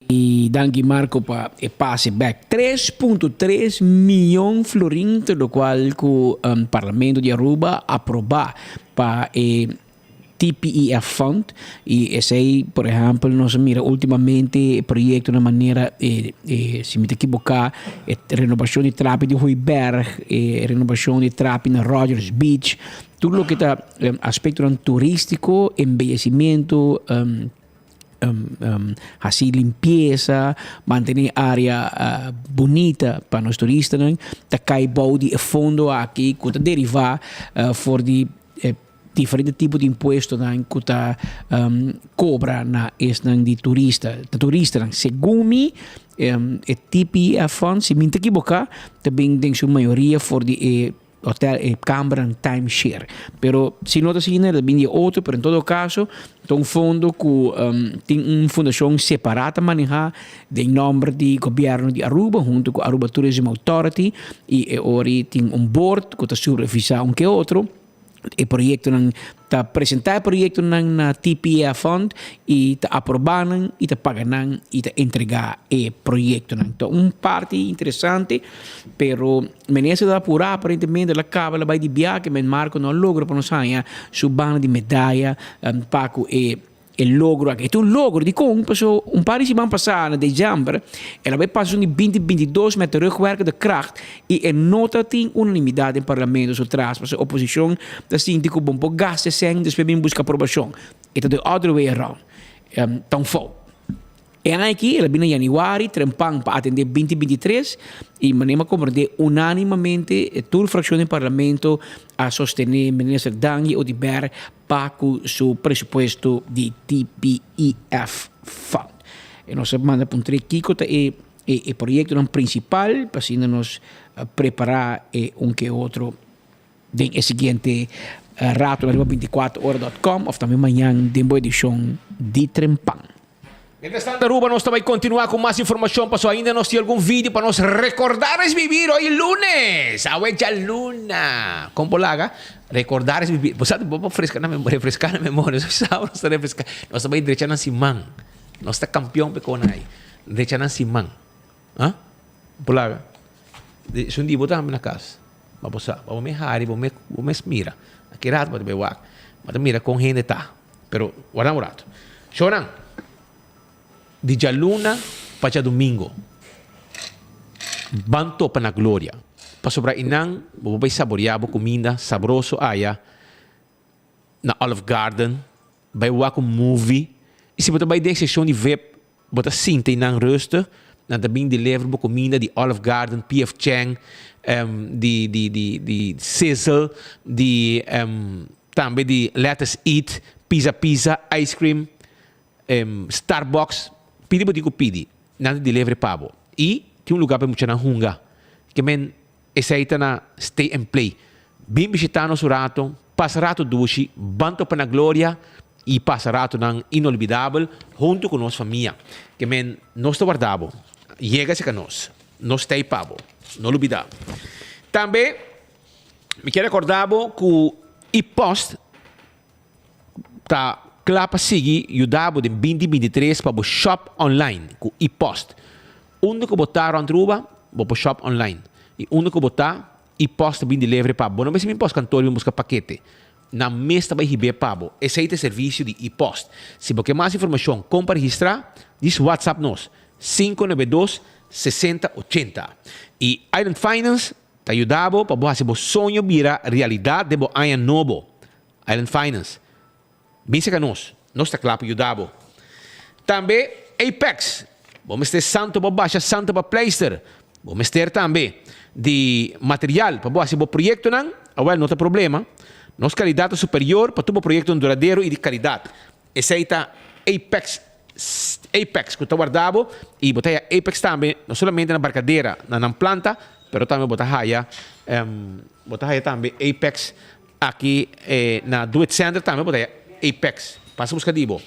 Y danki Marco pa e pase bek. 3.3 miyon florin ta locual cu Parlamento di Aruba aproba pa e TPEF Fund y esey por ehempel nos a mira ultimamente e proyectonan manera e si mi ta ekiboca e renobacion di trapi di Hooiberg, e renobacion di trapi na Rogers Beach, tur loke ta aspectonan turistico, embellecimento. Hasi limpiesa, mantené área bunita pa nos turistanan, ta kai bou di e fondo aki ku ta derivá for di e diferente tipo di impuestonan ku ta kobra na esnan di turista, ta turistanan. Segun mi e TPF fund, si mi no ta ekiboká, ta bin den su mayoria for di e. hotel e kambernan time share. Pero si no ta asina ta bin di e otro, pero en todo caso ta un fondo cu tin un fundacion separa ta maneha den nomber di gobierno di Aruba hunto cu Aruba Tourism Authority y e ori tin un board cu ta supervisa un ke otro. E proyectonan ta presenta e proyectonan na TPA Fund y ta aproba nan y ta paga nan y ta entrega e proyectonan. Ta un parti interesante, pero minister ta apura aparentemente el a caba el a bay di biahe, men Marco no a logra pa nos haya su banda di medaya pa cu e E logro aki. E ta un logro. Dikon? Paso un par di siman pasá na december el a bai pasa un di binti binti dos met terugwerkende kracht i e no ta tin unanimidat den parlamento su tras pasobra oposishon ta sinti ku bon por gasta e sèn despues bin buska aprobashon. E ta the other way around. Ta un fout. E aña aki el a bini na yanüari trempan pa atendé binti binti tres i manera mi a komprendé unánimamente tur frakshon den parlamento a sostené minister Dangui Oduber pa ku su presupuesto di TPEF Fund. E nos a manda puntr'é kiko ta e e proyektonan prinsipal pa asina nos prepará e un ke otro den e siguiente rato riba binticuatro ora dot com of tambe mañan den bo edishon di Trempan. Mientras tanto Aruba nos ta bay continua cu mas informacion paso ainda nos tin algun video pa nos recordar es vivir hoy lunes awe djaluna con por laga recordar es vivir bo sa bo por fresca na memoria refresca na memoria nos sa nos ta refresca nos ta bay drecha nan siman nos ta campeon pe con ay drecha nan siman ah por laga esun di bo tambe na cas pa bo sa pa bo mes hari bo mes bo mes mira aki rato bo ta bay wak bo ta mira con hende ta. Pero warda un rato. Shownan, di djaluna pa djadumingo, ban topa na Gloria. Pasobra einan bo por bai saboreá bo kuminda sabroso aya na Olive Garden, bai wak un movie. I si bo ta bai den seshon di vip, Bo ta sinta i nan rustig, nan ta bin deliver bo kuminda di Olive Garden, PF Chang, di di di di Sizzle, di tambe di Lettuce Eat, Pizza Pizza, Ice Cream, Starbucks, pidi bo tin ku pidi, nan ta deliver pa bo. I tin un lugar pa e muchanan hunga. Ke men esei ta na Stay and Play. Bin bishita nos un rato, pasa rato dushi, ban topa na Gloria i pasa ratonan inolbidabel huntu ku nos famia. Ke men nos ta warda bo. Yega serka nos. Nos ta ei pa bo. No lubida. Tambe mi kier rekorda bo ku e-post ta kla pa sigui yuda bo den 2023 pa bo shop online ku e-post. Unda ku bo ta rònt Aruba, bo por shop online. I unda ku bo ta, e-post ta bin delivery pa bo. Bo no mester bin postkantoor bin buska pakete. Nan mes ta bai hib'é pa bo. Esei ta e servisio di e-post. Si bo ke mas informashon kon pa registrá, dis WhatsApp nos, 592 60 80. I Island Finance ta yuda bo pa bo hasi bo soño bira realidat den bo aña nobo. Island Finance. Bin serka nos. Nos ta kla pa yuda bo. Tambe Apex. Bo mester santo pa basha santo pa pleister. Bo mester tambe di material pa bo hasi bo proyektonan. Awel, no ta problema. Nos kalidat ta superior pa tur bo proyektonan duradero i di kalidat. Esei ta Apex Apex ku ta warda bo i bo ta haya Apex tambe no solamente na Barcadera na nan planta pero tambe bo ta haya bo ta haya tambe Apex Aki na Do It Center tambe bo ta haya Apex. Pasa buska di bo.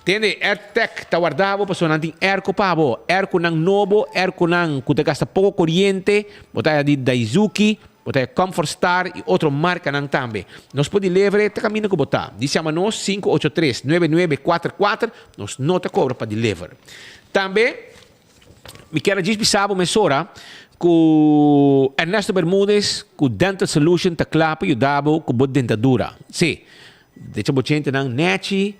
Tende, AirTech ta warda bo pasobra nan tin airco pa bo. Airconan nobo, airconan ku ta gasta poko koriente. Bo ta haya di Daizuki, bo ta haya Comfort Star i otro markanan tambe. Nos por deliver te kaminda ku bo ta. Di siama nos 583 9944, nos no ta kobra pa deliver. Tambe. Mi kier a djis bisa bo mesora ku Ernesto Bermudez ku Dental Solution ta kla pa yuda bo ku bo dentadura. Si, decha bo djentenan nechi,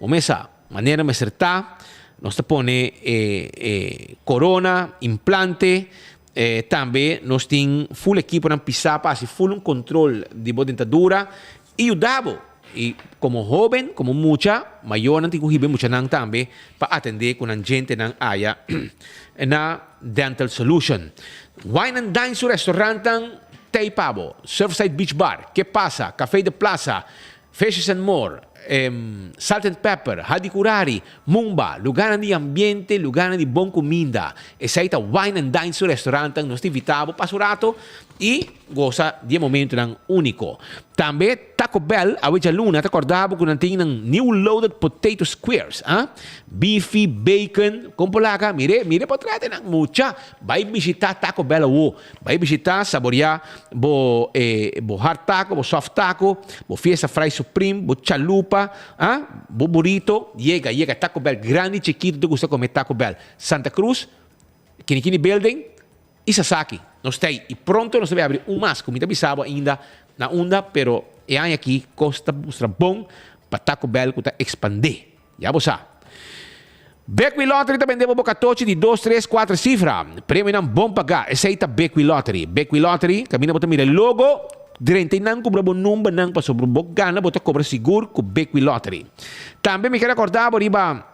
bo mes sa manera mester ta. Nos ta pone e e korona, implante, tambe nos tin full ekiponan pisá pa hasi full un kontrol di bo dentadura i yuda bo. I komo hóben, komo mucha, mayornan tin ku hiba e muchanan tambe pa atendé ku nan djentenan aya na Dental Solution. Wine and Dine su restaurantnan t'ei pa bo, Surfside Beach Bar, Ke Pasa, Café de Plaza, Fishes and More. Salt and Pepper, Hadicurari, Mumba, lugarnan di ambiente, lugarnan di bon cuminda. Esey ta Wine and Dine su restaurantnan. Nos ta invita bo pasa un rato y gosa di e momentonan unico. Tambe Taco Bell awe djaluna ta corda bo cu nan tin nan new loaded potato squares, ah. Bifi, bacon, con por laga? Mire, mire por trate nan mucha. Bay bishita Taco Bell awo. Bay bishita, saborea bo eh bo hard taco, bo soft taco, bo fiesta fry supreme, bo chalupa, ah, bo burrito. Yega, yega Taco Bell grandi, chikito ta gusta come Taco Bell. Santa Cruz, Kinikini Building y Sasaki. Nos ta ey y pronto nos ta bay abri un mas cu mi ta bisa bo ainda na unda pero e aña aki cos ta mustra bon pa Taco Bell cu ta expande. Ya bo sa. Bekwee Lottery ta bende bo bo katochi di dos, tres, kuater sifra. Premionan bon pagá. Esei ta Bekwee Lottery. Bekwee Lottery, kaminda bo ta mira e logo, drenta einan kubra bo numbernan pasobra bo gana bo ta kobra sigur ku Bekwee Lottery. Tambe mi ke rekordá bo riba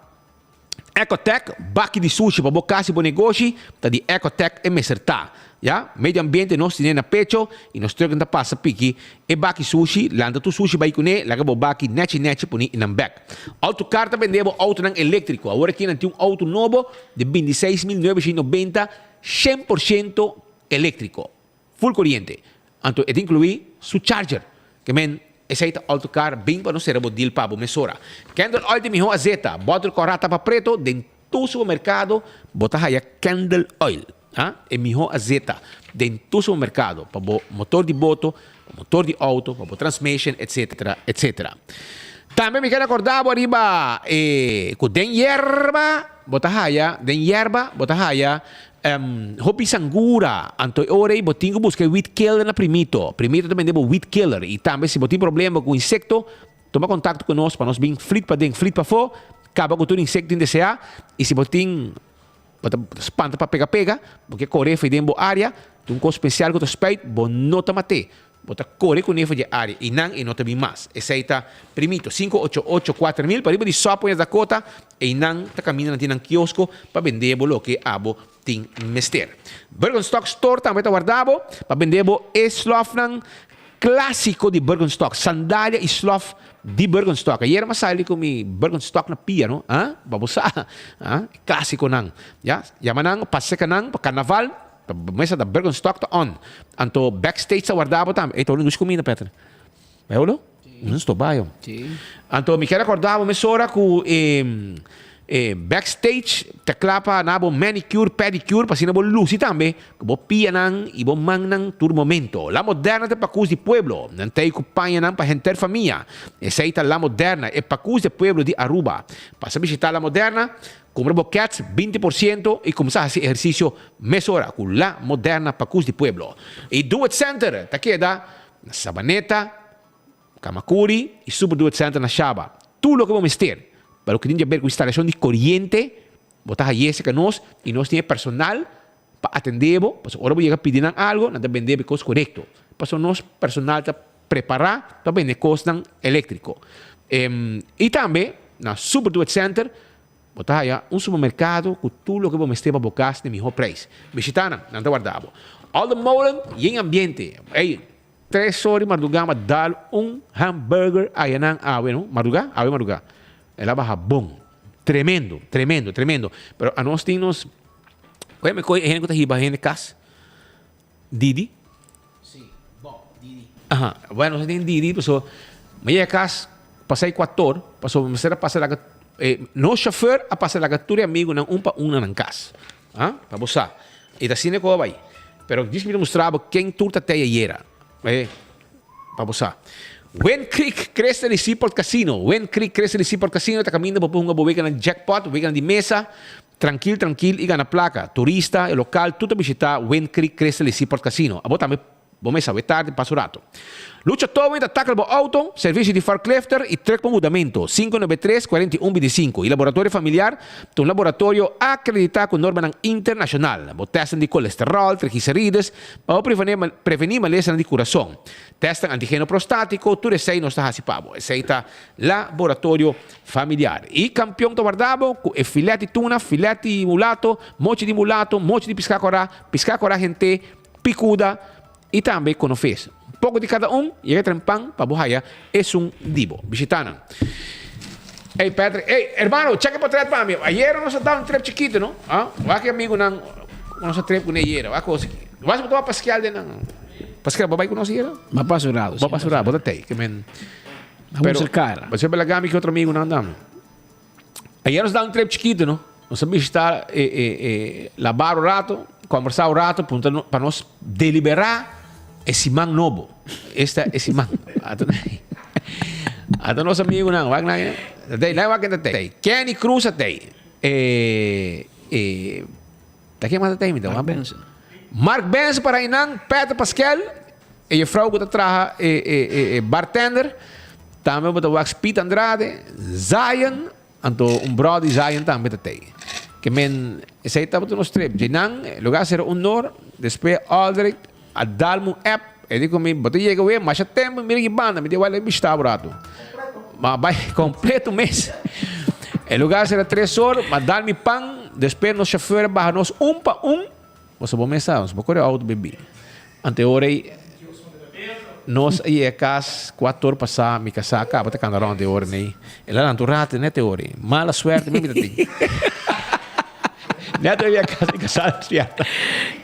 Ecotec, baki di sushi pa bo kas i bo negoshi ta di Ecotec e mester ta. Ya, medio ambiente nos tine na pecho y nos trucknan ta pasa piki e baki sushi, lanta tur sushi bay cune, laga bo baki nechi nechi poni nan bek. Autocar ta bende bo autonan electrico, awor aki nan tin un auto nobo di 26.990 100% electrico, full coriente, anto e ta inclui su charger, ke men esey ta Autocar bin pa nos cera bo deal pa bo mesora. Candle oil di miho azeta, bottle cora tapa preto den tur supermercado bo ta haya candle oil. A E mihó azeta den tur supermerkado pa bo motor di boto, pa motor di outo, pa bo transmission, etc. Etc. Tambe mi ker akorda bo riba e ku den yerba bo ta haya, den yerba bo ta haya hopi sangura. Anto e ora ei bo tin ku buska e weed killer na Primito. Primito ta bende bo weed killer i tambe si bo tin problema ku insekto, tuma kontakto ku nos pa nos bin flit paden, flit pafó, kaba ku tur insekto indeseá i si bo tin. Bo ta spanta pa pega pega, bo ke kore for den bo área, tin un kos spesial ku ta spuit, bo no ta mat'é. Bo ta kore kuné for dje área i nan e no ta bin mas. Esei ta primito. 588 4000 pariba di Subway na Dakota, einan ta kaminda nan tin nan kiosko pa bende bo loke abo tin mester. Birkenstock Store tambe ta warda bo pa bende bo e slòfnan Clásico di Birkenstock, sandalia y slof di Birkenstock. Ayer mi a sali cu mi Birkenstock na pia, no? Ah, pa bo sa. Ah, e clásiconan. Ya, yama nan, pa seca nan, pa carnaval, ta mesa ta Birkenstock ta on. Anto backstage ta warda bo tambe. Ey, ta olo nos cuminda, Peter. Bay olo? Nos to bay, oh. Anto mi kier acorda bo mesora cu e E backstage ta kla pa na bo manicure, pedicure pa asina bo luci tambe ku bo pianan y bo mannan tur momento. La Moderna ta e pakus di pueblo. Nan ta ei ku pañanan pa henter famia. Esei ta La Moderna, e pakus di pueblo di Aruba. Pasa bishita La Moderna, kumpra bo kets 20% y kumsa hasi ehercicio mesora ku La Moderna pakus di pueblo. Y Do It Center ta keda na Sabaneta. Camacuri y Super Do It Center na Shaba. Tur loke bo mester pa loke tin di haber cu instalacion di coriente, bo ta hayese ca nos y nos tin e personal pa atende bo, pasobra ora bo yega pidi nan algo, nan ta bende bo e cos corecto. Pasobra nos personal ta prepara pa bende cosnan electrico. Y tambe na Super Do It Center bo ta haya un supermercado cu tur loke bo mester pa bo cas na e miho prijs. Bishita nan, nan ta warda bo. All the Molen yen ambiente. Ey, Tres or di mardugá m'a dal un hamburger ayanan awe no, mardugá, awe mardugá. El a baha bon. Tremendo, tremendo, tremendo. Pero anos tin nos, koe mi koe e hende ku ta hiba hende kas? Didi? Sí, bon, Didi. Aha, bueno, nos tin Didi, paso mi yega kas pasai kuator, paso mi mester a pasa laga, nos chauffeur a pasa laga tur e amigunan un pa un na nan kas. Ah, pa bo sa. E ta asina ku a bai. Pero djis mi ta mustra bo ken tur ta tei ayera. E, pa bo sa. Wind Creek Crystal y Seaport Casino. Wind Creek Crystal y Seaport Casino ta kaminda bo por hunga bo weganan jackpot, weganan di mesa, trankil trankil y gana plaka. Turista, e lokal, tur ta bishita Wind Creek Crystal y Seaport Casino. Abo tambe Bo mesa awe tardi pas un rato. Lucha Towing ta tackle bo auto, servicio di forklifter y truck pa mudamento, 593 41 25. Y Laboratorio Familiar ta un laboratorio acredita cu normanan internacional. Bo testnan di colesterol, triglicerides, pa bo preveni malesanan di curason. Testnan antigeno prostatico, tur esey nos ta haci pa bo. Esey ta Laboratorio Familiar. Y Campeon ta warda bo cu e filet di tuna, filet di mulato, mochi di mulato, mochi di pisca cora, pisca cora hente, Picuda y tambe Conofes. Poko di kada un, yega trempan pa bo haya esun di bo. Bishita nan. Ey Patrick, ey hermano, check e potret pa mi. Ayera nos a da un trip chikito, no? Ah, wak e amigunan ku nos a trip kuné ayera. Wak kos aki. Wak si bo ta wak Pascal den nan. Pascal, bo bai ku nos ayera? Bo a pasa un rato, si. Bo a pasa un rato, bo ta tei. Ke men. Pero, bo siempre laga mi ki otro amigunan dame. Ayer nos da un trip chikito, no? Nos a bishita e, e, e la bar un rato, conversa un rato, punta no, pa nos delibera e siman nobo. Esta e siman. Ata, ata nos amigunan, wak nan, tei, nan wak enta tei. Kenny Cruz a tei. E, e, ta ken mas a tei mi ta? Mark Benson. Mark Benson para einan, Peter Pascal, e juffrouw ku ta traha e, e, e, e bartender. Tambe bo ta wak Pete Andrade, Zion, anto un bro di Zion tambe ta tei. Ke men, esei tabata nos trip. Dje nan, lugar sera un nor, despues Aldrich a dal mi un app, e di ku mi, bo ta yega wee masha tempu, mira ki banda, mi di wak bishita bo ratu. Ma bai kompleto mes. E lugar sera tres or, ma dal mi pan, despues nos chauffeur a baha nos un pa un, Boso bo mes sa, nos por kore auto bebí. Ante ora ei, nos a yega kas kuater or pasá, mi kasá a kaba ta kanda rònt e ora nei. El a lanta un rato nèt e ora ei. Mala suerte mi mi ta tin. Nèt ora mi yega kas, mi kasá a despierta.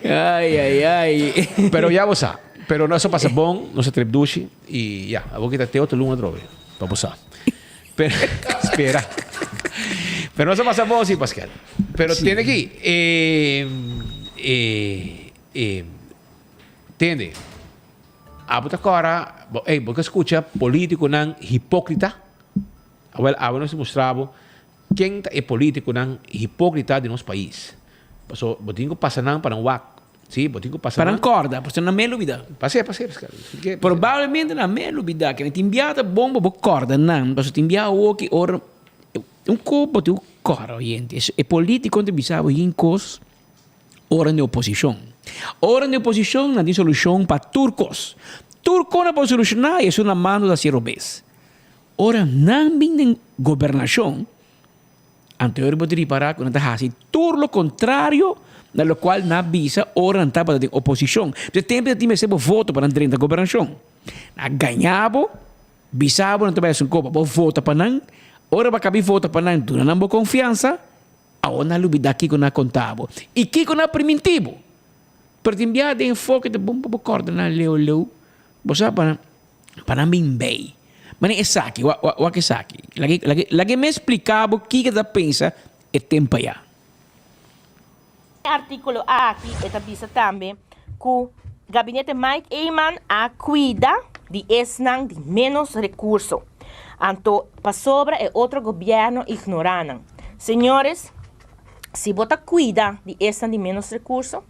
Ai, ai, ai. Pero ya bo sa. Pero nos a pasa bon, nos a trip dushi i ya. Awor ki ta te otro luna atrobe, pa bo sa. Pero, spera. Pero nos a pasa bon si, Pascal. Pero tende aki, eh, eh, eh, tende. Abo ta kora, bo, ey, bo ka skucha politikonan hipokrita? Awel, awe nos ta mustra bo ken ta e politikonan hipokrita di nos pais. Paso, bo tin ku pasa nan pa nan wak. Sí, bo tin ku pasa Pa nan kòrda, pasobra nan mei lubidá. Pas'é, pas'é, Pascal. Probablemente nan mei lubidá, ke tin bia ta bon pa bo kòrda nan, pasobra tin bia awor ki ora un kos bo tin ku kòrda oyente, e politikonan ta bisa bo yin kos ora den oposishon. Ora den oposishon nan tin solushon pa tur kos. Tur kos nan por solushoná i esun nan mando ta hasi robes. Ora nan bin den gobernashon, Anterior bo ta ripará ku nan ta hasi tur lo kontrario na lokual nan a bisa ora nan tabata den oposishon. P'e tempu nan tin mester bo voto pa nan drenta gobernashon. Nan a gañá bo, bisa bo nan ta bai hasi un kopa, bo vota pa nan, ora bo a kabi vota pa nan, duna nan bo konfiansa, awor nan a lubidá kiko nan a konta bo i kiko nan a primintí bo. Pero tin biaha den enfoke ta bon pa bo kòrda nan leu leu, bo sa pa nan. Pa nan bin bay. Mane esaki, wak, wak, wak esaki. Lag'e, lag'e, lag'e mi explica bo kiko ta pensa e tempo aya. E artíkulo aki e ta bisa tambe ku Gabinete Mike Eman a kuida di esnan di ménos rekurso, anto pasobra e otro gobièrnu ignorá nan. Señores, si bo ta kuida di esnan di ménos rekurso,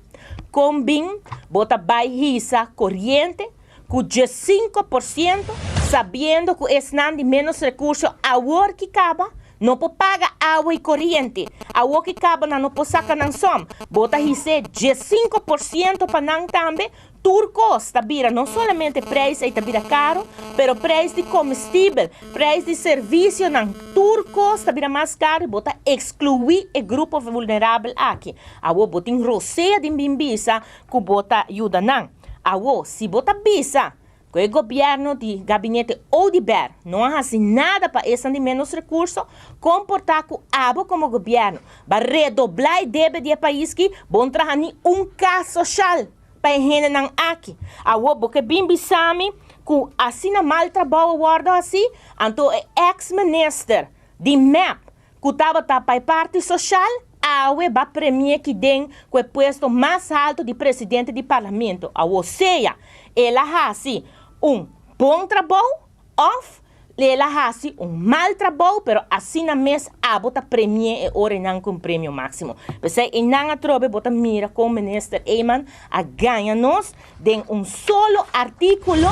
kon bin bo ta bai hisa koriente ku diesinko por siento, sabiendo ku esnan di ménos rekurso awor ki kaba no por paga awa i koriente, awor ki kaba nan no por saka nan sòm, bo ta his'é 15% pa nan tambe, tur kos ta bira no solamente preis ei ta bira karo, pero preis di komestibel, preis di servisionan, tur kos ta bira mas karo i bo ta ekskluí e grupo vulnerabel aki. Awor bo tin rosea di bin bisa ku bo ta yuda nan. Awo, si bo ta bisa ku e gobièrnu di gabinete Oduber no a hasi nada pa esnan di ménos rekurso, kon por ta ku abo komo gobièrnu ba redoblá e debe di e pais ki bo no traha ni un kas soshal pa e hendenan aki? Awo, bo ke bin bisa mi ku asina mal trabou a wòrdu hasi? Anto e eks minister di mep ku tabata pa e parti soshal, awe ba premie kiden ku e puesto mas haltu di presidente di parlamento. Awo sea el a hasi un bon trabou òf el a hasi un mal trabou, pero asina mes abo ta premie e ora einan ku un premio máksimo. P'esei einan atrobe bo ta mira kon Minister Eman a gaña nos Den un solo artíkulo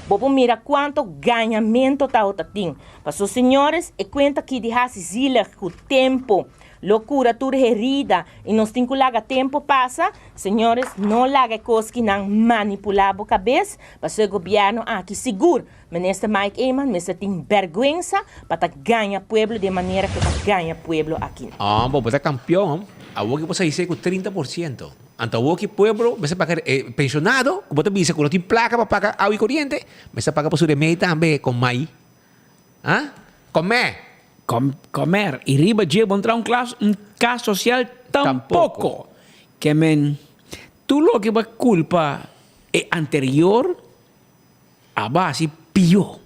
bo por mira kuanto gañamentu tabata tin. Paso señores, e kuenta aki di hasi zielig ku tempu lo kura tur herida i nos tin ku laga tempu pasa. Señores, no laga e kos ki nan manipulá bo kabes, paso e gobièrnu aki sigur, Minister Mike Eman mester tin bèrgwensa pa ta gaña pueblo den manera ku ta gaña pueblo aki. Ah, bo bo ta kampion. Awor ki bo sa hise ku 30%. Anto awor ki pueblo mester paga e pensionado ku bo ta bisa ku no tin plaka pa paga awa i koriente, mester paga pa su remei tambe kon mai. Ha? Komé! Komer. I riba dje bo no traha un klas un kas sosial tampoko. Ke men tur loke bo a kulpa e anterior a bo hasi pió.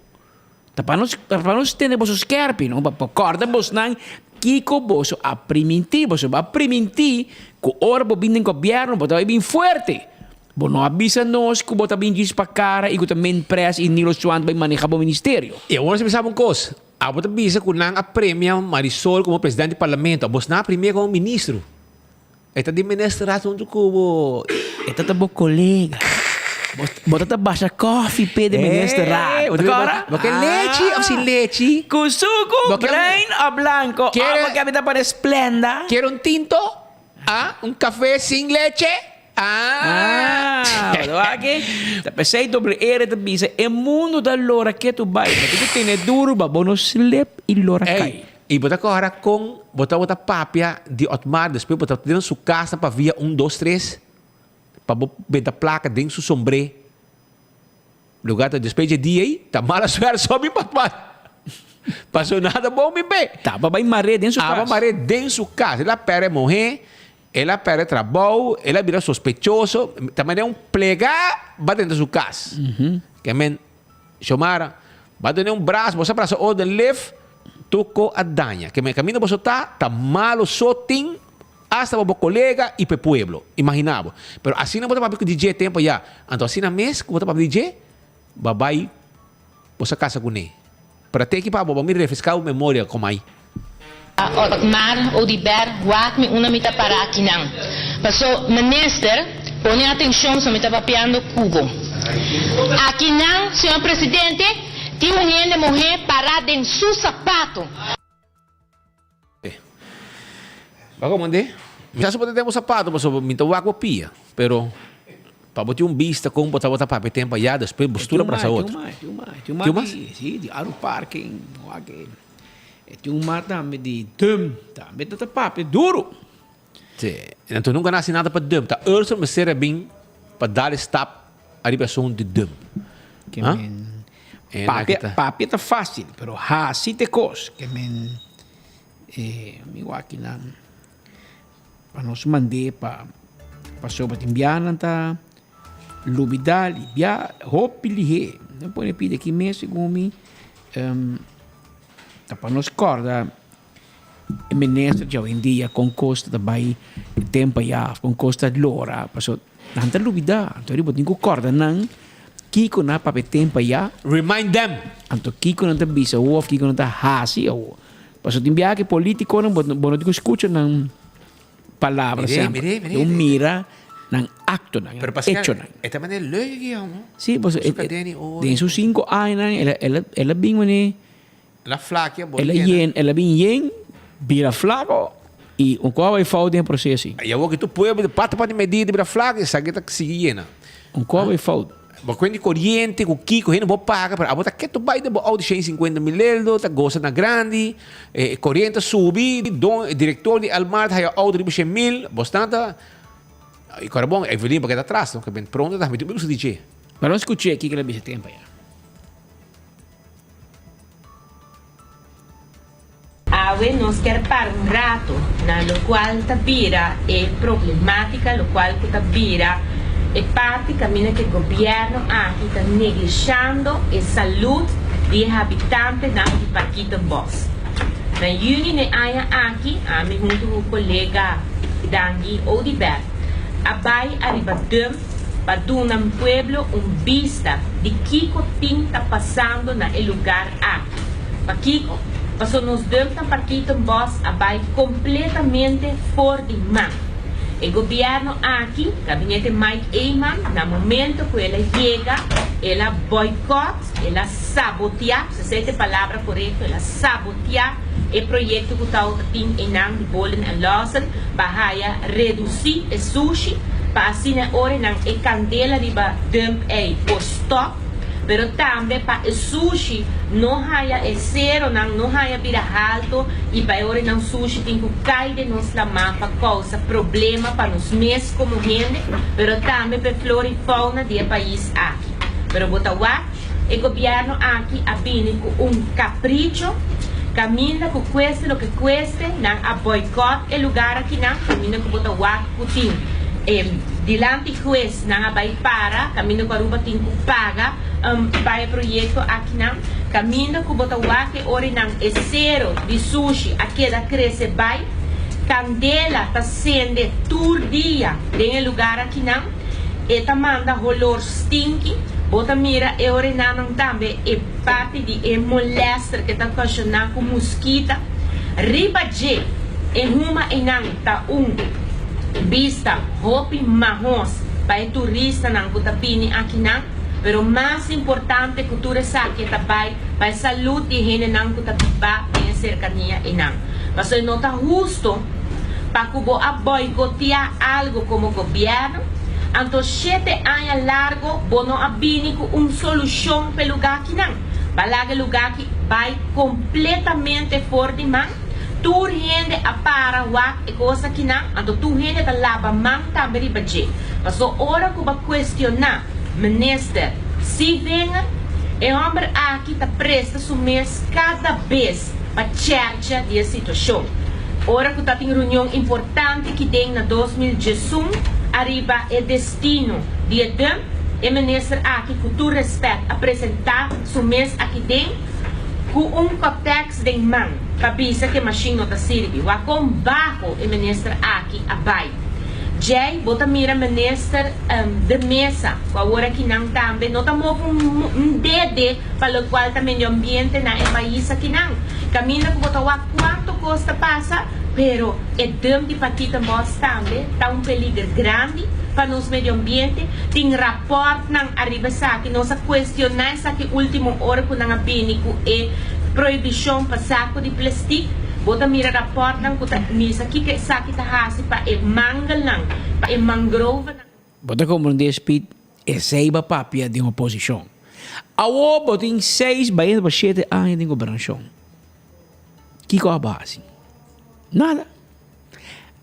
Ta pa nos ta pa nos tene boso skèrpi no pa pa kòrda bosnan kiko boso a primintí. Boso a primintí ku ora bo bin den gobièrnu bo ta bai bin fuerte. Bo no a bisa nos ku bo ta bin djis pa kara i ku ta Min Pres i Nilo Swan ta bai maneha bo ministerio. I awor nos a bisa bo un kos, abo ta bisa ku nan a premia Marisol komo presidente di parlamento, abos nan a premia komo ministro. E ta di minister rato huntu ku bo. E ta ta bo kolega. Bo ta ta basha koffie p'e di minister rato. Bo Bo ke lechi of sin lechi? Ku suku, bruin of blanco? Of bo ke ta pone Splenda? Kier un tinto? Ah, un kafe sin leche? Ah! Ah, bo ta wak aki? Ta p'esei doble R ta bisa, e mundu ta lora ketu bai. Bo tin ku tene duru pa bo no slip i lora kai. Ey, i bo ta kòrda kon bo tabata papia di Otmar despues bo tabata den su kas na pavia un dos tres pa bo benta plaka den su sombré lugar ta despues dje dia ei ta mala suerte so bin pa Otmar paso nada bon bin p'e. Taba bai mar'é den su kas. Aba mar'é den su kas el a pèrdè muhé el a pèrdè trabou el a bira sospechoso ta manera un plegá ba drenta su kas ke men Xiomara, Ba duna un bras, boso a brasa otro den lef, tur ko a daña. Ke men kaminda boso ta, ta malo so tin, asta pa bo kolega i pa e pueblo. Imagina bo. Pero asina bo ta papia ku DJ tempo ya. Anto asina mes ku bo ta papia DJ, ba bai boso a kasa kuné. Pero te aki pa bo, ba mi refreská bo memoria komai. Otmar Oduber wak mi unda mi ta para akinan. Paso minister pone atencion so mi ta papiando cu bo. Akinan señor presidente tin un hende muhe para den su sapato. Ba komand'é? Mi sa si bo ta den bo sapato pasobra mi ta wak bo pia, pero pa bo tin un bista kon bo tabata papia tempo ayá despues bo stura brasa otro. Tin mas, tin mas, tin mas. Si, di Aru Parking, wak e. E tin un mar tambe di dum, tambe ta ta papia duro. Sí, anto nunca na haci nada pa dum. Ta Ursel mester a bin pa dal e stap ariba esun di dum. Ke men papia, papia ta facil, pero haci ta e cos. Ke men e mi wak kinan pa nos mand'é pa pasobra tin bianan ta lubida li bia hopi lihé. No pone pidi aki mes segun mi. Ta pa nos kòrda e minister dje awendia kon kos ta bai e tempu ayá òf kon kos ta lora pasobra nan ta lubidá anto bo tin ku kòrda nan kiko nan a papia e tempu ayá. Remind them! Anto kiko nan ta bisa awor òf kiko nan ta hasi awor pasobra tin biaha ku e politikonan bo no tin ku skucha nan palabra semper bo mira nan aktonan nan echonan. E ta manera leuk aki amo. Si pasobra den su sinku añanan el a bin manera. El a flakia bo El a yen el a bin yen bira flako y un koa bai fout den e proceso. Y awor ki tur pueblo di parti parti medida bira flako esaki ta sigui yena. Un koa bai fout. Bo kuenta di koriente ku kiko hende bo paga pero abo ta ketu bai den bo auto 150 mil eldo ta gosa na grandi e koriente a subi don e direktor di Elmar ta haya auto riba shen mil bo stan ta y kora bon Evelyn bo keda atras no ke ben pronto ta mi tur bisa di dje. Pero nos skuché kiko el a bisa tempo ya. Awe nos kier para un rato na locual ta bira e problematica, locual cu ta bira e parti caminda cu e gobierno aki ta neglishando e salud di e habitantenan di Parkietenbos. Na juni n'e aña aki, ami hunto cu colega Dangui Oduber a bay ariba dump pa duna pueblo un bista di kico tin ta pasando na e lugar aki. Pakiko? Paso nos dump na Parkietenbos a bai completamente for di man. E gobierno aki, Gabinete Mike Eman, na momento cu el a yega, el a boycott, el a sabotea, si esey ta e palabra corecto, el a sabotea e proyecto cu tawata tin eynan di Bolen en Lawson pa haya reduci e sushi, pa asina e ora nan e candela riba dump ey por stop. pero tambe pa e sushi no haya e seronan no haya bira halto y pa e ora nan sushi tin cu cay den nos lama pa causa problema pa nos mes como hende, pero tambe pa e flora y fauna di e pais aki. Pero bo ta wak, e gobierno aki a bini cu un capricho, caminda cu cueste loke cueste nan a boycott e lugar akinan, caminda cu bo ta wak cu tin e dilanti hues nan a bay para, caminda cu Aruba tin cu paga pa e proyecto akinan, caminda cu bo ta wak e ora nan e cero di sushi a keda crece bay, candela ta cende tur dia den e lugar akinan, e ta manda holor stinky, bo ta mira e ora nan tambe e parti di e molester ke ta ocasiona cu muskita, riba dje e huma einan ta un bista hopi mahos pa e turistanan cu ta bini akinan, pero mas importante cu tur esaki e ta bay pa e salud di e hendenan cu ta biba den e cercania einan. Pasobra no ta husto pa cu bo a boicotea algo como gobierno, anto shete aña largo bo no a bini cu un solucion p'e lugar akinan. Ba laga e lugar aki bay completamente for di man. Tur hende a para wak e cos akinan, anto tur hende ta laba man tambe riba dje. Paso ora cu bo a cuestiona Minister Sievinger, e homber aki ta presta su mes cada bes pa chercha di e situacion. Ora cu ta tin reunion importante ki den na 2011 ariba e destino di e dump, e minister aki cu tur respet a presenta su mes aki den cu un cotex den man pa bisa cu e machine no ta sirbi. Wak con baho e minister aki a bay. Djey bo ta mira minister de Meza cu awor aki nan tambe no ta move un dede pa locual ta medio ambiente na e pais aki nan. Caminda cu bo ta wak cuanto cos ta pasa, pero e dump di Parkietenbos tambe ta un peliger grandi pa nos medio ambiente. Tin raportnan ariba esaki, nos a cuestiona esaki ultimo ora cu nan a bini cu e prohibicion pa saco di plestik. Bo ta mira raportnan cu ta misa kico esaki ta haci pa e mangelnan, pa e mangrovenan. Bo ta comprende Speed, esey ba papia den oposicion. Awor bo tin seis bayendo pa shete aña den gobernacion. Kico abo haci? Nada.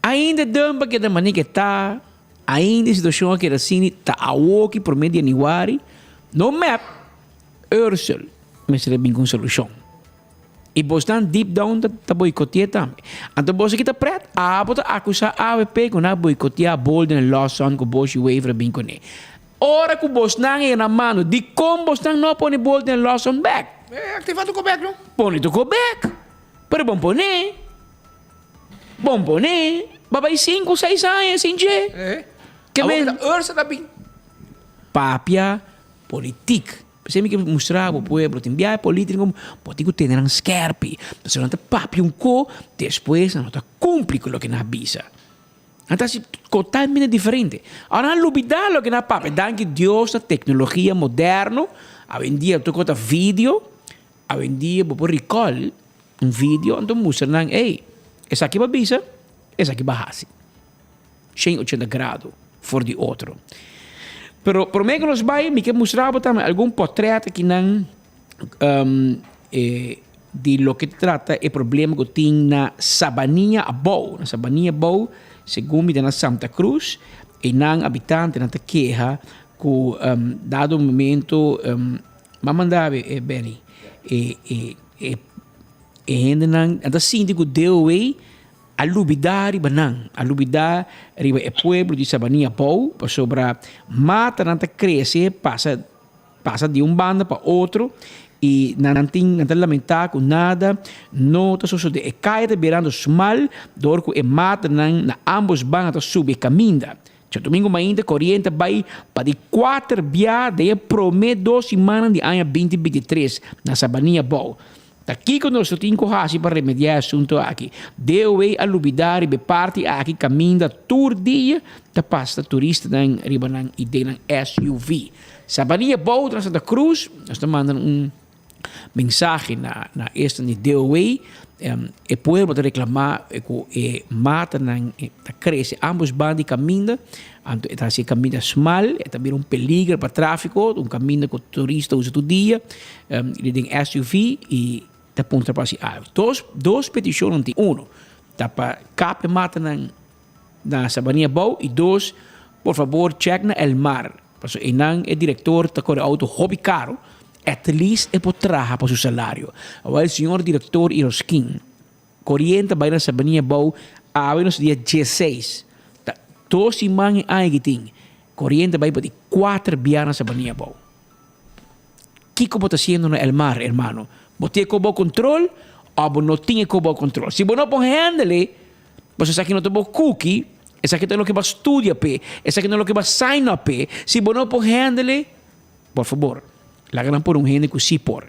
Ainda dump a keda mane ke ta, ainda e situacion a keda asina, ta awor ki prome di januari, no mep, Ursel mester a bin cu un solucion. I bosnan deep down ta ta boicotea tambe. Anto boso ki ta pret, abo ta acusa avp cu nan a boicotea Bolden Lawson cu Boshy Wever a bin cune. Ora cu bosnan e na mano, dicon bosnan no a pone Bolden Lawson bek? E activa tocó bek no. Pone tocó bek. Pero bon pone. Bon pone. Babay cinco, seis aña sin dje. Eh. Ke men. Awor ta Ursula bin. Papia politiek. P'esei mi ke mustra bo pueblo, tin biaha politico bo tin ku tene nan skerpi. Pasobra nan ta papia un ko, despues nan no ta kumpli ku loke nan a bisa. Nan ta hasi totalmente diferente. Ora nan lubida loke nan a papia. Danki Dios na teknologia moderno, awendia tur kos ta video, awendia bo por recall un video anto mustra nan, ey, esaki bo a bisa, esaki bo a hasi. 180 grado for di otro. Pero prome ku nos bai, mi ke mustra bo tambe algun portret akinan um, eh, di loke ta trata e problema ku tin na Sabanilla Abou. Na Sabanilla Abou, segun mi ta na Santa Cruz, einan habitantenan ta keha ku um, dado momento, um, m'a manda bo e Benny, e, e, e, e hendenan nan ta sinti ku DOW A lubidá riba nan, a lubidá riba e pueblo di Sabanilla Bou, pasobra matanan ta krese pasa pasa di un banda pa otro i nan tin nan ta lamentá ku nada no ta sosodé. E kaya ta birando smal dor ku e matanan na ámbos banda ta subi e kaminda. Djadumingu mainta koriente a bai pa di kuater bia den e promé dos simannan di aña 2023 na Sabanilla Bou. Ta kiko nos lo tin ku hasi pa remediá e asuntu aki? DOW a lubidá riba e parti aki kaminda tur dia ta pasa turistanan riba nan i den nan SUV. Sabanilla Bou na Santa Cruz, nos ta manda un mensahe na na esnan di DOW. E pueblo ta reclama cu e matanan ta crece ambos banda di caminda, anto e ta haci e caminda smal, e ta bira un peliger pa trafico, un caminda cu turista usa tur dia, y den SUV y ta puntra pa haci algo. Dos dos peticionnan tin, uno ta pa kap e matanan na Sabanilla Abou y dos, por fabor check na El Mar, pasobra eynan e director ta core auto hopi caro, At least e por traha pa su salario. Awor el señor director Iroskin, coriente bay na Sabanilla Abou awe nos dia dieseis. Ta dos siman e aña ki tin. Coriente bay pa di cuater bia na Sabanilla Abou. Kico bo ta haciendo na El Mar, hermano? Bo tin e co bo control of bo no tin e co bo control? Si bo no por handle, pasobra esaki no ta bo cookie, esaki ta loke bo a studia p'e, esaki no loke bo a sign up p'e. Si bo no por handle, Por fabor, laga nan por un hende ku sí por.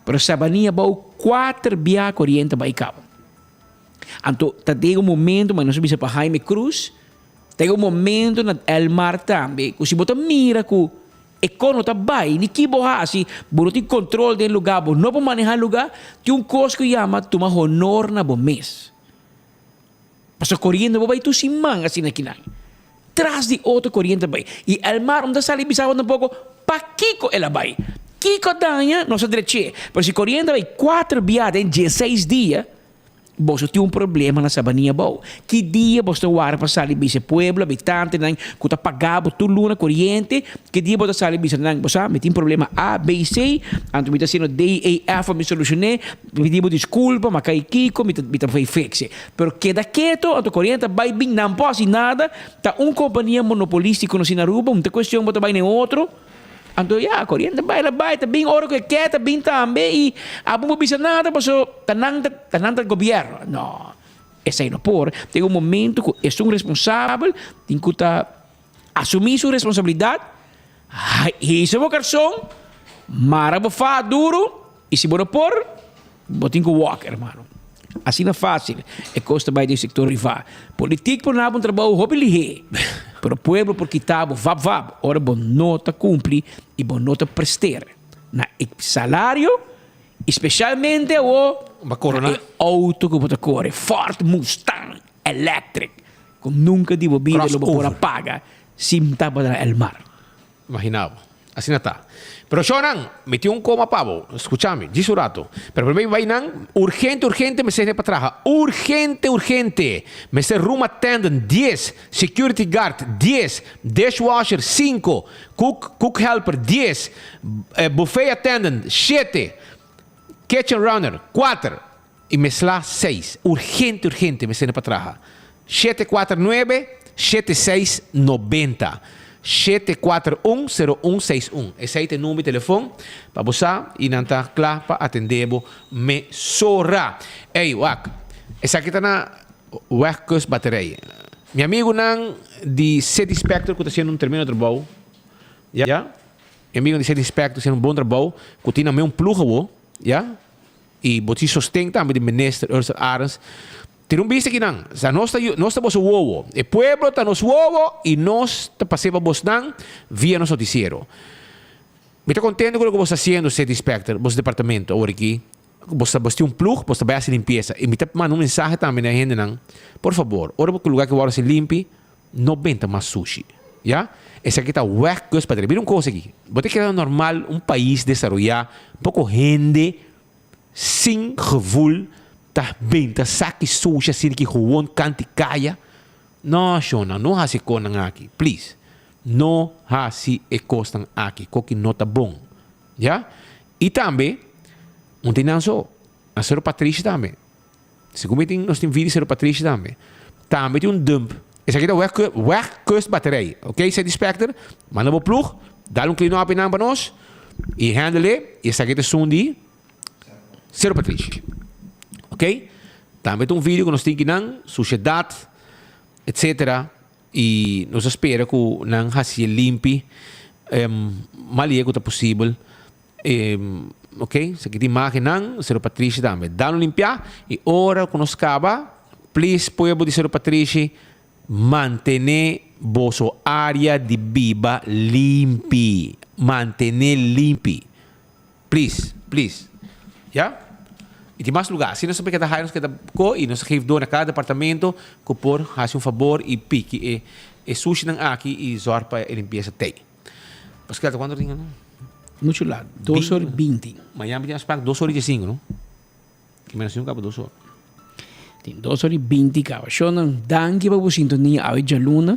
Pero Sabanilla bou kuater bia koriente bai kaba. Anto ta dega un momento, ma nos a bisa pa Jaime Cruz, ta yega un momento na Elmar tambe ku si bo ta mira ku e kos no ta bai, ni ki bo hasi, bo no tin kontrol den lugá, bo no por manehá lugá, tin un kos ku yama tuma honor na bo mes. Pasobra koriente bo bai tur siman asina kinan. Tras di otro koriente bai. I Elmar no ta sali bisa bo tampoko pakiko el a bai. Kiko daña nos a drech'é. Pero si koriente bai kuater bia den dieseis dia, boso tin un problema na Sabanilla Abou. Ki dia boso ta wara pa sali bisa e pueblo, habitantenan ku ta paga bo tur luna koriente, ki dia bo ta sali bisa nan, bo sa mi tin problema A, B, C, anto mi ta hasiendo D, E, F pa mi solushoné, Mi pidi bo disculpa, ma kai kiko, mi ta mi ta bai fixe. Pero keda keto, anto coriente ta bai bin, nan por haci nada, ta un compania monopolistico nos tin na Aruba, un ta cuestion bo ta bai na e otro, anto ya, coriente bai la bai, ta bin ora cu e ke, ta bin tambe y abo no por bisa nada paso ta nan ta ta nan ta gobierno. No, esey no por, tin un momento cu esun responsabel tin cu ta asumi su responsabilidad, hisa bo carson, mara bo faha duro, Y si bo no por, bo tin cu wak, hermano. Asina facil e cos ta bay den sector priva. Politiek por naba un trabou hopi lihe, pero pueblo por kita bo vap vap ora bo no ta cumpli y bo no ta prester na e salario y specialmente awo na e auto cu bo ta core, Ford Mustang Electric, cu nunca di bo bida lo bo por a paga sin tabata na El Mar. Imagina bo. Asina ta. Pero shownan, mi tin un coma pa bo. Scucha mi, djis un rato. Pero prome mi bay nan, urgente, urgente mester hende pa traha. Urgente, urgente! Mester room attendant, dies, security guard, dies, dishwasher, cinco, cook, cook helper, dies, buffet attendant, shete, kitchen runner, cuater, y mesla, seis. Urgente, urgente mester hende pa traha. Shete kuater nuebe, shete seis nobenta. Shete kuater un, sero un seis un. Esei ta e number di telefon pa bo sa i nan ta kla pa atendé bo mesora. Ey, wak, esaki ta na Wegkust Batterij. Mi amigunan di City Spector ku ta hasiendo un tremendo trabou, ya. Mi amigunan di City Spector ta hasiendo un bon trabou ku tin nan mes un ploeg awo, ya. I bo tin sosten tambe di Minister Ursel Arends. Tira un bista kinan. Sa nos ta nos ta boso wowo. E pueblo ta nos wowo y nos ta pas'é pa bosnan via nos noticiero. Mi ta contento cu loke bos ta haciendo, City Inspector, bos departamento awor aki. Bos ta bos tin un ploeg, bos ta bay haci limpieza. Y mi ta manda un mensahe tambe na e hendenan, por fabor, ora bo lugar ki worde haci limpi, no benta mas sushi. Ya? Esaki ta weg kus pa Mira un cos aki. Bo ta kere normal un pais desaroya, poco hende Sin gevoel ta benta saki sushi asina ki gewoon kanti kaya? No shona no hasi e konan aki please no hasi e kosnan aki koki no ta bon ya y tambe un tin nan so na Cerro Patrishi tambe segun mi tin nos tin vidi Cerro Patrishi tambe tambe tin un dump esaki ta weg weg kust baterij ok City Specter manda bo ploeg dal un clean up einan pa nos y handle e y esaki ta esun di Cerro Patrishi. Ok? Tambe ta un video ku nos tin kinan, sushedat, etcetera, i nos a spera ku nan hasié limpi malia ku ta posibel. Ok, esaki ta imagennan, Cerro Patrishi tambe. Dan lo limpiá i ora ku nos kaba, please pueblo di Cerro Patrishi, mantené boso área di biba limpi. Mantené limpi. Please, please. Ya? I tin mas lugá. Asina nos ta keda haya, nos keda ko i nos ta geef door na kada departamento ku por hasi un fabor i piki e e sushinan aki i zòrg pa e limpiesa tei. Paskel, ta kuantu ora tin ano? Muchu lat, dos ora i 20. Mañana mi tin afspraak dos ora i diesinko, no? Ki menos un kaba dos ora. Tin dos ora i 20 kaba. Shonnan, danki pa bo sintonia awe djaluna.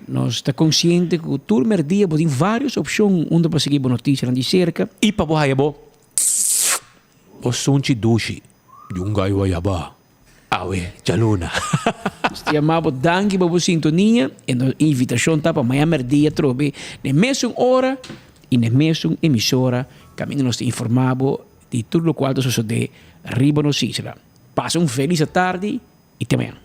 Nos ta konsiente ku tur merdia bo tin vários opshon unda pa sigui bo notisianan di serka. I pa bo haya bo Bo sunchi dushi di un gai wayaba awe djaluna. Nos ta yama bo danki pa bo sintonia i nos invitashon ta pa maña merdia trobe n'e mesun ora i n'e mesun emisora kaminda nos ta informa bo di tur lokual ta sosode riba nos isla. Pasa un felis atardi i te mañan.